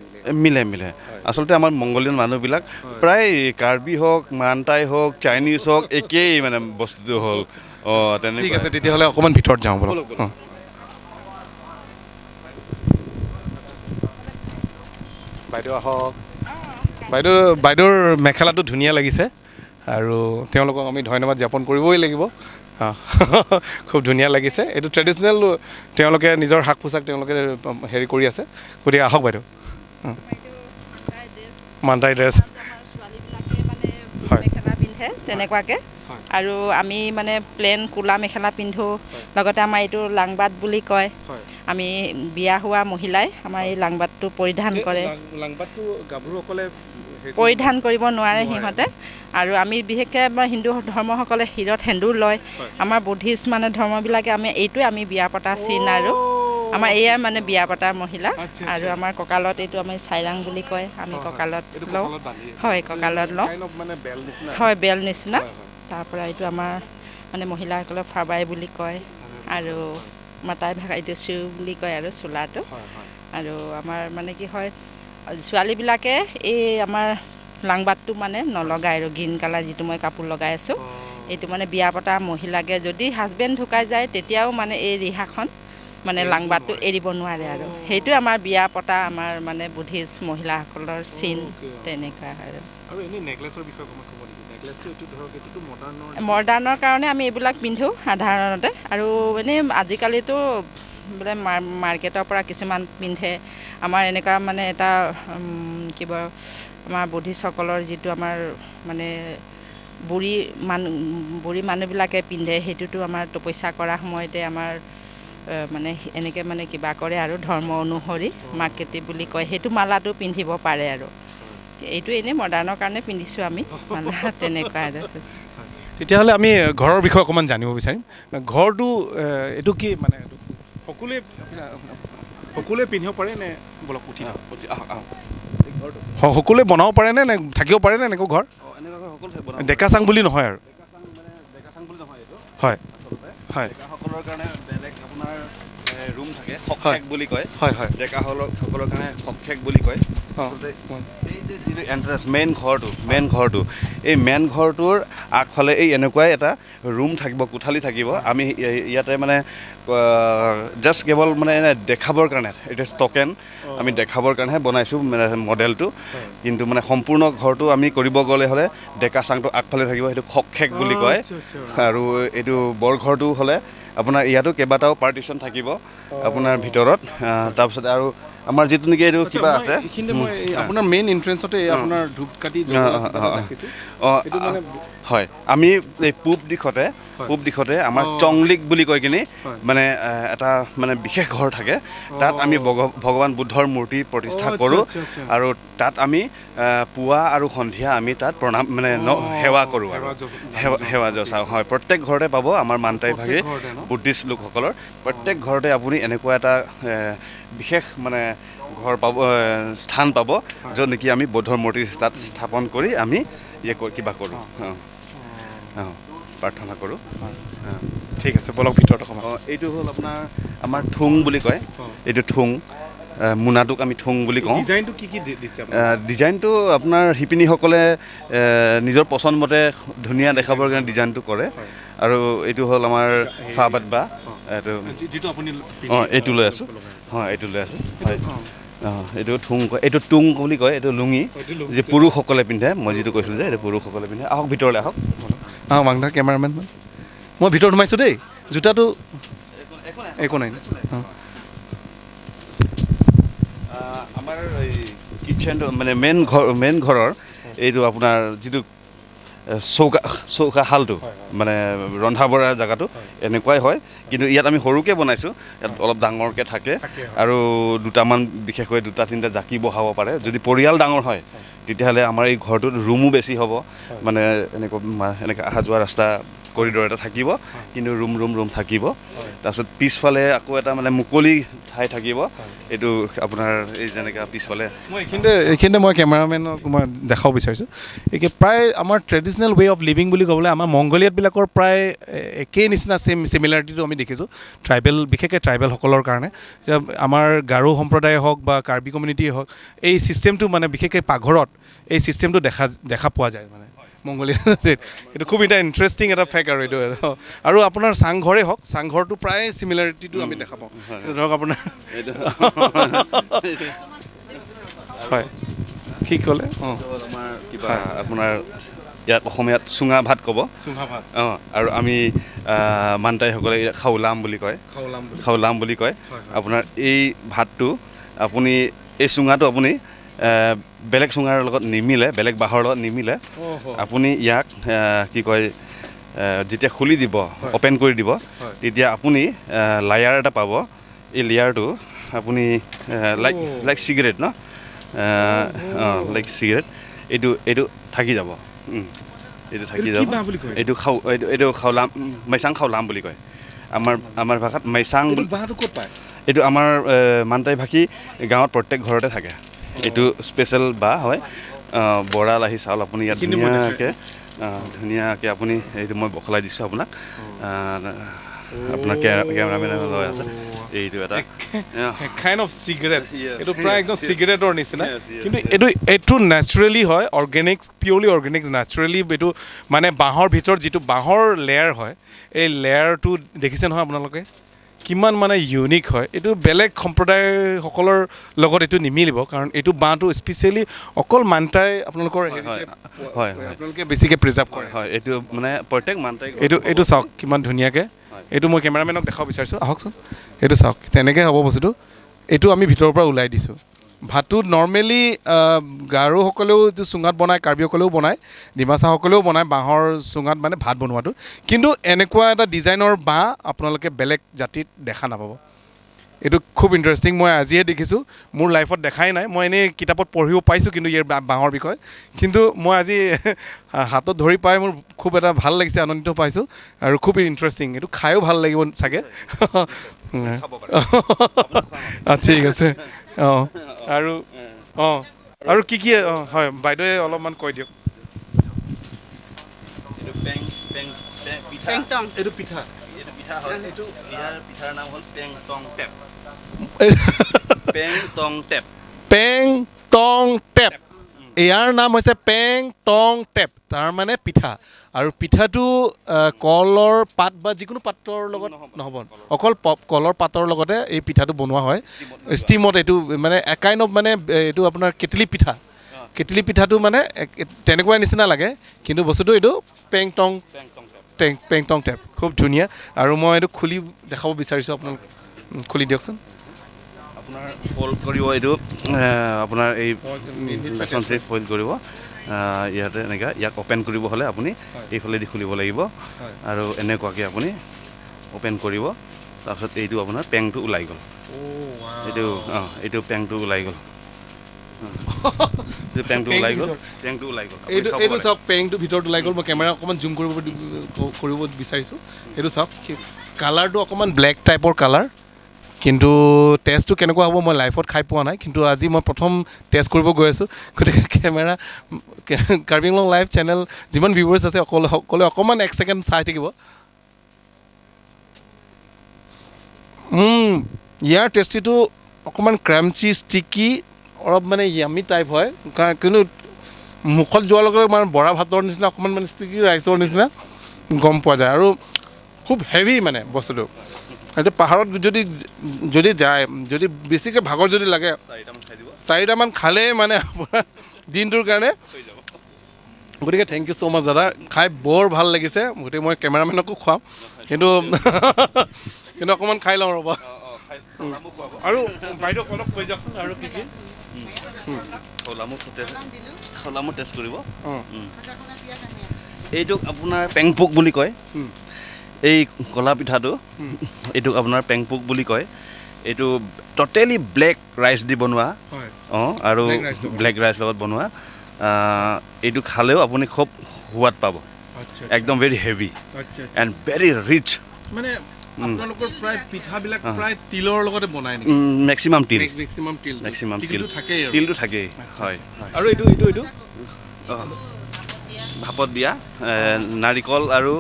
মিলে মিলে। আচলতে আমাৰ মংগোলীয়ান মানুহবিলাক প্ৰায় কাৰ্বি হওক, মান্তাই হওক, চাইনিজ হওক, একেই মানে বস্তুটো হ'ল। তেনেকুৱা। ঠিক আছে, তেতিয়াহ'লে অকণমান ভিতৰত যাওঁ ব'লক। বাইদেউ আহক। বাইদেউৰ মেখেলাটো ধুনীয়া লাগিছে আৰু তেওঁলোকক আমি ধন্যবাদ জ্ঞাপন কৰিবই লাগিব। খুব ধুনীয়া লাগিছে। এইটো ট্ৰেডিশ্যনেল, তেওঁলোকে নিজৰ শাক পোছাক তেওঁলোকে হেৰি কৰি আছে। গতিকে আহক বাইদেউ। মান্তাই ড্ৰেছ মেখেলা পিন্ধে তেনেকুৱাকৈ, আৰু আমি মানে প্লেইন ক'লা মেখেলা পিন্ধোঁ। লগতে আমাৰ এইটো লাংবাট বুলি কয়, আমি বিয়া হোৱা মহিলাই আমাৰ এই লাংবাটটো পৰিধান কৰে। লাংবাটটো গাভৰুসকলে পৰিধান কৰিব নোৱাৰে সিহঁতে। আৰু আমি বিশেষকৈ আমাৰ হিন্দু ধৰ্মসকলে শিৰত সেন্দুৰ লয়, আমাৰ বুদ্ধিষ্ট মানে ধৰ্মবিলাকে আমি এইটোৱে আমি বিয়া পতা চিন, আৰু আমাৰ এয়াই মানে বিয়া পতা মহিলা। আৰু আমাৰ কঁকালত এইটো আমি চাইৰাং বুলি কয়, আমি কঁকালত লওঁ। হয়, কঁকালত লওঁ, হয়, বেল নিচিনা। তাৰপৰা এইটো আমাৰ মানে মহিলাসকলে ফাবাই বুলি কয়, আৰু মাতাই ভাষা এইটো চিউ বুলি কয় আৰু চোলাটো। আৰু আমাৰ মানে কি হয়, ছোৱালীবিলাকে এই আমাৰ লাংবাটটো মানে নলগায় আৰু গ্ৰীণ কালাৰ যিটো মই কাপোৰ লগাই আছোঁ, এইটো মানে বিয়া পতা মহিলাকে যদি হাজবেণ্ড ঢুকাই যায় তেতিয়াও মানে এই ৰিহাখন মানে লাংবাটটো এৰিব নোৱাৰে আৰু সেইটো আমাৰ বিয়া পতা আমাৰ মানে বুদ্ধিষ্ট মহিলাসকলৰ চিন তেনেকুৱা। আৰু মডাৰ্ণৰ কাৰণে আমি এইবিলাক পিন্ধোঁ সাধাৰণতে। আৰু এনেই আজিকালিতো বোলে মাৰ্কেটৰ পৰা কিছুমান পিন্ধে। আমাৰ এনেকুৱা মানে এটা কিবা আমাৰ বুদ্ধিষ্টসকলৰ যিটো আমাৰ মানে বুঢ়ী মানুহবিলাকে পিন্ধে, সেইটোতো আমাৰ তপস্যা কৰা সময়তে আমাৰ মানে এনেকৈ মানে কিবা কৰে আৰু ধৰ্ম অনুসৰি মাকেটি বুলি কয়, সেইটো মালাটো পিন্ধিব পাৰে আৰু। এইটো এনেই মডাৰ্ণৰ কাৰণে পিন্ধিছোঁ আমি মালা, তেনেকুৱা আৰু। তেতিয়াহ'লে আমি ঘৰৰ বিষয়ে অকণমান জানিব বিচাৰিম। ঘৰটো এইটো কি মানে সকলোৱে পিন্ধিব পাৰে নে? বলক উঠি সকলোৱে বনাব পাৰেনে নে থাকিব পাৰেনে এনেকুৱা ঘৰ? ডেকা চাং বুলি নহয় আৰু? হয় হয়, ডেকাসকলৰ কাৰণে বেলেগ আপোনাৰ ৰুম থাকে, সক্ষেক বুলি কয়। হয় হয়, ডেকাসকলৰ কাৰণে সক্ষেক বুলি কয়। এই যে যিটো এণ্ট্ৰেঞ্চ মেইন ঘৰটো, এই মেইন ঘৰটোৰ আগফালে এই এনেকুৱাই এটা ৰুম থাকিব, কোঠালি থাকিব। আমি ইয়াতে মানে জাষ্ট কেৱল মানে এনে দেখাবৰ কাৰণে, it is token, আমি দেখাবৰ কাৰণেহে বনাইছোঁ মানে মডেলটো। কিন্তু মানে সম্পূৰ্ণ ঘৰটো আমি কৰিব গ'লে হ'লে ডেকা চাংটো আগফালে থাকিব, সেইটো সক্ষেক বুলি কয়। আৰু এইটো বৰঘৰটো হ'লে আপোনাৰ ইয়াতো কেইবাটাও পাৰ্টিশ্যন থাকিব আপোনাৰ ভিতৰত। তাৰপিছত আৰু আমাৰ যিটো নেকি এইটো কিবা আছে আপোনাৰ মেইন এণ্ট্ৰেঞ্চতে আপোনাৰ ধূপকাঠি হয়, আমি এই পূব দিশতে আমাৰ চংলিক বুলি কৈ কিনি মানে এটা মানে বিশেষ ঘৰ থাকে, তাত আমি ভগৱান বুদ্ধৰ মূৰ্তি প্ৰতিষ্ঠা কৰোঁ। আৰু তাত আমি পুৱা আৰু সন্ধিয়া আমি তাত প্ৰণাম মানে সেৱা কৰোঁ আৰু সেৱা যচাওঁ। হয়, প্ৰত্যেক ঘৰতে পাব আমাৰ মানটাই ভাগি বুদ্ধিষ্ট লোকসকলৰ প্ৰত্যেক ঘৰতে আপুনি এনেকুৱা এটা বিশেষ মানে ঘৰ পাব, স্থান পাব, য'ত নেকি আমি বৌদ্ধৰ মূৰ্তি তাত স্থাপন কৰি আমি ইয়ে কিবা কৰোঁ, প্ৰাৰ্থনা কৰোঁ। ঠিক আছে, বলক ভিতৰত অকণমান। এইটো হ'ল আপোনাৰ আমাৰ থুং বুলি কয়, এইটো থুং মোনাটোক আমি থুং বুলি কওঁ। ডিজাইনটো কি কি দিছে? ডিজাইনটো আপোনাৰ শিপিনীসকলে নিজৰ পচন্দমতে ধুনীয়া দেখাবৰ কাৰণে ডিজাইনটো কৰে। আৰু এইটো হ'ল আমাৰ ফাবাত বা এইটো যিটো আপুনি এইটো লৈ আছোঁ। হয়, এইটো লৈ আছোঁ। হয়, এইটো থুং কয়, এইটো টুং বুলি কয়, এইটো লুঙি যে পুৰুষসকলে পিন্ধে, মই যিটো কৈছিলোঁ যে এইটো পুৰুষসকলে পিন্ধে। আহক ভিতৰলৈ আহক। অঁ, মাংধা কেমেৰামেন, মই ভিতৰত সোমাইছোঁ দেই। জোতাটো একো নাই। আমাৰ এই কিটচেনটো মানে মেইন ঘৰৰ এইটো আপোনাৰ যিটো চৌকা শালটো মানে ৰন্ধা বঢ়াৰ জেগাটো এনেকুৱাই হয়, কিন্তু ইয়াত আমি সৰুকৈ বনাইছোঁ, ইয়াত অলপ ডাঙৰকৈ থাকে। আৰু দুটামান বিশেষকৈ দুটা তিনিটা জাকি বহাব পাৰে। যদি পৰিয়াল ডাঙৰ হয় তেতিয়াহ'লে আমাৰ এই ঘৰটোত ৰুমো বেছি হ'ব, মানে এনেকুৱা এনেকৈ অহা যোৱা ৰাস্তা কৰিডৰ এটা থাকিব, কিন্তু ৰুম ৰুম ৰুম থাকিব। তাৰপিছত পিছফালে আকৌ এটা মানে মুকলি ঠাই থাকিব, এইটো আপোনাৰ এই যেনেকৈ পিছফালে। মই এইখিনিতে মই কেমেৰামেনক মই দেখাব বিচাৰিছোঁ, এই প্ৰায় আমাৰ ট্ৰেডিশ্যনেল ৱে অফ লিভিং বুলি ক'বলৈ আমাৰ মংগোলিয়াতবিলাকৰ প্ৰায় একেই নিচিনা চিমিলাৰিটিটো আমি দেখিছোঁ। ট্ৰাইবেল, বিশেষকৈ ট্ৰাইবেলসকলৰ কাৰণে এতিয়া আমাৰ গাৰো সম্প্ৰদায়ে হওক বা কাৰ্বি কমিউনিটিয়ে হওক, এই ছিষ্টেমটো মানে বিশেষকৈ পাকঘৰত এই ছিষ্টেমটো দেখা পোৱা যায় মানে মংগোলিয়া। এইটো খুব এটা ইণ্টাৰেষ্টিং এটা ফেক্ট। আৰু এইটো আৰু আপোনাৰ চাংঘৰেই হওক, চাংঘৰটো প্ৰায় চিমিলাৰিটিটো আমি দেখা পাওঁ। ধৰক আপোনাৰ হয় কি ক'লে আমাৰ কিবা আপোনাৰ ইয়াত অসমীয়াত চুঙা ভাত ক'ব, চুঙা ভাত। অঁ, আৰু আমি মানটাইসকলে খাওলাম বুলি কয়, খাওলাম বুলি কয়। আপোনাৰ এই ভাতটো আপুনি এই চুঙাটো আপুনি বেলেগ চুঙাৰ লগত নিমিলে, বেলেগ বাঁহৰ লগত নিমিলে। আপুনি ইয়াক কি কয় যেতিয়া খুলি দিব, অ'পেন কৰি দিব, তেতিয়া আপুনি লেয়াৰ এটা পাব। এই লেয়াৰটো আপুনি লাইক চিগাৰেট ন, অঁ লাইক চিগাৰেট, এইটো থাকি যাব, এইটো থাকি যাব। এইটো খাওঁ, এইটো খাওলাম, মেচাং খাওলাম বুলি কয় আমাৰ ভাষাত। মেচাং এইটো আমাৰ মানটাই ভাষী গাঁৱত প্ৰত্যেক ঘৰতে থাকে। এইটো স্পেচিয়েল বাঁহ হয়, বৰা লাহি চাউল। আপুনি ইয়াত ধুনীয়াকৈ আপুনি এইটো মই বখলাই দিছোঁ আপোনাক, আপোনাৰ কেমেৰামেনে লৈ আছে। এইটো এটা কাইণ্ড অফ চিগাৰেট, এইটো প্ৰায় একদম চিগাৰেটৰ নিচিনা, কিন্তু এইটো নেচাৰেলি হয়, অৰ্গেনিক, পিয়'ৰলি অৰ্গেনিক, নেচাৰেলি। এইটো মানে বাঁহৰ ভিতৰত যিটো বাঁহৰ লেয়াৰ হয়, এই লেয়াৰটো দেখিছে নহয় আপোনালোকে, কিমান মানে ইউনিক হয়। এইটো বেলেগ সম্প্ৰদায়সকলৰ লগত এইটো নিমিলিব, কাৰণ এইটো বাঁহটো স্পেচিয়েলি অকল মানটাই আপোনালোকৰ হয় আপোনালোকে বেছিকৈ প্ৰিজাৰ্ভ কৰে। হয়, এইটো মানে প্ৰত্যেক মানটাই এইটো চাওক কিমান ধুনীয়াকৈ এইটো মই কেমেৰামেনক দেখাব বিচাৰিছোঁ, আহকচোন। এইটো চাওক, তেনেকৈ হ'ব বস্তুটো। এইটো আমি ভিতৰৰ পৰা ওলাই দিছোঁ। ভাতটো নৰ্মেলি গাৰোসকলেও এইটো চুঙাত বনায়, কাৰ্বিসকলেও বনায়, ডিমাচাসকলেও বনায় বাঁহৰ চুঙাত মানে ভাত বনোৱাটো। কিন্তু এনেকুৱা এটা ডিজাইনৰ বাঁহ আপোনালোকে বেলেগ জাতিত দেখা নাপাব। এইটো খুব ইণ্টাৰেষ্টিং, মই আজিহে দেখিছোঁ, মোৰ লাইফত দেখাই নাই। মই এনেই কিতাপত পঢ়িও পাইছোঁ কিন্তু ইয়াৰ বাঁহৰ বিষয়ে, কিন্তু মই আজি হাতত ধৰি পাই মোৰ খুব এটা ভাল লাগিছে, আনন্দিত পাইছোঁ আৰু খুব ইণ্টাৰেষ্টিং। এইটো খায়ো ভাল লাগিব চাগে। ঠিক আছে। অঁ, আৰু অঁ, আৰু কি কি? অঁ হয়, বাইদেৱে অলপমান কৈ দিয়ক। এইটো পিঠা, এইটো পিঠা হয়, এইটো ইয়াৰ পিঠাৰ নাম হ'ল পেং টং টেপ। পেং টং টেপ, পেং টং টেপ। ইয়াৰ নাম হৈছে পেং টং টেপ, তাৰমানে পিঠা। আৰু পিঠাটো কলৰ পাত বা যিকোনো পাতৰ লগত নহ'ব, অকল কলৰ পাতৰ লগতে এই পিঠাটো বনোৱা হয় ষ্টিমত। এইটো মানে কাইণ্ড অফ মানে এইটো আপোনাৰ কেটলি পিঠা। কেটলি পিঠাটো মানে তেনেকুৱাই নিচিনা লাগে, কিন্তু বস্তুটো এইটো পেং টং পেং টং টেপ, খুব ধুনীয়া। আৰু মই এইটো খুলি দেখাব বিচাৰিছোঁ আপোনালোক, খুলি দিয়কচোন। আপোনাৰ ফ'ল্ড কৰিব এইটো, আপোনাৰ এই ফ'ল্ড কৰিব ইয়াতে এনেকৈ। ইয়াক অ'পেন কৰিব হ'লে আপুনি এইফালেদি খুলিব লাগিব আৰু এনেকুৱাকৈ আপুনি অ'পেন কৰিব। তাৰপিছত এইটো আপোনাৰ পেংটো ওলাই গ'ল। এইটো অঁ, এইটো পেংটো ওলাই গ'ল, পেংটো ওলাই গ'ল, পেংটো ওলাই গ'ল। এইটো এইটো চাওক, পেংটো ভিতৰত ওলাই গ'ল। মই কেমেৰা অকণমান জুম কৰিব বিচাৰিছোঁ। এইটো চাওক, কালাৰটো অকণমান ব্লেক টাইপৰ কালাৰ, কিন্তু টেষ্টটো কেনেকুৱা হ'ব মই লাইফত খাই পোৱা নাই, কিন্তু আজি মই প্ৰথম টেষ্ট কৰিব গৈ আছোঁ। গতিকে camera Karbi Anglong live channel যিমান ভিউৱাৰ্ছ আছে সকলোৱে অকণমান এক ছেকেণ্ড চাই থাকিব। ইয়াৰ টেষ্টিটো অকণমান ক্ৰাঞ্চি, ষ্টিকি, অলপ মানে য়ামি টাইপ হয়, কাৰণ কিন্তু মুখত যোৱাৰ লগে লগে মানে বৰা ভাতৰ নিচিনা অকণমান মানে ষ্টিকি ৰাইচৰ নিচিনা গম পোৱা যায় আৰু খুব হেভি মানে বস্তুটো। এতিয়া পাহাৰত যদি যদি যায়, যদি বেছিকৈ ভাগৰ যদি লাগে, চাৰিটামান খালেই মানে আপোনাৰ দিনটোৰ কাৰণে। গতিকে thank you so মাছ দাদা, খাই বৰ ভাল লাগিছে। গতিকে মই কেমেৰামেনকো খুৱাম, কিন্তু কিন্তু অকণমান খাই লওঁ ৰ'ব। আৰু বাইদেউক অলপ কৈ যাওকচোন আৰু কি কি। খোলামো টেষ্ট কৰিব। এইটোক আপোনাৰ পেংপুক বুলি কয়, এই কলা পিঠাটো এইটোক আপোনাৰ পেংপুক বুলি কয়। এইটো ট'টেলি ব্লেক ৰাইচ দি বনোৱা, অঁ, আৰু ব্লেক ৰাইচ লগত বনোৱা। এইটো খালেও আপুনি খুব সোৱাদ পাব, একদম very heavy and very rich. মানে আপোনালোকৰ প্ৰায় পিঠাবিলাক প্ৰায় তিলৰ লগতে বনায় নেকি? মেক্সিমাম তিল, মেক্সিমাম তিল, মেক্সিমাম তিল থাকেই, তিলটো থাকেই। হয়। আৰু এইটো এইটো এইটো ভাপত দিয়া নাৰিকল আৰু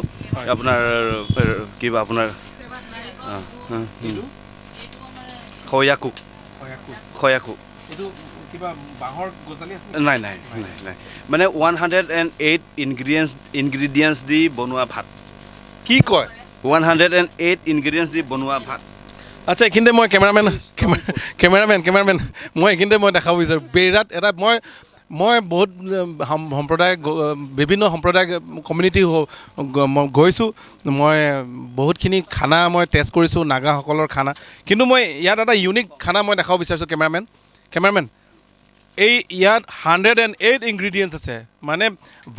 আপোনাৰ কিবা আপোনাৰ খয়াকুক, খয়াকুক নাই নাই নাই নাই, মানে 108 ইনগ্ৰিডিয়েণ্টছ দি বনোৱা ভাত। কি কয়? 108 ইনগ্ৰিডিয়েণ্টছ দি বনোৱা ভাত। আচ্ছা, এইখিনিতে মই কেমেৰামেন কেমেৰামেন কেমেৰামেন মই এইখিনিতে মই দেখাব বিচাৰোঁ বিৰাট এটা মই মই বহুত সম্প্ৰদায়, বিভিন্ন সম্প্ৰদায় কমিউনিটি গৈছোঁ, মই বহুতখিনি খানা মই টেষ্ট কৰিছোঁ, নাগাসকলৰ খানা। কিন্তু মই ইয়াত এটা ইউনিক খানা মই দেখাব বিচাৰিছোঁ কেমেৰামেন কেমেৰামেন। এই ইয়াত 108 ইনগ্ৰিডিয়েণ্টছ আছে, মানে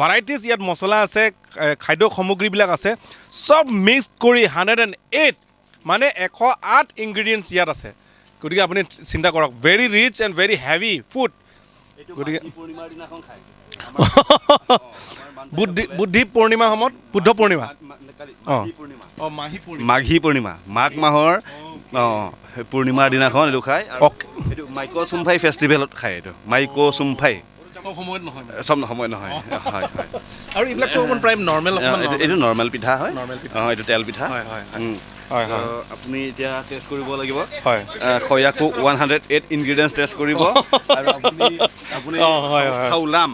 ভাৰাইটিজ ইয়াত মছলা আছে, খাদ্য সামগ্ৰীবিলাক আছে, চব মিক্স কৰি 108 মানে 108 ইনগ্ৰিডিয়েণ্টছ ইয়াত আছে। গতিকে আপুনি চিন্তা কৰক, very rich and very heavy food. গতিকে বুদ্ধি পূৰ্ণিমা সময়ত, বুদ্ধ পূৰ্ণিমা, অঁ মাঘী পূৰ্ণিমা, মাঘ মাহৰ অঁ পূৰ্ণিমাৰ দিনাখন এইটো খায়। এইটো মাইক' চুমফাই ফেষ্টিভেলত খায়, এইটো মাইক' চুমফাই। চব সময়ত নহয়, চব সময়ত নহয়। হয় হয়। আৰু এইবিলাকতো অকণমান প্ৰায় নৰ্মেল, এইটো নৰ্মেল পিঠা হয়, অঁ এইটো তেল পিঠা। হয় হয়। আপুনি এতিয়া টেষ্ট কৰিব লাগিব। হয়। খয়াকো 108 ইনগ্ৰিডিয়েণ্টছ টেষ্ট কৰিব। আৰু আপুনি খাওলাম,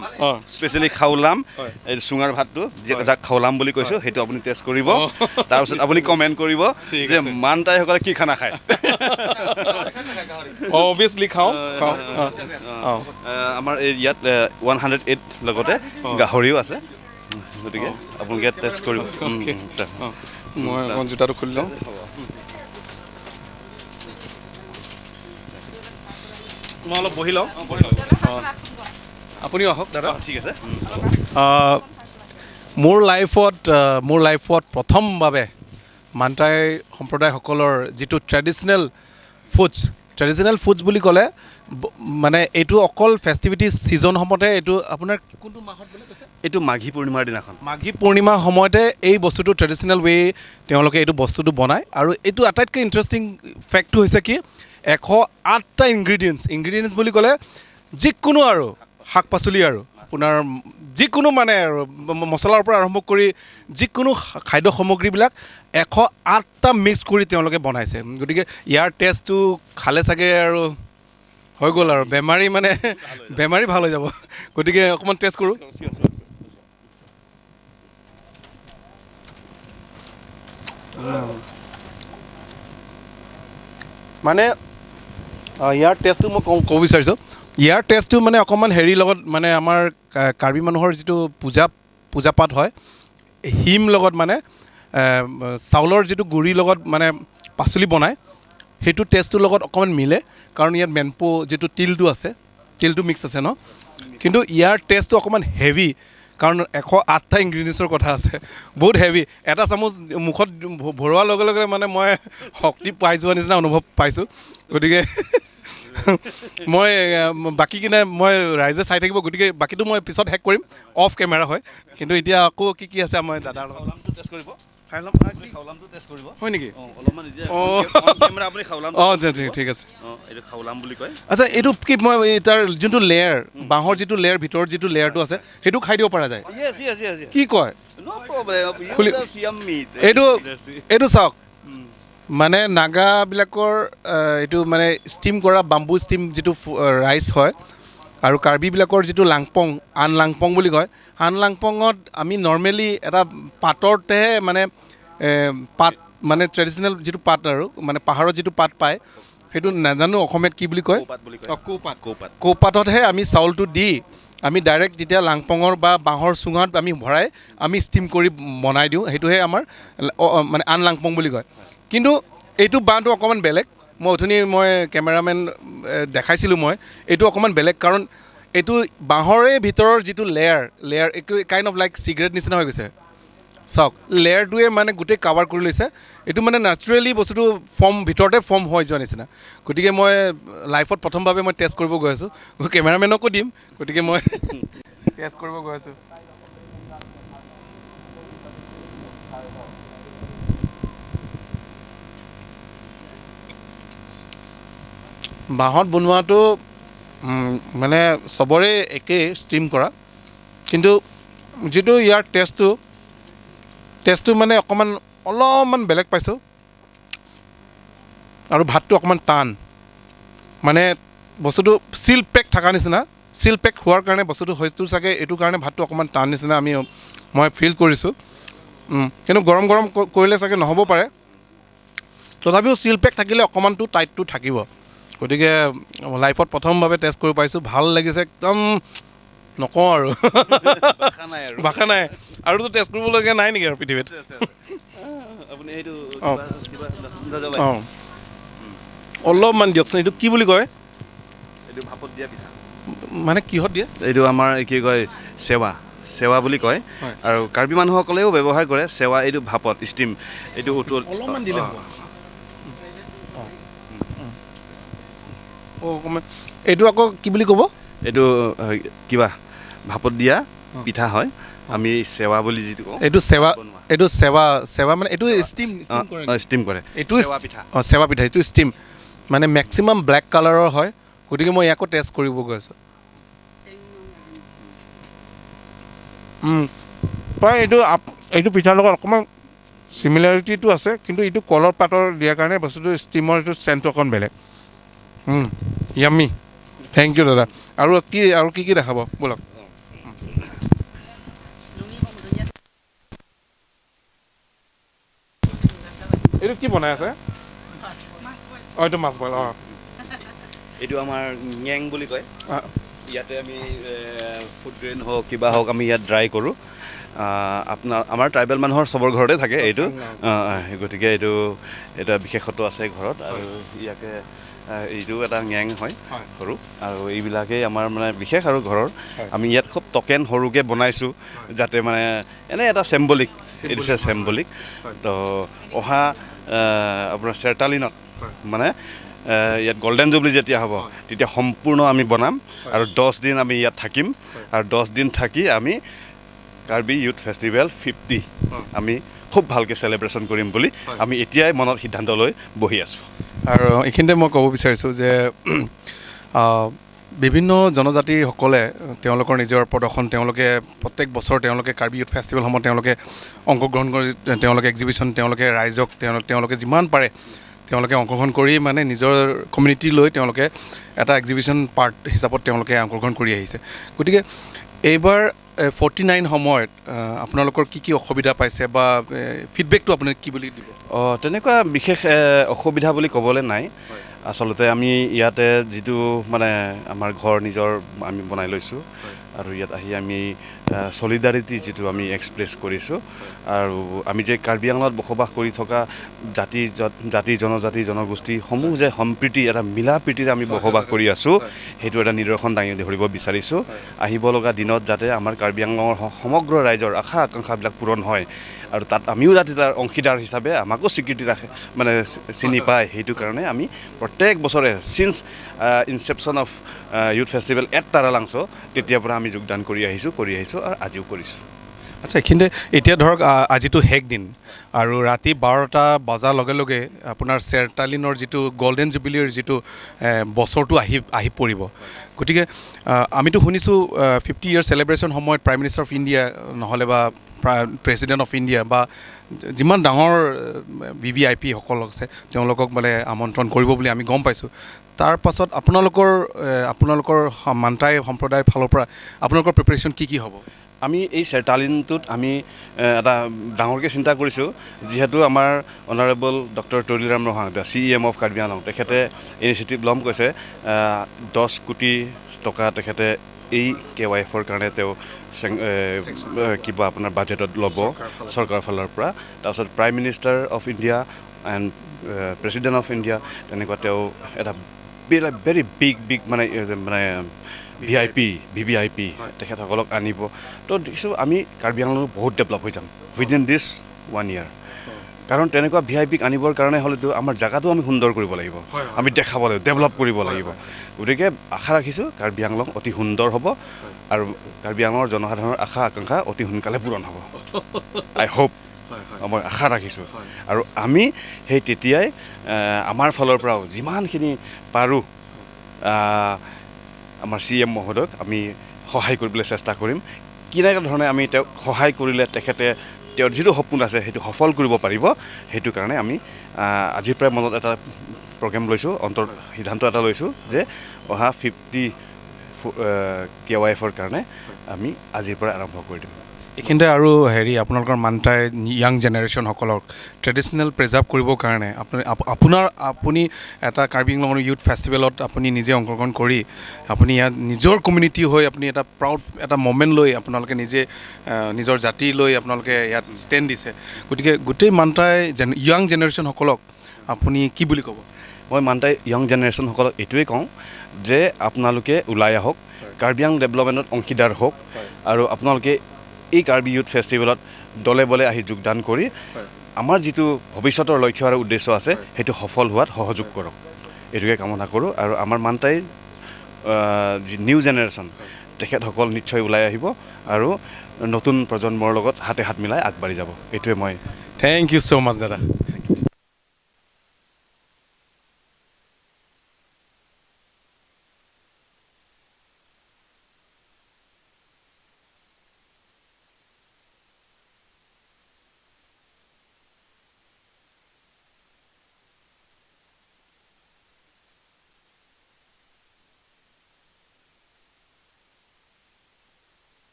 স্পেচিয়েলি খাওলাম, এই চুঙাৰ ভাতটো যাক খাওলাম বুলি কৈছোঁ, সেইটো আপুনি টেষ্ট কৰিব। তাৰপিছত আপুনি কমেণ্ট কৰিব যে মানটাইসকলে কি খানা খায়। অবভিয়াছলি খাওঁ। আমাৰ এই ইয়াত 108 লগতে গাহৰিও আছে, গতিকে আপোনালোকে টেষ্ট কৰিব। মই অকণ জোতাটো খুলি লওঁ। মই অলপ বহি লওঁ। আপুনিও আহক দাদা। ঠিক আছে। মোৰ লাইফত প্ৰথমবাবে মান্তাই সম্প্ৰদায়সকলৰ যিটো ট্ৰেডিশ্যনেল ফুডছ বুলি ক'লে মানে এইটো অকল ফেষ্টিভিটি ছিজন সময়তে, এইটো আপোনাৰ কোনটো মাহত বুলি কৈছে? এইটো মাঘী পূৰ্ণিমাৰ দিনাখন। মাঘী পূৰ্ণিমাৰ সময়তে এই বস্তুটো ট্ৰেডিশ্যনেল ৱে তেওঁলোকে এইটো বস্তুটো বনায়। আৰু এইটো আটাইতকৈ ইণ্টাৰেষ্টিং ফেক্টটো হৈছে কি 108টা ইনগ্ৰিডিয়েণ্টছ বুলি ক'লে যিকোনো আৰু শাক পাচলি আৰু আপোনাৰ যিকোনো মানে আৰু মছলাৰ পৰা আৰম্ভ কৰি যিকোনো খাদ্য সামগ্ৰীবিলাক 108টা মিক্স কৰি তেওঁলোকে বনাইছে। গতিকে ইয়াৰ টেষ্টটো খালে চাগে আৰু হৈ গ'ল আৰু বেমাৰী ভাল হৈ যাব। গতিকে অকণমান টেষ্ট কৰোঁ। মানে ইয়াৰ টেষ্টটো মই ক'ব বিচাৰিছোঁ, ইয়াৰ টেষ্টটো মানে অকণমান হেৰিৰ লগত মানে আমাৰ কাৰ্বি মানুহৰ যিটো পূজা পাত হয়, হিম লগত মানে চাউলৰ যিটো গুড়িৰ লগত মানে পাচলি বনায়, সেইটো টেষ্টটোৰ লগত অকণমান মিলে। কাৰণ ইয়াত মেনপো যিটো তিলটো আছে, তিলটো মিক্স আছে ন, কিন্তু ইয়াৰ টেষ্টটো অকণমান হেভি, কাৰণ 108টা ইনগ্ৰিডিয়েণ্টছৰ কথা আছে, বহুত হেভি। এটা চামুচ মুখত ভৰোৱাৰ লগে লগে মানে মই শক্তি পাই যোৱা নিচিনা অনুভৱ পাইছোঁ। গতিকে মই বাকী কিনে মই ৰাইজে চাই থাকিব, গতিকে বাকীটো মই পিছত শেষ কৰিম, অফ কেমেৰা হয়। কিন্তু এতিয়া আকৌ কি কি আছে আমাৰ দাদাৰ লগত হয় নেকি? অঁ ঠিক আছে। আচ্ছা, এইটো কি মই তাৰ যোনটো লেয়াৰ, বাঁহৰ যিটো লেয়াৰ, ভিতৰত যিটো লেয়াৰটো আছে সেইটো খাই দিব পৰা যায়? কি কয় এইটো চাওক, মানে নাগাবিলাকৰ এইটো মানে ষ্টিম কৰা বাম্বু ষ্টিম যিটো ৰাইচ হয়, আৰু কাৰ্বিবিলাকৰ যিটো লাংপং, আন লাংপং বুলি কয়। আন লাংপঙত আমি নৰ্মেলি এটা পাতৰতেহে মানে পাত মানে ট্ৰেডিশ্যনেল যিটো পাত আৰু মানে পাহাৰত যিটো পাত পায়, সেইটো নাজানো অসমীয়াত কি বুলি কয়, কৌপাত। কৌপাততহে আমি চাউলটো দি আমি ডাইৰেক্ট যেতিয়া লাংপঙৰ বা বাঁহৰ চুঙাত আমি ভৰাই আমি ষ্টিম কৰি বনাই দিওঁ, সেইটোহে আমাৰ মানে আন লাংপং বুলি কয়। কিন্তু এইটো বাঁহটো অকণমান বেলেগ। মই অথনি মই কেমেৰামেন দেখাইছিলোঁ, মই এইটো অকণমান বেলেগ, কাৰণ এইটো বাঁহৰে ভিতৰৰ যিটো লেয়াৰ এইটো কাইণ্ড অফ লাইক চিগাৰেট নিচিনা হৈ গৈছে। চাওক, লেয়াৰটোৱে মানে গোটেই কাভাৰ কৰি লৈছে। এইটো মানে নেচাৰেলি বস্তুটো ফৰ্ম ভিতৰতে ফৰ্ম হৈ যোৱা নিচিনা। গতিকে মই লাইফত প্ৰথমভাৱে মই টেষ্ট কৰিব গৈ আছোঁ, কেমেৰামেনকো দিম, গতিকে মই টেষ্ট কৰিব গৈ আছোঁ। বাঁহত বনোৱাটো মানে চবৰে একেই ষ্টিম কৰা, কিন্তু যিটো ইয়াৰ টেষ্টটো মানে অলপমান বেলেগ পাইছোঁ। আৰু ভাতটো অকণমান টান, মানে বস্তুটো চিল পেক থকা নিচিনা, চিল পেক হোৱাৰ কাৰণে বস্তুটো হয়তো চাগে এইটো কাৰণে ভাতটো অকণমান টান নিচিনা মই ফিল কৰিছোঁ। কিন্তু গৰম গৰম কৰিলে চাগে নহ'ব পাৰে, তথাপিও চিল পেক থাকিলে অকণমানটো টাইটটো থাকিব। গতিকে লাইফত প্ৰথমভাৱে টেষ্ট কৰিব পাৰিছোঁ, ভাল লাগিছে একদম, নকওঁ আৰু ভাষা নাই। আৰুতো টেষ্ট কৰিবলগীয়া নাই নেকি আৰু পৃথিৱীত? অঁ, অলপমান দিয়কচোন। এইটো কি বুলি কয়? মানে কিহত দিয়ে এইটো? আমাৰ কি কয়, চেৱা বুলি কয়। আৰু কাৰ্বি মানুহসকলেও ব্যৱহাৰ কৰে চেৱা। এইটো ভাপত ষ্টিম, এইটো অলপমান দিলে হ'ব। অকণমান এইটো আকৌ কি বুলি ক'ব? এইটো কিবা ভাপত দিয়া পিঠা হয়, আমি চেৱা বুলি যিটো কওঁ। এইটো চেৱা, এইটো চেৱা, চেৱা মানে এইটো ষ্টিম ষ্টিম কৰে। এইটো অঁ চেৱা পিঠা, এইটো ষ্টিম মানে মেক্সিমাম ব্লেক কালাৰৰ হয়। গতিকে মই ইয়াকো টেষ্ট কৰিব গৈ আছোঁ। প্ৰায় এইটো পিঠাৰ লগত অকণমান চিমিলাৰিটিটো আছে, কিন্তু এইটো কলৰ পাতৰ দিয়াৰ কাৰণে বস্তুটো ষ্টিমৰ এইটো চেণ্টটো অকণ বেলেগ। য়াম্মি, thank U দাদা। আৰু কি কি দেখাব ব'লক? এইটো কি বনাই আছে? অঁ, এইটো মাছ বইল। অঁ, এইটো আমাৰ ঙেং বুলি কয়। ইয়াতে আমি ফুড গ্ৰেইন হওক কিবা হওক আমি ইয়াত ড্ৰাই কৰোঁ। আপোনাৰ আমাৰ ট্ৰাইবেল মানুহৰ চবৰ ঘৰতে থাকে এইটো, গতিকে এইটো এটা বিশেষত্ব আছে ঘৰত। আৰু ইয়াকে এইটো এটা গেং হয় সৰু, আৰু এইবিলাকেই আমাৰ মানে বিশেষ আৰু ঘৰৰ। আমি ইয়াত খুব টকেন সৰুকৈ বনাইছোঁ যাতে মানে এনেই এটা চেম্বলিক, it's a symbolic. তো অহা আপোনাৰ চেৰতালিনত মানে ইয়াত গল্ডেন জুবলি যেতিয়া হ'ব তেতিয়া সম্পূৰ্ণ আমি বনাম আৰু 10 দিন আমি ইয়াত থাকিম আৰু 10 দিন থাকি আমি কাৰ্বি ইউথ ফেষ্টিভেল 50 আমি খুব ভালকৈ চেলিব্ৰেশ্যন কৰিম বুলি আমি এতিয়াই মনত সিদ্ধান্ত লৈ বহি আছোঁ। আৰু এইখিনিতে মই ক'ব বিচাৰিছোঁ যে বিভিন্ন জনজাতিসকলে তেওঁলোকৰ নিজৰ প্ৰদৰ্শন তেওঁলোকে প্ৰত্যেক বছৰ তেওঁলোকে কাৰ্বি ইউথ ফেষ্টিভেলসমূহ তেওঁলোকে অংশগ্ৰহণ কৰি তেওঁলোকে এক্সিবিশ্যন তেওঁলোকে ৰাইজক তেওঁলোকে যিমান পাৰে তেওঁলোকে অংশগ্ৰহণ কৰি মানে নিজৰ কমিউনিটি লৈ তেওঁলোকে এটা এক্সিবিশ্যন পাৰ্ট হিচাপত তেওঁলোকে অংশগ্ৰহণ কৰি আহিছে। গতিকে এইবাৰ 49 সময়ত আপোনালোকৰ কি কি অসুবিধা পাইছে বা ফিডবেকটো আপুনি কি বুলি দিব? তেনেকুৱা বিশেষ অসুবিধা বুলি ক'বলৈ নাই। আচলতে আমি ইয়াতে যিটো মানে আমাৰ ঘৰ নিজৰ আমি বনাই লৈছোঁ আৰু ইয়াত আহি আমি ছলিডাৰিটি যিটো আমি এক্সপ্ৰেছ কৰিছোঁ আৰু আমি যে কাৰ্বি আংলঙত বসবাস কৰি থকা জাতি জাতি জনজাতি জনগোষ্ঠীসমূহ যে সম্প্ৰীতি এটা মিলা প্ৰীতিৰে আমি বসবাস কৰি আছোঁ সেইটো এটা নিদৰ্শন দাঙি ধৰিব বিচাৰিছোঁ। আহিব লগা দিনত যাতে আমাৰ কাৰ্বি আংলঙৰ সমগ্ৰ ৰাইজৰ আশা আকাংক্ষাবিলাক পূৰণ হয় আৰু তাত আমিও যাতে তাৰ অংশীদাৰ হিচাপে আমাকো স্বীকৃতি ৰাখে মানে চিনি পায়, সেইটো কাৰণে আমি প্ৰত্যেক বছৰে since inception of youth festival at Taralangso তেতিয়াৰ পৰা আমি যোগদান কৰি আহিছোঁ আৰু আজিও কৰিছোঁ। আচ্ছা, এইখিনিতে এতিয়া ধৰক আজিতো শেষ দিন আৰু ৰাতি 12টা বজাৰ লগে লগে আপোনাৰ চেৰতালিনৰ যিটো গল্ডেন জুবিলিৰ যিটো বছৰটো আহি পৰিব। গতিকে আমিতো শুনিছোঁ 50 ইয়েৰ চেলিব্ৰেশ্যন সময়ত প্ৰাইম মিনিষ্টাৰ অফ ইণ্ডিয়া নহ'লে বা প্ৰেচিডেণ্ট অফ ইণ্ডিয়া বা যিমান ডাঙৰ VVIP সকল আছে তেওঁলোকক মানে আমন্ত্ৰণ কৰিব বুলি আমি গম পাইছোঁ। তাৰ পাছত আপোনালোকৰ মান্তাই সম্প্ৰদায়ৰ ফালৰ পৰা আপোনালোকৰ প্ৰিপেৰেশ্যন কি কি হ'ব? আমি এই চেৰতালিনটোত আমি এটা ডাঙৰকৈ চিন্তা কৰিছোঁ, যিহেতু আমাৰ honourable doctor Tuliram Ronghang the CM of Karbi Anglong তেখেতে ইনিচিয়েটিভ ল'ম কৈছে। 10 কোটি টকা তেখেতে এই KYFৰ কাৰণে তেওঁ কিবা আপোনাৰ বাজেটত ল'ব চৰকাৰৰ ফালৰ পৰা। তাৰপিছত prime minister of India and president of India তেনেকুৱা তেওঁ এটা ভেৰি বিগ বিগ মানে মানে VIP VVIP তেখেতসকলক আনিব। তো দেখিছোঁ আমি কাৰ্বি আংলং বহুত ডেভেলপ হৈ যাম উইদিন দিছ 1 ইয়াৰ। কাৰণ তেনেকুৱা VIPক আনিবৰ কাৰণে হ'লেতো আমাৰ জেগাটো আমি সুন্দৰ কৰিব লাগিব, আমি দেখাব লাগিব, ডেভেলপ কৰিব লাগিব। গতিকে আশা ৰাখিছোঁ কাৰ্বি আংলং অতি সুন্দৰ হ'ব আৰু কাৰ্বি আংলঙৰ জনসাধাৰণৰ আশা আকাংক্ষা অতি সোনকালে পূৰণ হ'ব। আই হোপ, মই আশা ৰাখিছোঁ। আৰু আমি সেই তেতিয়াই আমাৰ ফালৰ পৰাও যিমানখিনি পাৰোঁ আমাৰ CM মহোদয়ক আমি সহায় কৰিবলৈ চেষ্টা কৰিম। কেনেকুৱা ধৰণে আমি তেওঁক সহায় কৰিলে তেখেতে তেওঁৰ যিটো সপোন আছে সেইটো সফল কৰিব পাৰিব, সেইটো কাৰণে আমি আজিৰ পৰাই মনত এটা প্ৰগ্ৰেম লৈছোঁ, অন্তৰ সিদ্ধান্ত এটা লৈছোঁ যে অহা 50 KYFৰ কাৰণে আমি আজিৰ পৰা আৰম্ভ কৰি দিম। এইখিনিতে আৰু হেৰি আপোনালোকৰ মান্তাই য়াং জেনেৰেশ্যনসকলক ট্ৰেডিশ্যনেল প্ৰিজাৰ্ভ কৰিবৰ কাৰণে আপুনি এটা কাৰ্বি আংলঙৰ ইউথ ফেষ্টিভেলত আপুনি নিজে অংশগ্ৰহণ কৰি আপুনি ইয়াত নিজৰ কমিউনিটি হৈ আপুনি এটা প্ৰাউড এটা মমেণ্ট লৈ আপোনালোকে নিজে নিজৰ জাতি লৈ আপোনালোকে ইয়াত ষ্টেণ্ড দিছে। গতিকে গোটেই মান্তাই য়াং জেনেৰেশ্যনসকলক আপুনি কি বুলি ক'ব? মই মান্তাই য়াং জেনেৰেশ্যনসকলক এইটোৱে কওঁ যে আপোনালোকে ওলাই আহক, কাৰ্বি আংলং ডেভেলপমেণ্টত অংশীদাৰ হওক আৰু আপোনালোকে এই কাৰ্বি ইউথ ফেষ্টিভেলত দলে বলে আহি যোগদান কৰি আমাৰ যিটো ভৱিষ্যতৰ লক্ষ্য আৰু উদ্দেশ্য আছে সেইটো সফল হোৱাত সহযোগ কৰক, এইটোকে কামনা কৰোঁ। আৰু আমাৰ মান্তাই যি নিউ জেনেৰেশ্যন তেখেতসকল নিশ্চয় ওলাই আহিব আৰু নতুন প্ৰজন্মৰ লগত হাতে হাত মিলাই আগবাঢ়ি যাব, এইটোৱে মই। Thank you so মাছ দাদা।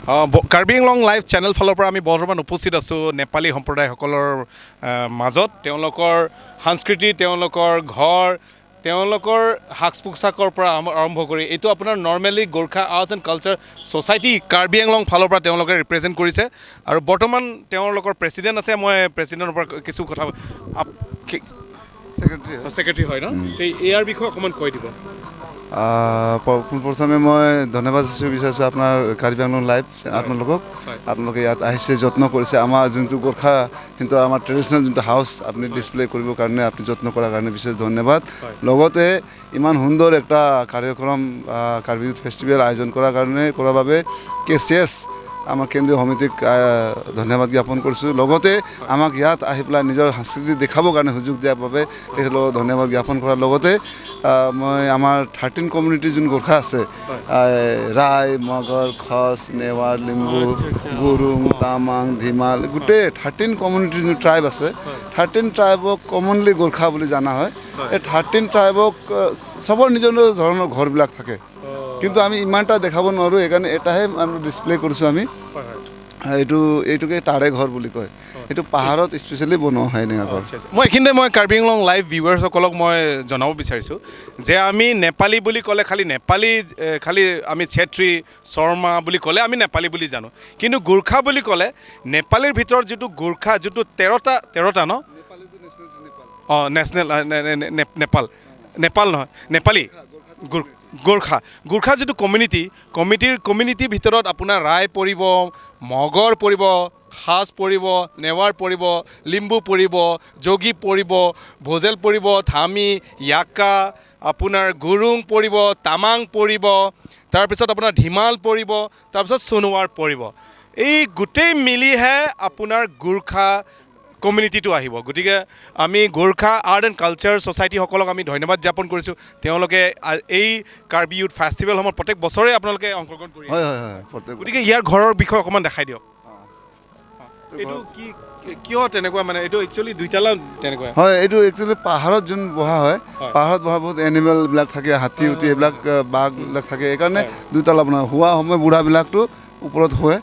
কাৰ্বি আংলং লাইভ চেনেল ফালৰ পৰা আমি বৰ্তমান উপস্থিত আছোঁ নেপালী সম্প্ৰদায়সকলৰ মাজত। তেওঁলোকৰ সংস্কৃতি, তেওঁলোকৰ ঘৰ, তেওঁলোকৰ সাজ পোছাকৰ পৰা আৰম্ভ কৰি এইটো আপোনাৰ normally Gorkha arts and culture society Karbi Anglong ফালৰ পৰা তেওঁলোকে ৰিপ্ৰেজেণ্ট কৰিছে। আৰু বৰ্তমান তেওঁলোকৰ প্ৰেচিডেণ্ট আছে, মই প্ৰেচিডেণ্টৰ পৰা কিছু কথা ছেক্ৰেটাৰী হয় ন, ইয়াৰ বিষয়ে অকণমান কৈ দিব। পোনপ্ৰথমে মই ধন্যবাদ বিচাৰিছোঁ আপোনাৰ কাৰ্বি আংলং লাইভ আপোনালোকক, আপোনালোকে ইয়াত আহিছে, যত্ন কৰিছে। আমাৰ যোনটো গোৰ্খা কিন্তু আমাৰ ট্ৰেডিশ্যনেল যোনটো হাউচ আপুনি ডিছপ্লে কৰিবৰ কাৰণে আপুনি যত্ন কৰাৰ কাৰণে বিশেষ ধন্যবাদ। লগতে ইমান সুন্দৰ এটা কাৰ্যক্ৰম কাৰ্বি ইউথ ফেষ্টিভেল আয়োজন কৰাৰ কাৰণে কৰাৰ বাবে KCS আমাৰ কেন্দ্ৰীয় সমিতিক ধন্যবাদ জ্ঞাপন কৰিছোঁ। লগতে আমাক ইয়াত আহি পেলাই নিজৰ সংস্কৃতি দেখাবৰ কাৰণে সুযোগ দিয়াৰ বাবে তেখেতলোকক ধন্যবাদ জ্ঞাপন কৰাৰ লগতে মই আমাৰ 13 কমিউনিটি যোন গোৰ্খা আছে, ৰায়, মগৰ, খচ, নেৱাৰ, লিম্বু, গুৰুং, তামাং, ধিমাল, গোটেই 13 কমিউনিটি যোন ট্ৰাইব আছে, 13 ট্ৰাইবক কমনলি গোৰ্খা বুলি জনা হয়। এই 13 ট্ৰাইবক চবৰ নিজৰ নিজৰ ধৰণৰ ঘৰবিলাক থাকে, কিন্তু আমি ইমানটা দেখাব নোৱাৰোঁ, সেইকাৰণে এটাহে আমি ডিছপ্লে কৰিছোঁ। আমি এইটোকে তাৰে ঘৰ বুলি কয়, এইটো পাহাৰত স্পেচিয়েলি বনোৱা হয় এনেকুৱা ঘৰ। মই এইখিনিতে মই কাৰ্বি আংলং লাইভ ভিউৱাৰ্ছসকলক মই জনাব বিচাৰিছোঁ যে আমি নেপালী বুলি ক'লে খালি নেপালী, খালি আমি ছেত্ৰী, শৰ্মা বুলি ক'লে আমি নেপালী বুলি জানো, কিন্তু গোৰ্খা বুলি ক'লে নেপালীৰ ভিতৰত যিটো গোৰ্খা, যিটো তেৰটা ন, অঁ নেশ্যনেল নেপাল, নেপাল নহয় নেপালী গোৰ্খা, গোৰ্খা যিটো কমিউনিটি, কমিউনিটিৰ ভিতৰত আপোনাৰ ৰায় পৰিব, মগৰ পৰিব, সাজ পৰিব, নেৱাৰ পৰিব, লিম্বু পৰিব, যোগী পৰিব, ভোজেল পৰিব, থামি, য়াকা, আপোনাৰ গুৰুং পৰিব, তামাং পৰিব, তাৰপিছত আপোনাৰ ধিমাল পৰিব, তাৰপিছত সোণোৱাৰ পৰিব। এই গোটেই মিলিহে আপোনাৰ গোৰ্খা কমিউনিটিটো আহিব। গতিকে আমি গোৰ্খা আৰ্ট এণ্ড কালচাৰ ছ'চাইটিসকলক আমি ধন্যবাদ জ্ঞাপন কৰিছোঁ, তেওঁলোকে এই কাৰ্বি ইউথ ফেষ্টিভেলসমূহত প্ৰত্যেক বছৰে আপোনালোকে অংশগ্ৰহণ কৰি হয় হয় হয়। গতিকে ইয়াৰ ঘৰৰ বিষয়ে অকণমান দেখাই দিয়ক। এইটো কি কিয় তেনেকুৱা, মানে এইটো একচুৱেলি দুইতলা তেনেকুৱা হয়? এইটো একচুৱেলি পাহাৰত যোন বহা হয়, পাহাৰত বহা বহুত এনিমেলবিলাক থাকে, হাতী উতি এইবিলাক বাঘবিলাক থাকে, সেইকাৰণে দুইতলা বনোৱা। শোৱা সময় বুঢ়াবিলাকতো ওপৰত শুৱে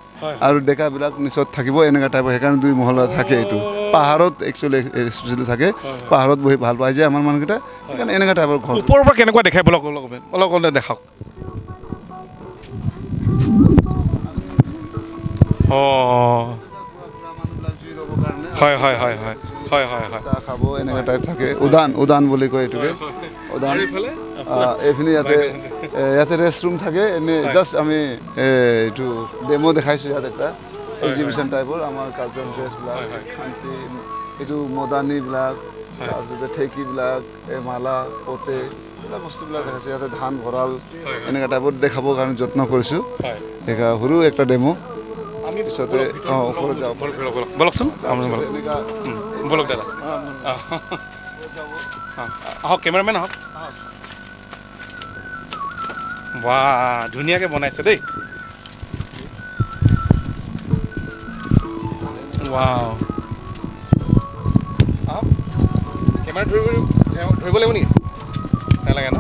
আৰু ডেকাবিলাক নিচত থাকিব, এনেকুৱা টাইপৰ, সেইকাৰণে দুই মহলা থাকে। এইটো পাহাৰত একচুৱেলি স্পেচিয়েলি থাকে, পাহাৰত বহি ভাল পায় যে আমাৰ মানুহকেইটা, সেইকাৰণে এনেকুৱা টাইপৰ ঘৰ। ওপৰৰ পৰা কেনেকুৱা দেখাই বলক, অলপ অলপ দেখাওক। অঁ হয় হয় হয় হয় হয় হয় হয়, চাহ খাব এনেকুৱা টাইপ থাকে। উদান, উদান বুলি কয় এইটোকে, উদান। এইখিনি ইয়াতে ইয়াতে ৰেষ্ট ৰুম থাকে। এনেই জাষ্ট আমি এইটো ডেমো দেখাইছোঁ ইয়াত, এটা এক্সিবিশ্যন টাইপৰ আমাৰ কালচাৰ ড্ৰেছবিলাক, শান্তি, এইটো মদানীবিলাক, তাৰপিছতে ঠেকিবিলাক, এই মালা, পতে, এইবিলাক বস্তুবিলাক দেখাইছোঁ। ইয়াতে ধান ভঁৰাল এনেকুৱা টাইপৰ দেখাবৰ কাৰণে যত্ন কৰিছোঁ। সেইকাৰণে সৰু একটা ডেমো। পিছতে অঁ ওপৰত যাওঁ, বলকচোন, বলক দাদা, আহক কেমেৰামেন আহক। বাহ, ধুনীয়াকৈ বনাইছে দেই। ৱাও, কেমেৰা ধৰিব লাগিব নেকি? নালাগে ন?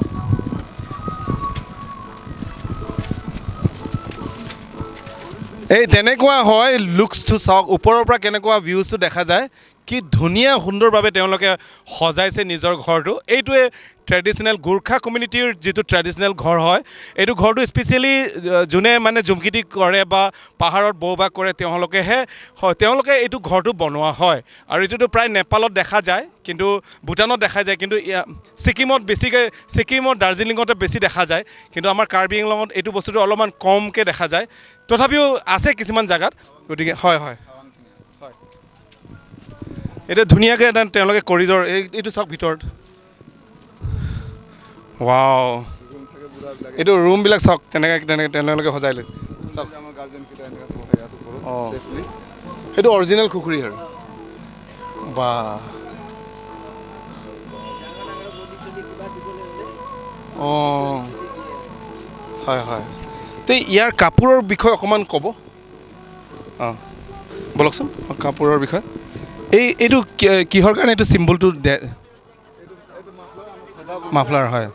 এই তেনেকুৱা হয় লুকছটো চাওক, ওপৰৰ পৰা কেনেকুৱা ভিউজটো দেখা যায়, কি ধুনীয়া সুন্দৰভাৱে তেওঁলোকে সজাইছে নিজৰ ঘৰটো। এইটোৱে ট্ৰেডিশ্যনেল গোৰ্খা কমিউনিটিৰ যিটো ট্ৰেডিশ্যনেল ঘৰ হয়। এইটো ঘৰটো স্পেচিয়েলি যোনে মানে জুমখেতি কৰে বা পাহাৰত বসবাস কৰে তেওঁলোকেহে, তেওঁলোকে এইটো ঘৰটো বনোৱা হয়। আৰু এইটোতো প্ৰায় নেপালত দেখা যায়, কিন্তু ভূটানত দেখা যায়, কিন্তু ছিকিমত বেছিকৈ, ছিকিমত দাৰ্জিলিঙতে বেছি দেখা যায়, কিন্তু আমাৰ কাৰ্বি আংলঙত এইটো বস্তুটো অলপমান কমকৈ দেখা যায়, তথাপিও আছে কিছুমান জেগাত। গতিকে হয় হয়, এতিয়া ধুনীয়াকৈ এটা তেওঁলোকে কৰিডৰ, এইটো চাওক ভিতৰত। ৱাও, এইটো ৰুমবিলাক চাওক তেনেকৈ তেনেকৈ তেওঁলোকে সজাই লৈ চাওক। অঁ, সেইটো অৰিজিনেল খুখুৰী আৰু। বা অঁ হয় হয়। তে ইয়াৰ কাপোৰৰ বিষয়ে অকণমান ক'ব। অঁ বলকচোন, কাপোৰৰ বিষয়ে। এই এইটো কিহৰ কাৰণে এইটো চিম্বলটো মাফলাৰ হয়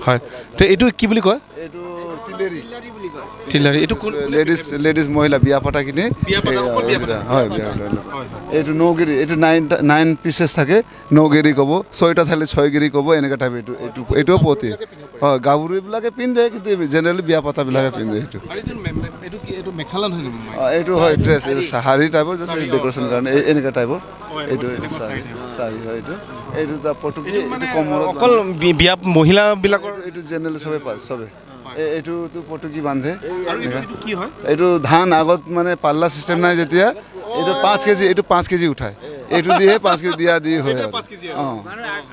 হয়। তো এইটো কি বুলি কয়? এইটো তিলাৰী এইটো কোন লেডিজ মহিলা বিয়া পতা কিনে হয় বিয়া। এইটো নগিৰি, এইটো 9 পিচেছ থাকে, নগিৰি ক'ব, 6টা থাকিলে 6 গিৰি ক'ব, এনেকুৱা টাইপ। এইটো এইটো এইটোও পতি হয়, গাভৰুবিলাকে পিন্ধে, কিন্তু জেনেৰেলি বিয়া পতাবিলাকে পিন্ধে এইটো। এইটো হয় ড্ৰেছ, এইটো শাৰী টাইপৰ, জাষ্ট ডেক'ৰেশ্যন কাৰণে এনেকুৱা টাইপৰ। এইটো শাৰী হয়, এইটো এইটো পটুকি, এইটো কমৰত অকল বিয়া মহিলাবিলাকৰ, এইটো জেনেৰেলি চবে পায়, চবে এইটোতো পটুকি বান্ধে। কি হয় এইটো ধান আগত মানে পাল্লা চিষ্টেম নাই যেতিয়া, এইটো 5 কেজি, এইটো 5 কেজি উঠায়, এইটো দিয়ে 5 কেজি দিয়া দি হয়। অঁ,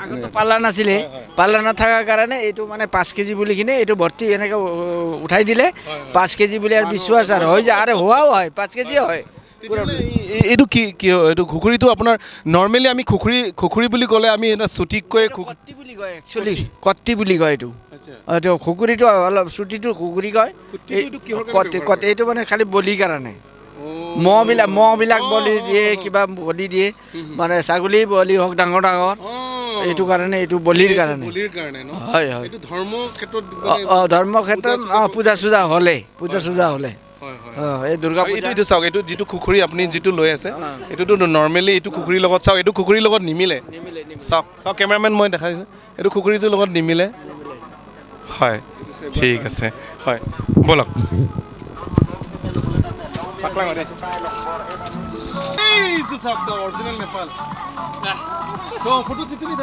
আগতো পাল্লা নাছিলে, পাল্লা নাথাকাৰ কাৰণে এইটো মানে 5 কেজি বুলি কিনে এইটো ভৰ্তি এনেকৈ উঠাই দিলে 5 কেজি বুলি, আৰু বিশ্বাস আৰু হৈ যায়, আৰু হোৱাও হয় 5 কেজিয়ে হয়। এইটো কি কি এইটো খুখুৰীটো আপোনাৰ নৰ্মেলি আমি খুখুৰী খুখুৰী বুলি ক'লে আমি এটা চুটিকৈ কত্তি বুলি কয়, একচুৱেলি কত্তি বুলি কয় এইটো। এইটো খুকুৰীটো অলপ চুটিটো খুকুৰী কয়। কত্তি এইটো মানে খালি বলিৰ কাৰণে, মহবিলাক বলি দিয়ে, কিবা বলি দিয়ে, মানে ছাগলী বলি হওক ডাঙৰ ডাঙৰ, এইটো কাৰণে, এইটো বলিৰ কাৰণে। হয় হয়, ধৰ্ম ক্ষেত্ৰত পূজা চূজা হ'লে, পূজা চূজা হ'লে এই দুৰ্গা পূজা। এইটো চাওক, এইটো যিটো খুখুৰী আপুনি যিটো লৈ আছে, এইটোতো নৰ্মেলি এইটো খুখুৰীৰ লগত চাওক, এইটো খুখুৰীৰ লগত নিমিলে। চাওক চাওক কেমেৰামেন মই দেখাই দিছোঁ, এইটো খুখুৰীটোৰ লগত নিমিলে। হয় ঠিক আছে, হয় ব'লক। ফটো তুলি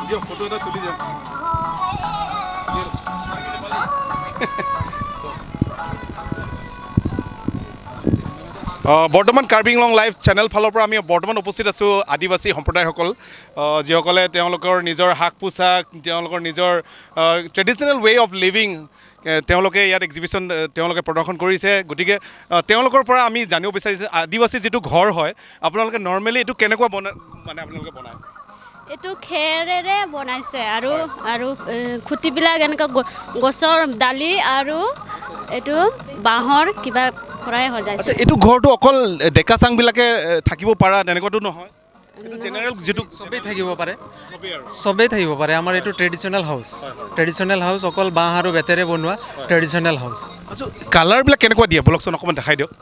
দিয়ক, ফটো এটা তুলি দিয়ক। বৰ্তমান কাৰ্বি আংলং লাইভ চেনেল ফালৰ পৰা আমি বৰ্তমান উপস্থিত আছোঁ আদিবাসী সম্প্ৰদায়সকল, যিসকলে তেওঁলোকৰ নিজৰ শাক পোছাক, তেওঁলোকৰ নিজৰ ট্ৰেডিশ্যনেল ৱে অফ লিভিং তেওঁলোকে ইয়াত এক্সিবিশ্যন তেওঁলোকে প্ৰদৰ্শন কৰিছে। গতিকে তেওঁলোকৰ পৰা আমি জানিব বিচাৰিছোঁ আদিবাসী যিটো ঘৰ হয়, আপোনালোকে নৰ্মেলি এইটো কেনেকুৱা বনায়, মানে আপোনালোকে বনায়? এইটো খেৰেৰে বনাইছে, আৰু আৰু খুঁটিবিলাক এনেকুৱা গছৰ দালি আৰু এইটো বাঁহৰ কিবা পৰাই সজাইছে। এইটো ঘৰটো অকল ডেকা চাংবিলাকে থাকিব পাৰা তেনেকুৱাটো নহয়, এইটো জেনেৰেল যিটো চবেই থাকিব পাৰে, চবেই থাকিব পাৰে। আমাৰ এইটো ট্ৰেডিশ্যনেল হাউচ, ট্ৰেডিশ্যনেল হাউচ অকল বাঁহ আৰু বেতেৰে বনোৱা ট্ৰেডিশ্যনেল হাউচ। আচ্ছা, কালাৰবিলাক কেনেকুৱা দিয়ে ব'লকচোন অকণমান দেখাই দিয়ক।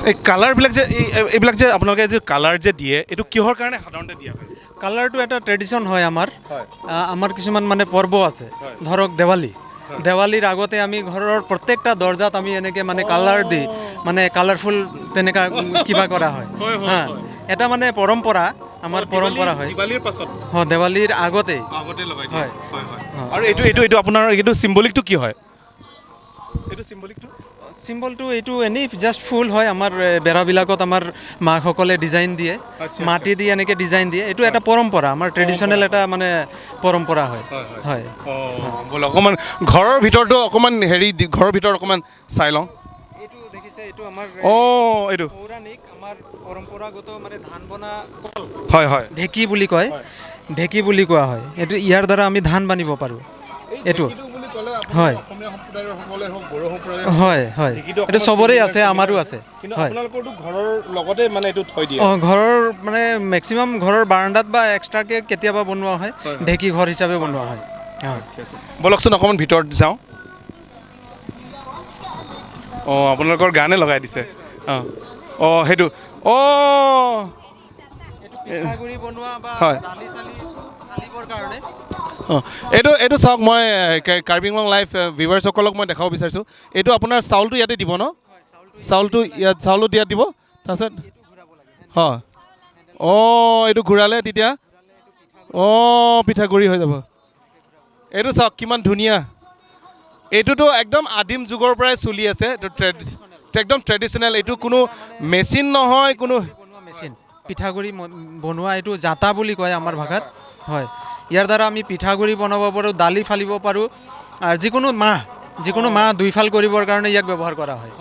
এই কালাৰবিলাক যে এইবিলাক যে আপোনালোকে যে কালাৰ যে দিয়ে, এইটো কিহৰ কাৰণে সাধাৰণতে দিয়া হয়? কালাৰটো এটা ট্ৰেডিশ্যন হয় আমাৰ। আমাৰ কিছুমান মানে পৰ্ব আছে, ধৰক দেৱালী, দেৱালীৰ আগতে আমি ঘৰৰ প্ৰত্যেকটা দৰ্জাত আমি এনেকৈ মানে কালাৰ দি মানে কালাৰফুল তেনেকুৱা কিবা কৰা হয়। হা, এটা মানে পৰম্পৰা, আমাৰ পৰম্পৰা হয়। হয়, দেৱালীৰ আগতে হয়। আৰু এইটো এইটো এইটো আপোনাৰ এইটো চিম্বলিকটো কি হয়? এইটো চিম্বলিকটো, চিম্বলটো এইটো এনেই জাষ্ট ফুল হয়। আমাৰ বেৰাবিলাকত আমাৰ মাকসকলে ডিজাইন দিয়ে, মাটি দি এনেকৈ ডিজাইন দিয়ে। এইটো এটা পৰম্পৰা, আমাৰ ট্ৰেডিশ্যনেল এটা মানে পৰম্পৰা হয়। হয়, ব'লক অকণমান ঘৰৰ ভিতৰতো অকণমান হেৰি, ঘৰৰ ভিতৰত অকণমান চাই লওঁ। এইটো দেখিছে, এইটো আমাৰ এইটো পৌৰাণিক আমাৰ পৰম্পৰাগত মানে ধান বনা কল, হয় হয়, ঢেঁকী বুলি কয়, ঢেঁকী বুলি কোৱা হয়। এইটো ইয়াৰ দ্বাৰা আমি ধান বানিব পাৰোঁ। এইটো হয় হয় হয়, এইটো চবৰে আছে, আমাৰো আছে। হয়, অঁ, ঘৰৰ মানে মেক্সিমাম ঘৰৰ বাৰাণ্ডাত বা এক্সট্ৰাকৈ কেতিয়াবা বনোৱা হয়, ঢেঁকী ঘৰ হিচাপে বনোৱা হয়। ব'লকচোন অকণমান ভিতৰত যাওঁ। অঁ, আপোনালোকৰ গানে লগাই দিছে। অঁ অঁ, সেইটো অঁ, হয়। অঁ, এইটো এইটো চাওক, মই কাৰ্বি আংলং লাইভ ভিউৱাৰ্ছসকলক মই দেখাব বিচাৰিছোঁ। এইটো আপোনাৰ চাউলটো ইয়াতে দিব ন? চাউলটো ইয়াত, চাউলটো ইয়াত দিব, তাৰপিছত হয়, অঁ, এইটো ঘূৰালে তেতিয়া অঁ পিঠাগুড়ি হৈ যাব। এইটো চাওক কিমান ধুনীয়া। এইটোতো একদম আদিম যুগৰ পৰাই চলি আছে, এইটো একদম ট্ৰেডিশ্যনেল, এইটো কোনো মেচিন নহয়, কোনো মেচিন। পিঠাগুড়ি বনোৱা এইটো জাতা বুলি কয় আমাৰ ভাষাত। হয়, ইয়াৰ দ্বাৰা আমি পিঠাগুড়ি বনাব পাৰোঁ, দালি ফালিব পাৰোঁ, আৰু যিকোনো মাহ দুইফাল কৰিবৰ কাৰণে ইয়াক ব্যৱহাৰ কৰা হয়।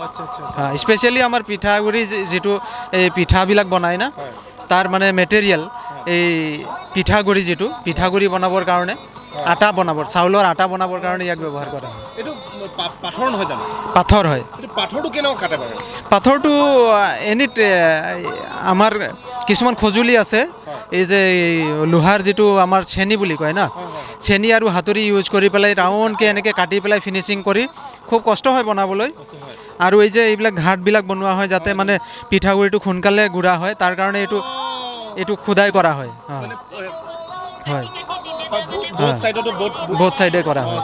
স্পেচিয়েলি আমাৰ পিঠাগুড়ি যিটো এই পিঠাবিলাক বনায় না, তাৰ মানে মেটেৰিয়েল এই পিঠাগুড়ি, যিটো পিঠাগুড়ি বনাবৰ কাৰণে, আটা বনাবৰ, চাউলৰ আটা বনাবৰ কাৰণে ইয়াক ব্যৱহাৰ কৰা হয়। এইটো পাথৰ নহয় জানো? পাথৰ হয়। পাথৰটো কেনেকৈ কাটে বাৰু? পাথৰটো এনে আমাৰ কিছুমান সঁজুলি আছে, এই যে লোহাৰ যিটো আমাৰ চেনি বুলি কয় না, চেনি আৰু হাতুৰি ইউজ কৰি পেলাই ৰাউণ্ডকৈ এনেকৈ কাটি পেলাই ফিনিচিং কৰি খুব কষ্ট হয় বনাবলৈ। আৰু এই যে এইবিলাক ঘাটবিলাক বনোৱা হয় যাতে মানে পিঠাগুড়িটো সোনকালে গুড়া হয়, তাৰ কাৰণে এইটো খোদাই কৰা হয়। হয়, বহুত চাইডে কৰা হয়,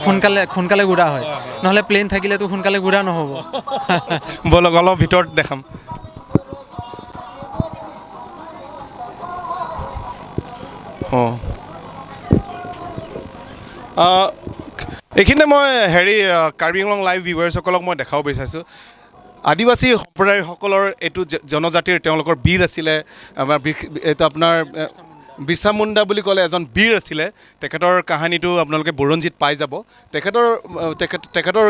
সোনকালে সোনকালে গুড়া হয়, নহ'লে প্লেইন থাকিলেতো সোনকালে গুড়া নহ'ব। ব'লক অলপ ভিতৰত দেখাম। অঁ, এইখিনিতে মই হেৰি কাৰ্বি আংলং লাইভ ভিউৱাৰ্ছসকলক মই দেখাব বিচাৰিছোঁ আদিবাসী সম্প্ৰদায়সকলৰ এইটো জনজাতিৰ তেওঁলোকৰ বীৰ আছিলে, আমাৰ এইটো আপোনাৰ বিৰচা মুণ্ডা বুলি ক'লে এজন বীৰ আছিলে। তেখেতৰ কাহিনীটো আপোনালোকে বুৰঞ্জীত পাই যাব। তেখেতৰ তেখেতৰ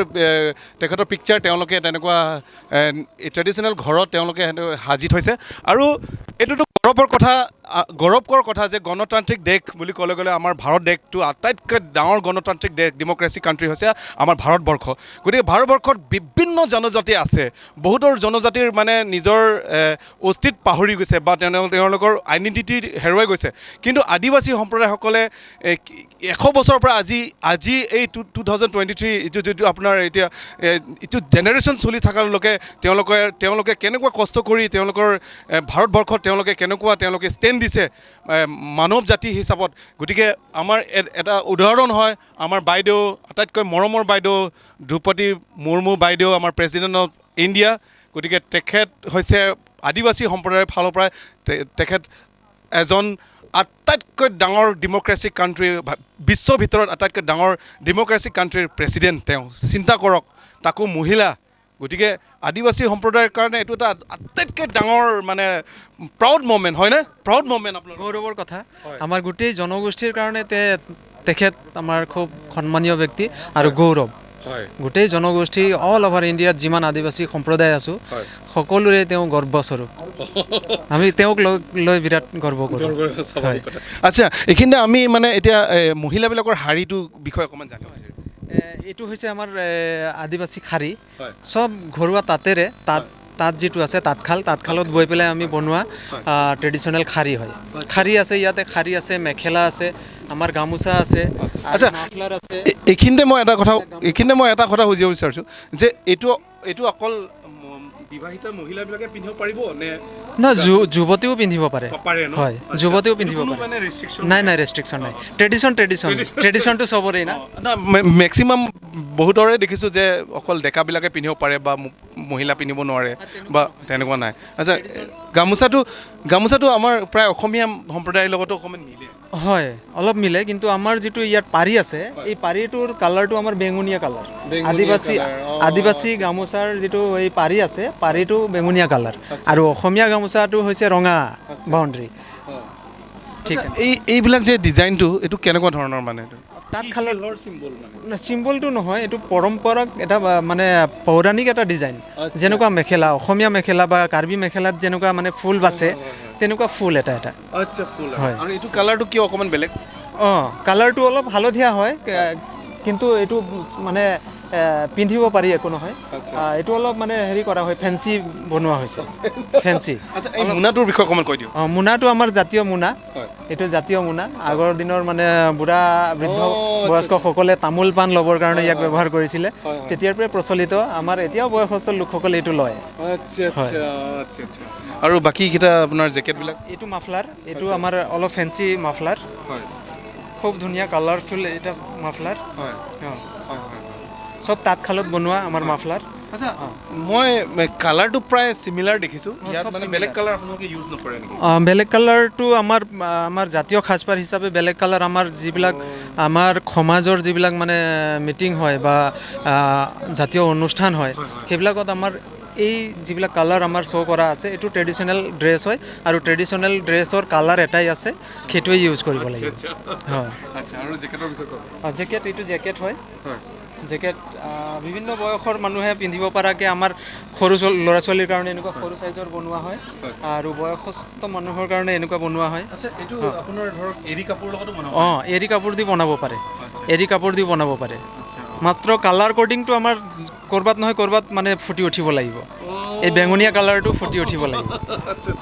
তেখেতৰ পিকচাৰ তেওঁলোকে তেনেকুৱা ট্ৰেডিশ্যনেল ঘৰত তেওঁলোকে সাজি থৈছে। আৰু এইটোতো গৌৰৱৰ কথা, গৌৰৱকৰ কথা যে গণতান্ত্ৰিক দেশ বুলি ক'লে গ'লে আমাৰ ভাৰত দেশটো আটাইতকৈ ডাঙৰ গণতান্ত্ৰিক দেশ, ডেম'ক্ৰেচি কাণ্ট্ৰি হৈছে আমাৰ ভাৰতবৰ্ষ। গতিকে ভাৰতবৰ্ষত বিভিন্ন জনজাতি আছে, বহুতৰ জনজাতিৰ মানে নিজৰ অস্তিত্ব পাহৰি গৈছে বা তেওঁলোকৰ আইডেণ্টিটি হেৰুৱাই গৈছে। কিন্তু আদিবাসী সম্প্ৰদায়সকলে 100 বছৰৰ পৰা আজি আজি এই 2023 এইটো যিটো আপোনাৰ এতিয়া এইটো জেনেৰেশ্যন চলি থকালৈকে তেওঁলোকে কেনেকুৱা কষ্ট কৰি তেওঁলোকৰ ভাৰতবৰ্ষত তেওঁলোকে কেনেকুৱা তেওঁলোকে ষ্টেণ্ড দিছে মানৱ জাতি হিচাপত। গতিকে আমাৰ এটা উদাহৰণ হয় আমাৰ বাইদেউ, আটাইতকৈ মৰমৰ বাইদেউ দ্ৰৌপদী মুৰ্মু বাইদেউ, আমাৰ প্ৰেচিডেণ্ট অফ ইণ্ডিয়া। গতিকে তেখেত হৈছে আদিবাসী সম্প্ৰদায়ৰ ফালৰ পৰাই তেখেত এজন আটাইতকৈ ডাঙৰ ডেম'ক্ৰেচি কাণ্ট্ৰি, বিশ্বৰ ভিতৰত আটাইতকৈ ডাঙৰ ডেম'ক্ৰেচি কাণ্ট্ৰিৰ প্ৰেচিডেণ্ট তেওঁ। চিন্তা কৰক, তাকো মহিলা। গতিকে আদিবাসী সম্প্ৰদায়ৰ কাৰণে এইটো এটা আটাইতকৈ ডাঙৰ মানে প্ৰাউড মমেণ্ট হয়নে? প্ৰাউড মমেণ্ট, আপোনাৰ গৌৰৱৰ কথা। আমাৰ গোটেই জনগোষ্ঠীৰ কাৰণে তেখেত আমাৰ খুব সন্মানীয় ব্যক্তি আৰু গৌৰৱ। গোটেই জনগোষ্ঠী অল অভাৰ ইণ্ডিয়াত যিমান আদিবাসী সম্প্ৰদায় আছোঁ সকলোৰে তেওঁ গৰ্বস্বৰূপ। আমি তেওঁক লৈ বিৰাট গৰ্ব কৰোঁ। আচ্ছা, এইখিনিতে আমি মানে এতিয়া মহিলাবিলাকৰ শাৰীটো বিষয়ে অকণমান জানিব বিচাৰিছোঁ। এইটো হৈছে আমাৰ আদিবাসী শাৰী, চব ঘৰুৱা তাঁতেৰে, তাঁত যিটো আছে তাঁতশাল, তাঁতশালত বৈ পেলাই আমি বনোৱা ট্ৰেডিশ্যনেল শাৰী হয়। শাৰী আছে ইয়াতে, শাৰী আছে, মেখেলা আছে, আমাৰ গামোচা আছে। আচ্ছা, এইখিনিতে মই এটা কথা সুধিব বিচাৰিছোঁ যে এইটো অকল বিবাহিত মহিলাবিলাকে পিন্ধিব পাৰিব নে? না, যুৱতীও পিন্ধিব পাৰে। হয়, যুৱতীও পিন্ধিব পাৰে। নাই নাই, ৰেষ্ট্ৰিকশ্যন নাই। ট্ৰেডিশ্যন ট্ৰেডিশ্যনটো চবৰেই না। মেক্সিমাম বহুতৰে দেখিছোঁ যে অকল ডেকাবিলাকে পিন্ধিব পাৰে বা মহিলা পিন্ধিব নোৱাৰে বা তেনেকুৱা নাই। আচ্ছা, গামোচাটো আমাৰ প্ৰায় অসমীয়া সম্প্ৰদায়ৰ লগতো অকণমান মিলে। হয়, অলপ মিলে, কিন্তু আমাৰ যিটো ইয়াত পাৰি আছে, এই পাৰিটোৰ কালাৰটো আমাৰ বেঙুনীয়া কালাৰ। আদিবাসী গামোচাৰ যিটো এই পাৰি আছে, পাৰিটো বেঙুনীয়া কালাৰ, আৰু অসমীয়া গামোচাটো হৈছে ৰঙা বাউণ্ডেৰী। ঠিক, এইবিলাক যে ডিজাইনটো, এইটো কেনেকুৱা ধৰণৰ মানে? তাঁতশালৰ চিম্বলটো নহয়, এইটো পৰম্পৰাক এটা মানে পৌৰাণিক এটা ডিজাইন। যেনেকুৱা মেখেলা, অসমীয়া মেখেলা বা কাৰ্বি মেখেলাত যেনেকুৱা মানে ফুল বাছে, তেনেকুৱা ফুল এটা এটা। আচ্ছা, ফুল। হয়। আৰু এইটো কালাৰটো কিয় অকণমান বেলেগ? অঁ, কালাৰটো অলপ হালধীয়া হয়, কিন্তু এইটো মানে পিন্ধিব পাৰি, একো নহয়। এইটো অলপ মানে হেৰি কৰা হয়, ফেঞ্চি বনোৱা হৈছে, ফেঞ্চি। আচ্ছা, এই মোনাটোৰ বিষয়ে অকণমান কৈ দিয়ক। অঁ, মোনাটো আমাৰ জাতীয় মোনা, এইটো জাতীয় মোনা। আগৰ দিনৰ মানে বুঢ়া বৃদ্ধ বয়স্কসকলে তামোল পাণ ল'বৰ কাৰণে ইয়াক ব্যৱহাৰ কৰিছিলে, তেতিয়াৰ পৰাই প্ৰচলিত। আমাৰ এতিয়াও বয়সস্থ লোকসকলে এইটো লয়। আচ্ছা আচ্ছা আচ্ছা। আৰু বাকীকেইটা আপোনাৰ জেকেটবিলাক? এইটো মাফলাৰ, এইটো আমাৰ অলপ ফেঞ্চি মাফলাৰ, খুব ধুনীয়া কালাৰফুল এটা মাফলাৰ। হয় হয়, চব তাঁতশালত বনোৱা আমাৰ মাফলাৰ। আচ্ছা, মই কালাৰটো প্ৰায় চিমিলাৰ দেখিছোঁ, ইয়াত মানে বেলেগ কালাৰ আপোনালোকে ইউজ নকৰে নেকি? বেলেগ কালাৰটো আমাৰ আমাৰ জাতীয় সাজপাৰ হিচাপে বেলেগ কালাৰ আমাৰ যিবিলাক আমাৰ সমাজৰ যিবিলাক মানে মিটিং হয় বা জাতীয় অনুষ্ঠান হয়, সেইবিলাকত আমাৰ এই যিবিলাক কালাৰ আমাৰ শ্ব' কৰা আছে, এইটো ট্ৰেডিশ্যনেল ড্ৰেছ হয়, আৰু ট্ৰেডিশ্যনেল ড্ৰেছৰ কালাৰ এটাই আছে, সেইটোৱে ইউজ কৰিব লাগিব। হয়। আচ্ছা, আৰু জেকেটৰ বিষয়ে কওক। জেকেট, এইটো জেকেট হয়। জেকেট বিভিন্ন বয়সৰ মানুহে পিন্ধিব পৰাকৈ আমাৰ সৰু ল'ৰা ছোৱালীৰ কাৰণে এনেকুৱা সৰু চাইজৰ বনোৱা হয়, আৰু বয়সস্থ মানুহৰ কাৰণে এনেকুৱা বনোৱা হয়। আচ্ছা, এইটো আপোনাৰ ধৰক এৰী কাপোৰৰ লগতো বনাব? অঁ, এৰী কাপোৰ দি বনাব পাৰে, এৰী কাপোৰ দি বনাব পাৰে। আচ্ছা, মাত্ৰ কালাৰ কোডিংটো আমাৰ ক'ৰবাত নহয় ক'ৰবাত মানে ফুটি উঠিব লাগিব, এই বেঙুনীয়া কালাৰটো ফুটি উঠিব লাগিব।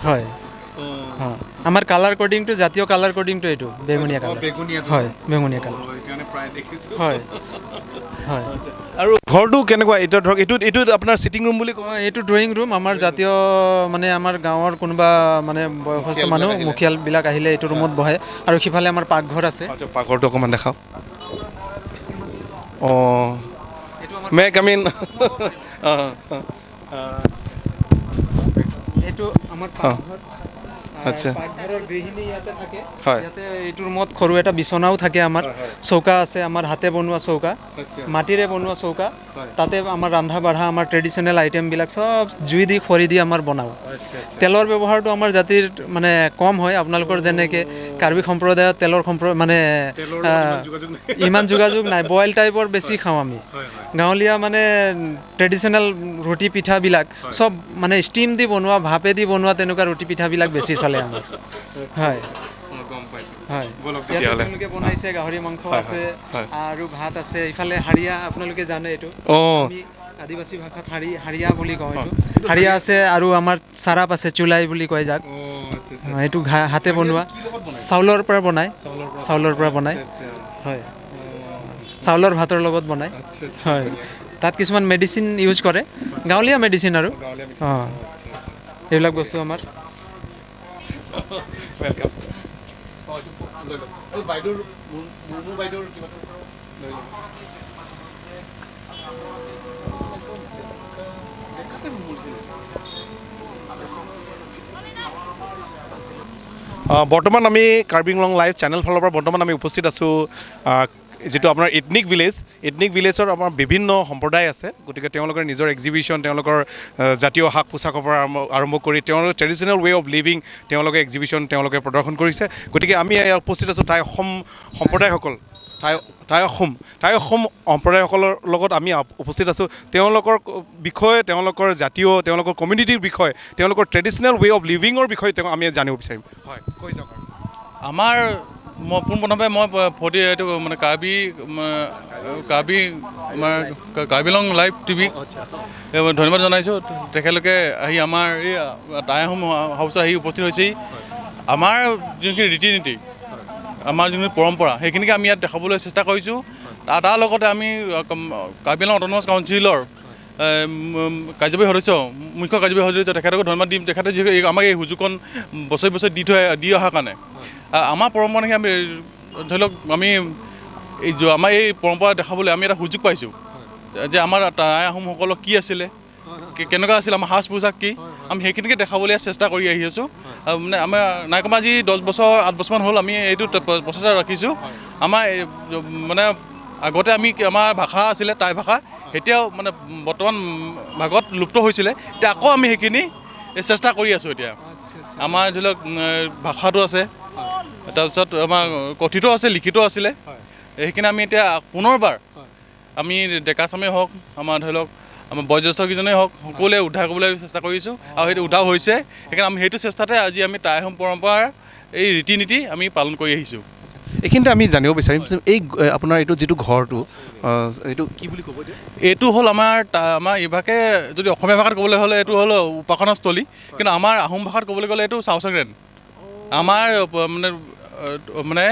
হয়, আমাৰ কালাৰ কোডিংটো, জাতীয় কালাৰ কোডিংটো এইটো বেঙুনীয়া কালাৰ। হয়, বেঙুনীয়া কালাৰ। হয় হয়। আৰু ঘৰটো কেনেকুৱা? এইটো ধৰক এইটো এইটো আপোনাৰ চিটিং ৰুম বুলি কয়? এইটো ড্ৰয়িং ৰুম। আমাৰ জাতীয় মানে আমাৰ গাঁৱৰ কোনোবা মানে বয়সস্থ মানুহ মুখিয়ালবিলাক আহিলে এইটো ৰুমত বহে। আৰু সিফালে আমাৰ পাকঘৰ আছে। আচ্ছা, পাকঘৰটো অকণমান দেখাওক। অঁ, মে কাম ইন? এইটো আমাৰ পাকঘৰ। আচ্ছা, পাকঘৰৰ গৃহিণী ইয়াতে থাকে। ইয়াতে এইটো ৰুমত সৰু এটা বিচনাও থাকে। আমাৰ চৌকা আছে, আমাৰ হাতে বনোৱা চৌকা, মাটিৰে বনোৱা চৌকা। তাতে আমাৰ ৰন্ধা বঢ়া, আমাৰ ট্ৰেডিশ্যনেল আইটেমবিলাক চব জুই দি খৰি দি আমাৰ বনাওঁ। তেলৰ ব্যৱহাৰটো আমাৰ জাতিৰ মানে কম হয়। আপোনালোকৰ যেনেকৈ কাৰ্বি সম্প্ৰদায়ত তেলৰ মানে ইমান যোগাযোগ নাই, বইল টাইপৰ বেছি খাওঁ আমি। গাঁৱলীয়া মানে ট্ৰেডিশ্যনেল ৰুটি পিঠাবিলাক চব মানে ষ্টিম দি বনোৱা, ভাপে দি বনোৱা তেনেকুৱা ৰুটি পিঠাবিলাক বেছি চলে আমাৰ। হয় হয়। তেওঁলোকে বনাইছে, গাহৰি মাংস আছে আৰু ভাত আছে। ইফালে হাৰিয়া, আপোনালোকে জানে এইটো, আমি আদিবাসী ভাষাত হাৰিয়া বুলি কওঁ। এইটো হাৰিয়া আছে। আৰু আমাৰ চাৰাপ আছে, চুলাই বুলি কয় যাক। এইটো হাতে বনোৱা, চাউলৰ পৰা বনায়, চাউলৰ পৰা বনায়। হয়, চাউলৰ ভাতৰ লগত বনায়। হয়, তাত কিছুমান মেডিচিন ইউজ কৰে, গাঁৱলীয়া মেডিচিন আৰু। অঁ, এইবিলাক বস্তু আমাৰ। বৰ্তমান আমি কাৰ্বি আংলং লাইভ চেনেল ফালৰ পৰা বৰ্তমান আমি উপস্থিত আছোঁ যিটো আপোনাৰ এথনিক ভিলেজ। এথনিক ভিলেজৰ আমাৰ বিভিন্ন সম্প্ৰদায় আছে, গতিকে তেওঁলোকৰ নিজৰ এক্সিবিশ্যন, তেওঁলোকৰ জাতীয় সাজ পোছাকৰ পৰা আৰম্ভ কৰি তেওঁলোকৰ ট্ৰেডিশ্যনেল ৱে অফ লিভিং তেওঁলোকে এক্সিবিশ্যন তেওঁলোকে প্ৰদৰ্শন কৰিছে। গতিকে আমি ইয়াত উপস্থিত আছোঁ টাই অসম সম্প্ৰদায়সকল, টাই অসম সম্প্ৰদায়সকলৰ লগত আমি উপস্থিত আছোঁ। তেওঁলোকৰ বিষয়ে, তেওঁলোকৰ জাতীয়, তেওঁলোকৰ কমিউনিটিৰ বিষয়ে, তেওঁলোকৰ ট্ৰেডিশ্যনেল ৱে অফ লিভিঙৰ বিষয়ে তেওঁ আমি জানিব বিচাৰিম। হয়, কৈ যাওক। আমাৰ মই পোনপ্ৰথমে মই ফৰ্টি এইটো মানে কাৰ্বি কাৰ্বি আমাৰ কাৰ্বি আংলং লাইভ টিভি ধন্যবাদ জনাইছোঁ। তেখেতলোকে আহি আমাৰ এই টাই আহোম হাউচত আহি উপস্থিত হৈছেহি। আমাৰ যোনখিনি ৰীতি নীতি, আমাৰ যোনখিনি পৰম্পৰা, সেইখিনিকে আমি ইয়াত দেখাবলৈ চেষ্টা কৰিছোঁ। তাৰ লগতে আমি কাৰ্বি আংলং অট'নমাছ কাউন্সিলৰ কাৰ্যবাহী সদস্য, মুখ্য কাৰ্যবাহী সদস্য তেখেতকো ধন্যবাদ দিম। তেখেতে যিহেতু আমাক এই সুযোগকণ বছৰি বছৰি দি অহাৰ কাৰণে আমাৰ পৰম্পৰা আমি ধৰি লওক আমি এই আমাৰ এই পৰম্পৰা দেখাবলৈ আমি এটা সুযোগ পাইছোঁ যে আমাৰ টাই আহোমসকলৰ কি আছিলে, কেনেকুৱা আছিলে, আমাৰ সাজ পোছাক কি, আমি সেইখিনিকে দেখাবলৈ চেষ্টা কৰি আহি আছোঁ। মানে আমাৰ নাই কমা আজি 10 বছৰ 8 বছৰমান হ'ল আমি এইটো প্ৰচেষ্টা ৰাখিছোঁ। আমাৰ মানে আগতে আমি আমাৰ ভাষা আছিলে টাই ভাষা, এতিয়াও মানে বৰ্তমান ভাগত লুপ্ত হৈছিলে, এতিয়া আকৌ আমি সেইখিনি চেষ্টা কৰি আছোঁ। এতিয়া আমাৰ ধৰি লওক ভাষাটো আছে, তাৰপিছত আমাৰ কথিত আছে, লিখিত আছিলে, সেইখিনি আমি এতিয়া পুনৰবাৰ আমি ডেকা চামেই হওক, আমাৰ ধৰি লওক আমাৰ বয়োজ্যেষ্ঠকেইজনেই হওক, সকলোৱে উদ্ধাৰ কৰিবলৈ চেষ্টা কৰিছোঁ আৰু সেইটো উদ্ধাৰ হৈছে। সেইকাৰণে আমি সেইটো চেষ্টাতে আজি আমি টাই আহোম পৰম্পৰাৰ এই ৰীতি নীতি আমি পালন কৰি আহিছোঁ। এইখিনিতে আমি জানিব বিচাৰিম এই আপোনাৰ এইটো যিটো ঘৰটো, এইটো কি বুলি ক'ব? এইটো হ'ল আমাৰ আমাৰ ইভাগে যদি অসমীয়া ভাষাত ক'বলৈ হ'লে এইটো হ'ল উপাসনাস্থলী, কিন্তু আমাৰ আহোম ভাষাত ক'বলৈ গ'লে এইটো চাওচাংৰেন। আমাৰ মানে মানে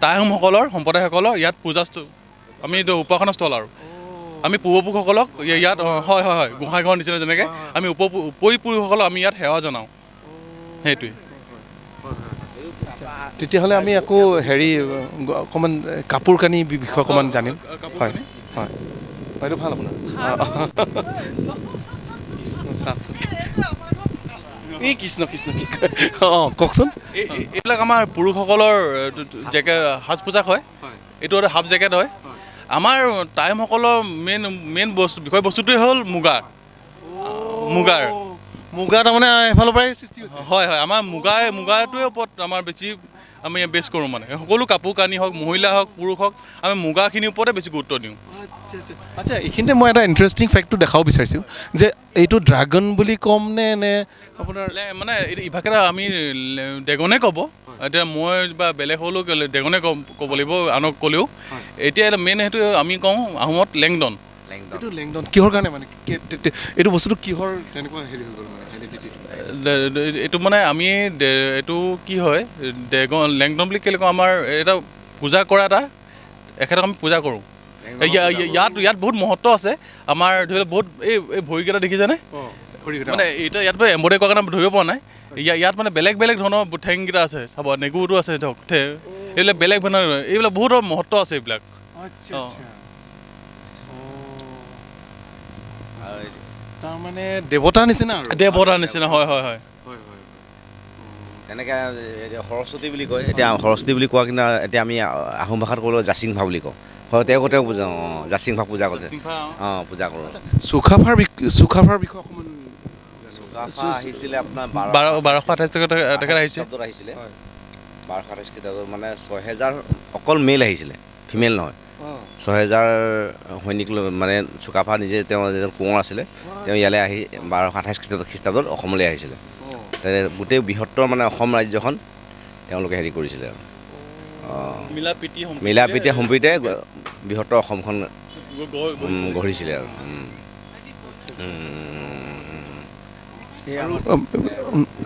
টাই আহোমসকলৰ সম্প্ৰদায়সকলৰ ইয়াত পূজা, আমি এইটো উপাসনাস্থল আৰু আমি পূৰ্বপুৰুষসকলক ইয়াত হয় হয় হয় গোঁসাই ঘৰৰ নিচিনা যেনেকৈ আমি উপৰিপুৰুষসকলক আমি ইয়াত সেৱা জনাওঁ, সেইটোৱেই। তেতিয়াহ'লে আমি আকৌ হেৰি অকণমান কাপোৰ কানি বিষয়ে অকণমান জানিম। হয় হয়, এইটো ভাল আপোনাৰ। এই কৃষ্ণ কৃষ্ণ কি কয়, অঁ কওকচোন। এইবিলাক আমাৰ পুৰুষসকলৰ জেকেট, সাজ পোছাক হয়, এইটো এটা হাফ জেকেট হয়। আমাৰ টাইমসকলৰ মেইন মেইন বস্তু বিষয়বস্তুটোৱে হ'ল মুগাৰ মুগাৰ মুগা তাৰমানে এফালৰ পৰাই সৃষ্টি হৈছে। হয় হয়, আমাৰ মুগাটোৱে ওপৰত আমাৰ বেছি আমি বেছ কৰোঁ, মানে সকলো কাপোৰ কানি হওক, মহিলা হওক, পুৰুষ হওক, আমি মুগাখিনিৰ ওপৰতে বেছি গুৰুত্ব দিওঁ। আচ্ছা, এইখিনিতে মই এটা ইণ্টাৰেষ্টিং ফেক্টটো দেখাব বিচাৰিছোঁ যে এইটো ড্ৰাগন বুলি ক'ম নে নে আপোনাৰ মানে ইভাগে আমি ড্ৰেগনে ক'ব, এতিয়া মই বা বেলেগ হ'লেও দেগনে ক'ব লাগিব, আনক ক'লেও। এতিয়া মেইন সেইটো আমি কওঁ আহোমত লেংডন। এইটো লেংডন কিহৰ কাৰণে, মানে এইটো বস্তুটো কিহৰ তেনেকুৱা হেৰি হৈ গ'ল মানে এইটো মানে আমি এইটো কি হয় দেগন লেংডন বুলি কেলৈ কওঁ, আমাৰ এটা পূজা কৰা এটা এখেতক আমি পূজা কৰোঁ। ইয়াত ইয়াত বহুত মহত্ব আছে আমাৰ। ধৰি লওক বহুত এই ভৰিকেইটা দেখিছেনে, মানে এতিয়া ইয়াত এম্ব্ৰইডাৰী কৰাৰ কাৰণে ধৰিব পৰা নাই। ইয়াত মানে বেলেগ বেলেগ ধৰণৰ ঠেংকেইটা আছে, চাব নেগুৰটো আছে, ধৰক এইবিলাক বেলেগ ধৰণৰ, এইবিলাক বহুত মহত্ব আছে এইবিলাক। তাৰমানে দেৱতা নিচিনা, দেৱতা নিচিনা, হয় হয় হয়। তেনেকৈ সৰস্বতী বুলি কয়। এতিয়া সৰস্বতী বুলি কোৱা কিন্তু এতিয়া আমি আহোম ভাষাত ক'বলৈ জাচিংফা বুলি কওঁ। হয়, তেওঁক তেওঁ পূজা, অঁ জাচিংফা পূজা কৰে, অঁ পূজা কৰোঁ। চুকাফাৰ চুকাফাৰ বিষয়ে অকণমান। চুকাফা আহিছিলে আপোনাৰ 1228 তেখেত আহিছে, আহিছিলে 1228 খ্ৰীষ্টাব্দত, মানে 6000 অকল মেল আহিছিলে, ফিমেল নহয়। 6000 সৈনিক মানে চুকাফা নিজে তেওঁ এজন কোঁৱৰ আছিলে, তেওঁ ইয়ালৈ আহি 1228 খ্ৰীষ্টাব্দত অসমলৈ আহিছিলে। তেনে গোটেই বৃহত্তৰ মানে অসম ৰাজ্যখন তেওঁলোকে হেৰি কৰিছিলে আৰু মিলা প্ৰীতি সম্প্ৰীতিৰে বৃহত্তৰ অসমখন গঢ়িছিলে আৰু।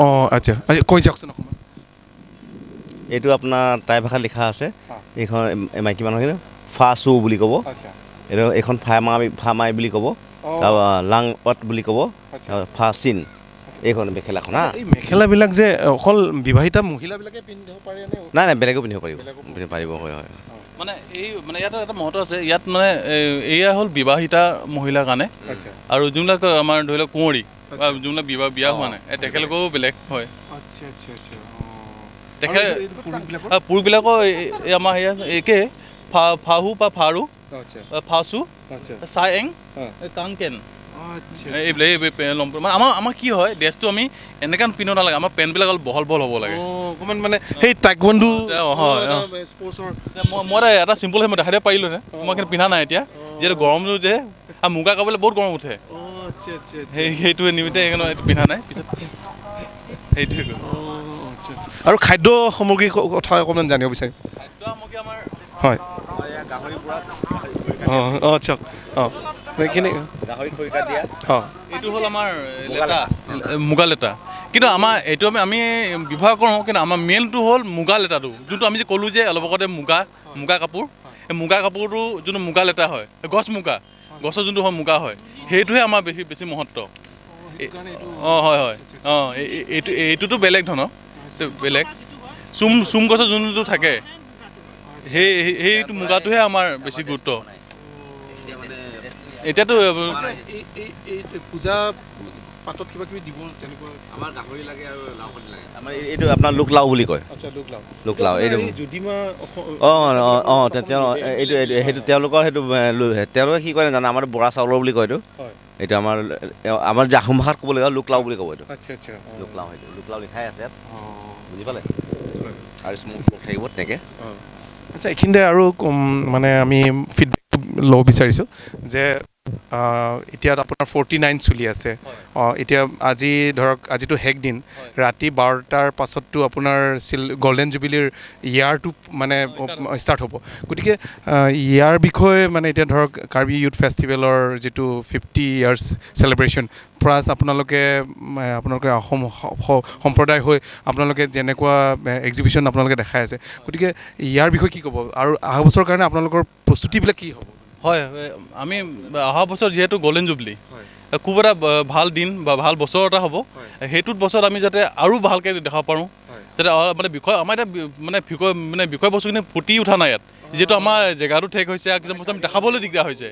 অঁ আচ্ছা, কৈ যাওকচোন অকণমান। এইটো আপোনাৰ টাই ভাষাত লিখা আছে। এইখন মাইকী মানুহখিনি ফা চু বুলি ক'ব, এইটো এইখন ফা মাই বুলি ক'ব, তাৰপৰা লাং অট বুলি ক'ব, ফা চিন। এইখন মেখেলাখন। হা, এই মেখেলাবিলাক যে অকল বিবাহিতা মহিলাবিলাকে পিন্ধিব পাৰে নে? নাই নাই, বেলেগেও পিন্ধিব পাৰিব, পাৰিব। হয় হয়। মানে এই মানে ইয়াত এটা মহত্ব আছে ইয়াত, মানে এয়া হ'ল বিবাহিতা মহিলাৰ কাৰণে, আৰু যোনবিলাক আমাৰ ধৰি লওক কুঁৱৰী বা যোনবিলাক বিবাহ বিয়া হোৱা নাই তেখেতলোকেও বেলেগ হয়। আচ্ছা আচ্ছা আচ্ছা। তেখেত পুৰুষবিলাকৰ এই আমাৰ সেয়া একে ফাহু বা ফাৰু, ফাচু, চাই এং, কাংকেন, এইবিলাক এই আমাৰ আমাৰ কি হয় ড্ৰেছটো আমি এনেকৈ পিন্ধিব নালাগে, আমাৰ পেণ্টবিলাক অলপ বহল বহল হ'ব লাগে অকণমান, মানে সেই টাইকোৱাণ্ডো হয়। মই এটা চিম্পল মই দেখাই দিব পাৰিলোহেঁতেন, মই কিন্তু পিন্ধা নাই এতিয়া, যিহেতু গৰমটো যে আৰু মুগা কাপোৰলৈ বহুত গৰম উঠে, সেইটোৱে নিমিত্তে সেইকাৰণে এইটো পিন্ধা নাই। পিছত সেইটোৱে। আৰু খাদ্য সামগ্ৰীৰ কথা অকণমান জানিব বিচাৰিম। খাদ্য সামগ্ৰী আমাৰ হয়, অঁ অঁ আচ্ছা, অঁ এইখিনি অঁ এইটো হ'ল আমাৰ লেটা, মুগা লেটা। কিন্তু আমাৰ এইটো আমি ব্যৱহাৰ কৰোঁ, কিন্তু আমাৰ মেইনটো হ'ল মুগা লেটাটো, যোনটো আমি যে ক'লোঁ যে অলপ আগতে মুগা মুগা কাপোৰ, এই মুগা কাপোৰটো যোনটো মুগা লেটা হয়, গছ মুগা গছৰ যোনটো হয় মুগা হয়, সেইটোহে আমাৰ বেছি বেছি মহত্ব। অঁ হয় হয়, অঁ এইটো এইটোতো বেলেগ ধৰণৰ, বেলেগ চুম চুম গছৰ যোনটো থাকে সেই সেইটো মুগাটোহে আমাৰ বেছি গুৰুত্ব। এতিয়াতো পূজা পাতত কিবা কিবি দিব তেনেকুৱা আমাৰ গাহৰি লাগে আৰু লাও লাগে। আমাৰ এইটো আপোনাৰ লোক লাও বুলি কয়। আচ্ছা, লোক লাও, লোক লাও এইটো যদিমা। অঁ অঁ অঁ, তেওঁ এইটো এইটো সেইটো তেওঁলোকৰ সেইটো তেওঁলোকে কি কয় নাজানো, আমাৰ বৰা চাউলৰ বুলি কয় এইটো। এইটো আমাৰ আমাৰ যে আহোম ভাষাত ক'ব লাগিব লোক লাও বুলি ক'ব এইটো। আচ্ছা আচ্ছা, লোক লাও, সেইটো লোক লাও লিখাই আছে ইয়াত, বুজি পালে? আৰু স্মুথ থাকিব তেনেকৈ। আচ্ছা, এইখিনিতে আৰু মানে আমি ফিডবেক ল'ব বিচাৰিছোঁ যে এতিয়া আপোনাৰ 49 চলি আছে। এতিয়া আজি ধৰক আজিতো শেষ দিন, ৰাতি 12টাৰ পাছততো আপোনাৰ গল্ডেন জুবিলিৰ ইয়াৰটো মানে ষ্টাৰ্ট হ'ব। গতিকে ইয়াৰ বিষয়ে মানে এতিয়া ধৰক কাৰ্বি ইউথ ফেষ্টিভেলৰ যিটো 50 ইয়াৰ্ছ চেলিব্ৰেশ্যন, প্লাছ আপোনালোকে আপোনালোকে অসম সম্প্ৰদায় হৈ আপোনালোকে যেনেকুৱা এক্সিবিশ্যন আপোনালোকে দেখাই আছে, গতিকে ইয়াৰ বিষয়ে কি ক'ব আৰু অহা বছৰৰ কাৰণে আপোনালোকৰ প্ৰস্তুতিবিলাক কি হ'ব? হয়, আমি অহা বছৰ যিহেতু গল্ডেন জুবলি খুব এটা ভাল দিন বা ভাল বছৰ এটা হ'ব, সেইটোত বছৰত আমি যাতে আৰু ভালকৈ দেখাব পাৰোঁ, যাতে মানে বিষয় আমাৰ এতিয়া মানে বিষয় মানে বিষয়বস্তুখিনি ফুটি উঠা নাই ইয়াত, যিহেতু আমাৰ জেগাটো ঠেক হৈছে আৰু কিছুমান বস্তু আমি দেখাবলৈ দিগদাৰ হৈছে।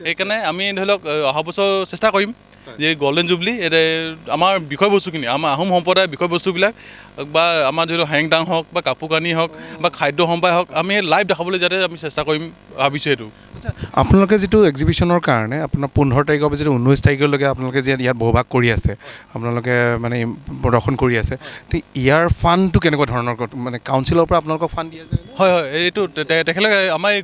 সেইকাৰণে আমি ধৰি লওক অহা বছৰ চেষ্টা কৰিম যে গল্ডেন জুবলি এতিয়া আমাৰ বিষয়বস্তুখিনি, আমাৰ আহোম সম্প্ৰদায়ৰ বিষয়বস্তুবিলাক বা আমাৰ ধৰি লওক হেংদাং হওক বা কাপোৰ কানি হওক বা খাদ্য সম্ভাৰ হওক, আমি লাইভ দেখাবলৈ যাতে আমি চেষ্টা কৰিম ভাবিছোঁ। সেইটো আপোনালোকে যিটো এক্সিবিশ্যনৰ কাৰণে আপোনাৰ 15 তাৰিখৰ পৰা যিটো 19 তাৰিখলৈকে আপোনালোকে যে ইয়াত বহভাগ কৰি আছে, আপোনালোকে মানে প্ৰদৰ্শন কৰি আছে, ইয়াৰ ফাণ্ডটো কেনেকুৱা ধৰণৰ, মানে কাউন্সিলৰ পৰা আপোনালোকক ফাণ্ড দিয়া যায়? হয় হয়, এইটো তেখেতলোকে আমাৰ এই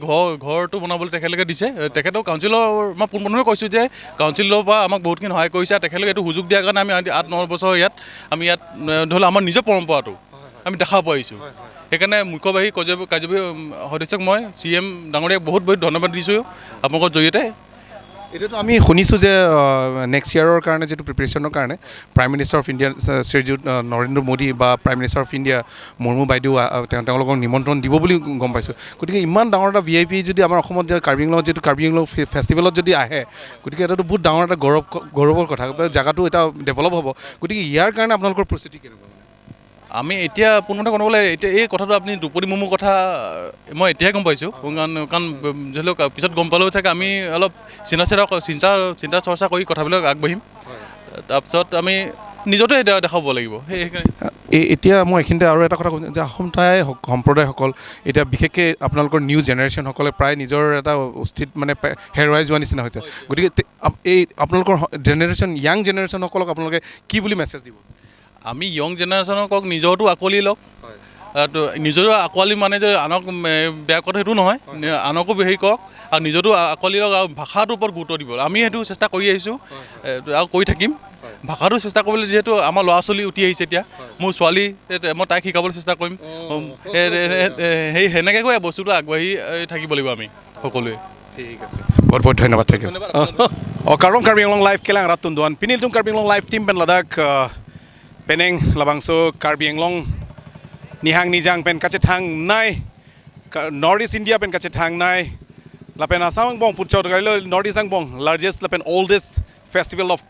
ঘৰটো বনাবলৈ তেখেতলোকে দিছে। তেখেতক কাউন্সিলৰ মই পোনপ্ৰথমে কৈছোঁ যে কাউন্সিলৰ পৰা আমাক বহুতখিনি সহায় কৰিছে, তেখেতলোকে এইটো সুযোগ দিয়াৰ কাৰণে আমি 8-9 বছৰ ইয়াত আমি ইয়াত ধৰি লওক আমাৰ নিজৰ পৰম্পৰাটো আমি দেখা পাইছোঁ। সেইকাৰণে মুখ্যবাহী কাৰ্যবাহী সদস্যক মই CM ডাঙৰীয়াক বহুত বহুত ধন্যবাদ দিছোঁ আপোনালোকৰ জৰিয়তে। এতিয়াতো আমি শুনিছোঁ যে নেক্সট ইয়াৰৰ কাৰণে যিটো প্ৰিপেৰেশ্যনৰ কাৰণে প্ৰাইম মিনিষ্টাৰ অফ ইণ্ডিয়া শ্ৰীযুত নৰেন্দ্ৰ মোদী বা prime minister of India Murmu বাইদেউ তেওঁলোকক নিমন্ত্ৰণ দিব বুলি গম পাইছোঁ। গতিকে ইমান ডাঙৰ এটা VIP যদি আমাৰ অসমত যে কাৰ্বি আংলঙত যিটো কাৰ্বি আংলং ফেষ্টিভেলত যদি আহে, গতিকে এটাতো বহুত ডাঙৰ এটা গৌৰৱৰ কথা, জেগাটো এটা ডেভেলপ হ'ব। গতিকে ইয়াৰ কাৰণে আপোনালোকৰ প্ৰস্তুতি কেনেকুৱা? আমি এতিয়া পোনপ্ৰথমে ক'ব গ'লে এতিয়া এই কথাটো আপুনি দ্ৰৌপদী মুৰ্মুৰ কথা মই এতিয়াহে গম পাইছোঁ, কাৰণ ধৰি লওক পিছত গম পালেও চাগে আমি অলপ চিন্তা চৰ্চা কৰি কথাবিলাক আগবাঢ়িম, তাৰপিছত আমি নিজতে দেখাব লাগিব। সেইকাৰণে এতিয়া মই এইখিনিতে আৰু এটা কথা ক'ম যে অসম টাই সম্প্ৰদায়সকল এতিয়া বিশেষকৈ আপোনালোকৰ নিউ জেনেৰেশ্যনসকলে প্ৰায় নিজৰ এটা অস্তিত্ব মানে হেৰুৱাই যোৱা নিচিনা হৈছে। গতিকে এই আপোনালোকৰ জেনেৰেশ্যন য়াং জেনেৰেশ্যনসকলক আপোনালোকে কি বুলি মেছেজ দিব? আমি য়ং জেনেৰেশ্যনক নিজৰটো আঁকোৱালি লওক, নিজৰো আঁকোৱালি মানে যে আনক বেয়া কথা সেইটো নহয়, আনকো হেৰি কৰক আৰু নিজৰটো আঁকোৱালি লওক আৰু ভাষাটোৰ ওপৰত গুৰুত্ব দিব। আমি সেইটো চেষ্টা কৰি আহিছোঁ আৰু কৰি থাকিম। ভাষাটো চেষ্টা কৰিবলৈ যিহেতু আমাৰ ল'ৰা ছোৱালী উঠি আহিছে, এতিয়া মোৰ ছোৱালী মই তাইক শিকাবলৈ চেষ্টা কৰিম। সেই সেনেকৈ বস্তুটো আগবাঢ়ি থাকিব লাগিব আমি সকলোৱে। ঠিক আছে, বহুত বহুত ধন্যবাদ থাকিল। কাৰং কাৰ্বি আংলং লাইভ কেলাং ৰাতুন দোৱান পিনিলতুম কাৰ্বি আংলং লাইভ টিম পেন লাডাখ Peneng labangso Karbi Anglong nihang nijang pen kache thang nai North East India pen kache thang nai lapen Assam bong putchot gailo North East bong largest lapen oldest festival of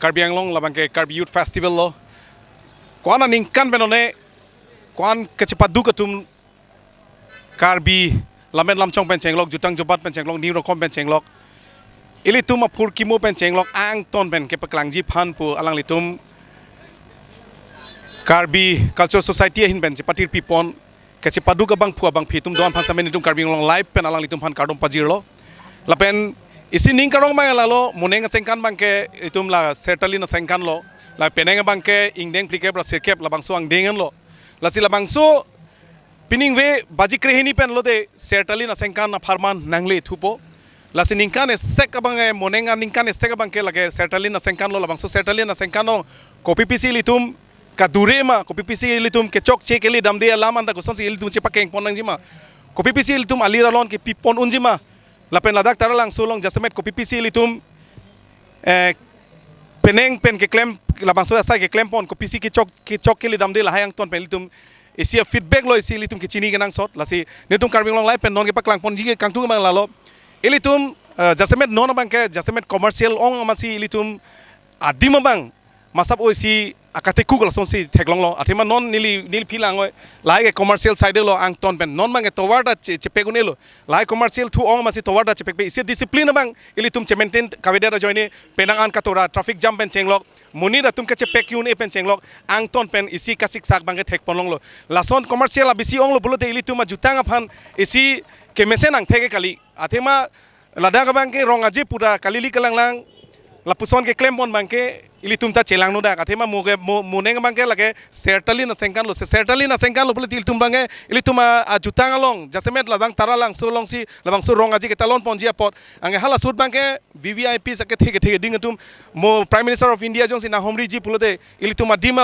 Karbi Anglong labangke Karbi Youth Festival lo kwana ningkan benone kwan kache padu katum Karbi lamen lamchong pen chenglok jutang jobat pen chenglok new rokom pen chenglok ilitum apur kimo pen chenglok ang ton pen ke paklangji phan pu alang litum Karbi Cultural Society hin ben patir pipon kache padu ka bang phua bang phitum don phan samen litum Karbi Anglong live pen alang litum phan kardom pajir lo lapen isi ning karong bang lalo moneng sengkan bang ke litum la sertali na sengkan lo la peneng bang ke ingdeng plikep la sirkep la bangso ang dengen lo la si la bangso pining we baji krehini pen lo de sertali na sengkan na farman nangle thupo la si ningkan sek bang moneng ningkan sek bang ke lage sertali na sengkan lo la bangso sertali na sengkan lo kopi pisi litum kadurema kopi pisi litum ke chok che keli damde laman da goson si litum che pakeng pon nangjima kopi pisi litum alira lon ke pipon unjima lapen ladak taralang sulong jasemet kopi pisi litum peneng pen ke klem labangso asai ke klem pon kopi pisi ke chok keli damde lahayang ton pen litum isia feedback lo isi litum ke chini kenang sot lasi netum Karbi Anglong lai pen non ke paklang pon ji ke kangtung bang lalo ilitum jasemet non bang ke jasemet commercial ong amasi ilitum adim bang masap oisi akate kugol son si theklong lo athema non nili nil philang oi lai ke commercial side lo ang ton pen non mang towarda chepegune lo lai commercial thu ong masi towarda chepek pe isi discipline bang ili tum che maintain kavedera joine penang an katora traffic jam pen chenglok muni da tum ke chepek yun e pen chenglok ang ton pen isi kasik sak bang ke thek ponlong lo lason commercial abisi ong lo bulote ili tum jutang aphan isi ke mesen ang theke kali athema ladang bang ke rong aje pura kalili kalang lang lapuson ke claim pon bang ke ilitum ta chelang no da kathema moneng bangke lage sertali na sengkan lo sertali na sengkan lo bole ilitum bangke ilitum a jutang along jasemet lajang taralang solong si labang so rong aji ke talon ponjia pot ange hala sut bangke VVIP sake theke theke ding tum mo prime minister of India jong si na homri ji pulote ilitum adim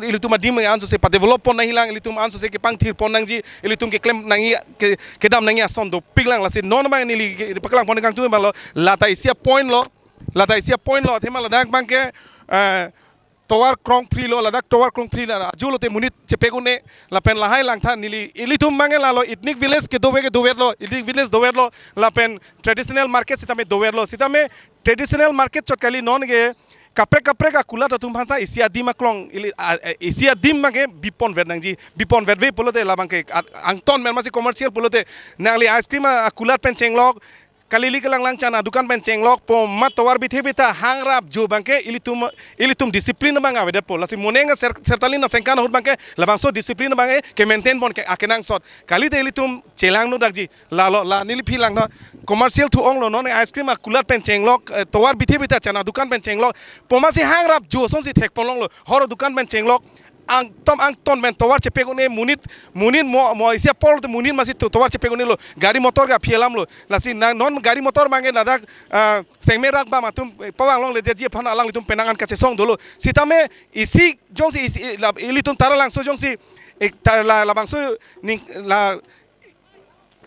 ilitum adim anso se pa develop pon nahilang ilitum anso se ke pang thir pon nang ji ilitum ke claim nangi ke dam nangi ason do piglang la si non bang nili paklang pon kang tu bang lo lata isia point lo lata isia point lo thema ladak bangke towar krong free lo ladak towar krong free la ajulo te munit chepegune lapen lahai langtha nili ilitum mange la lo ethnic village ke dowe ke dower lo ethnic village dower lo lapen traditional market sitame dower lo sitame traditional market chotkali non ge kapre kapre ka kula ta tum phanta isia dima klong ili isia dim mange bipon vet nangji bipon vet ve polote la bangke angton men masi commercial polote nangli ice cream kulat pen chenglok kalili kelang lang chana dukan pen chenglok po matowar bithe bita hangrap jo bangke ilitum disiplin bang ave po lasi monenga sertalina sengkan hut bangke labangso disiplin bang ke maintain bon ke akenang sot kali te ilitum chelang no dakji la lo la nili philang no commercial thu ong lo non ice cream a kulat pen chenglok towar bithe bita chana dukan pen chenglok pomasi hangrap jo son si thek ponlong lo hor dukan pen chenglok ang tom men towar chepegune munit munit mo mo isia pol te munit masi towar chepegune lo gari motor ga phialam lo lasi non gari motor mange ladak sengme rak ba matum pawang long le je phan alang litum penangan kache song dolo sitame isi jong si ilitum taralang so jong si La labang so ning la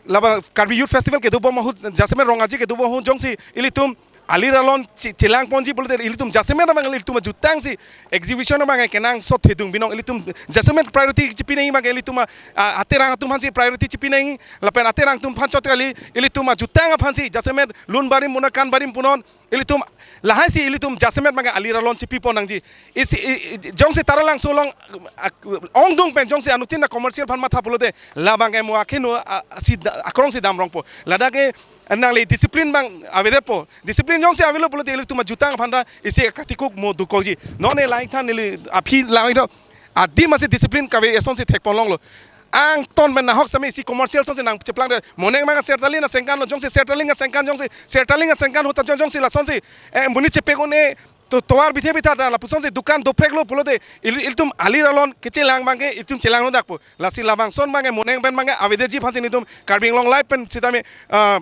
laba Karbi Youth Festival ke dubo mahut jaseme rongaji ke dubo hu jongsi ilitum aliralon chilang ponji bolute ilitum jaseme bang ilitum jutang si exhibition bang kenang sot thedung binong ilitum jaseme priority chipi nei bang ilitum aterang tum hansi priority chipi nei lapen aterang tum phan chot kali ilitum jutang phansi jaseme lun barim munakan barim punon ilitum lahai si ilitum jaseme bang aliralon chipi ponang ji isi jongsi taralang solong ongdung pen jongsi anutin na commercial phan matha bolute labang mo akheno si akrong si dam rongpo ladake nang le disiplin bang aveder po disiplin jong se avelo bolute ilitum jutang phanda isi katikuk mo dukoji none laing than ili aphi laing adi mase disiplin kabe eson si thekpon long lo ang ton men nahok sami isi commercial son se nang cheplang de moneng manga sertali na sengkan lo jong se sertali na sengkan jong se sertali na sengkan hota jong se la son se muni chepego ne to toar bithe bitha da la puson se dukan doprek lo bolode ilitum aliralon keche lang bangke ilitum chelang lo dakpo lasi labang son bangke moneng ben bangke avede ji phansi nitum Karbi Anglong live pen sitame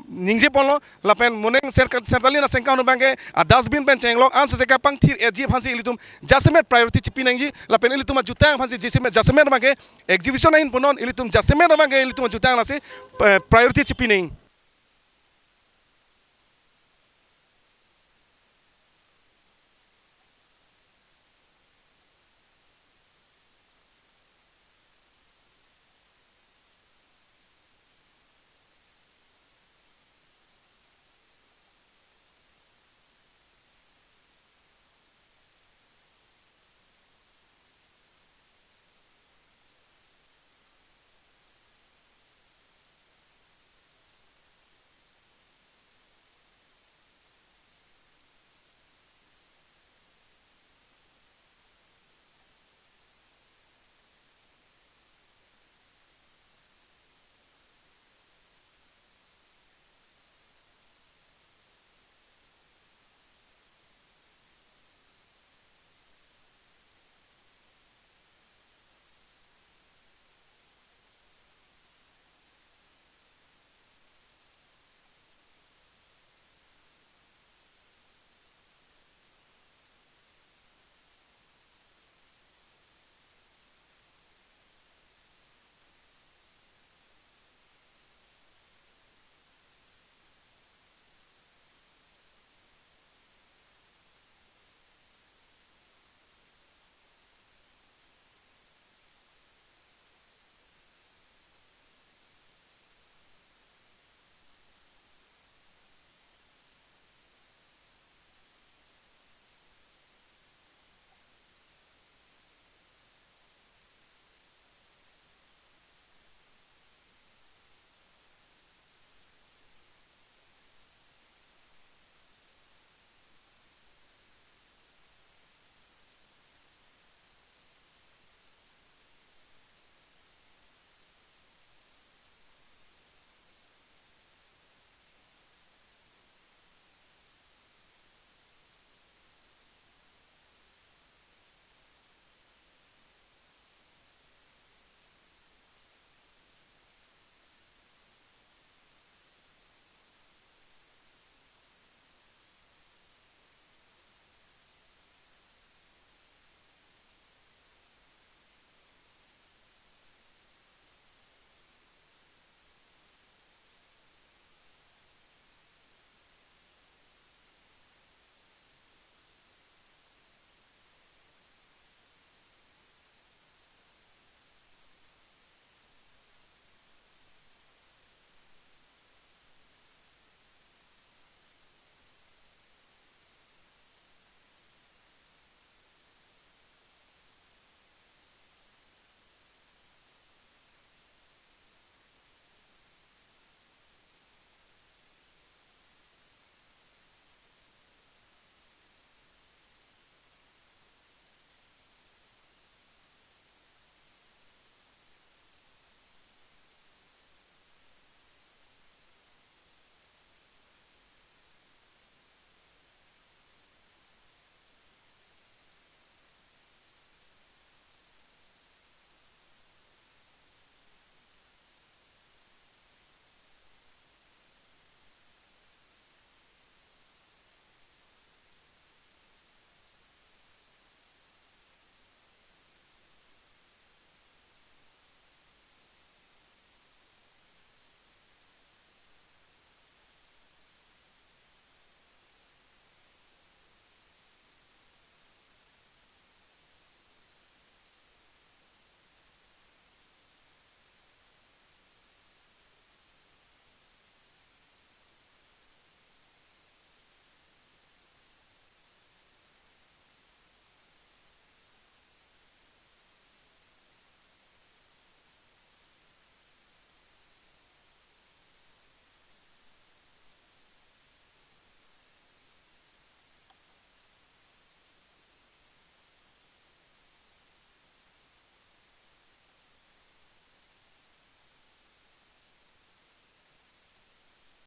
ningje ponlo lapen moneng sertali na sengkan bangke dustbin pen chenglok an so seka pang thir ji phansi ilitum jaseme priority chipi nangji lapen ilitum jutang phansi jisime jaseme bangke exhibition ain ponon ilitum jaseme bangke ilitum jutang lasi priority chipi nang.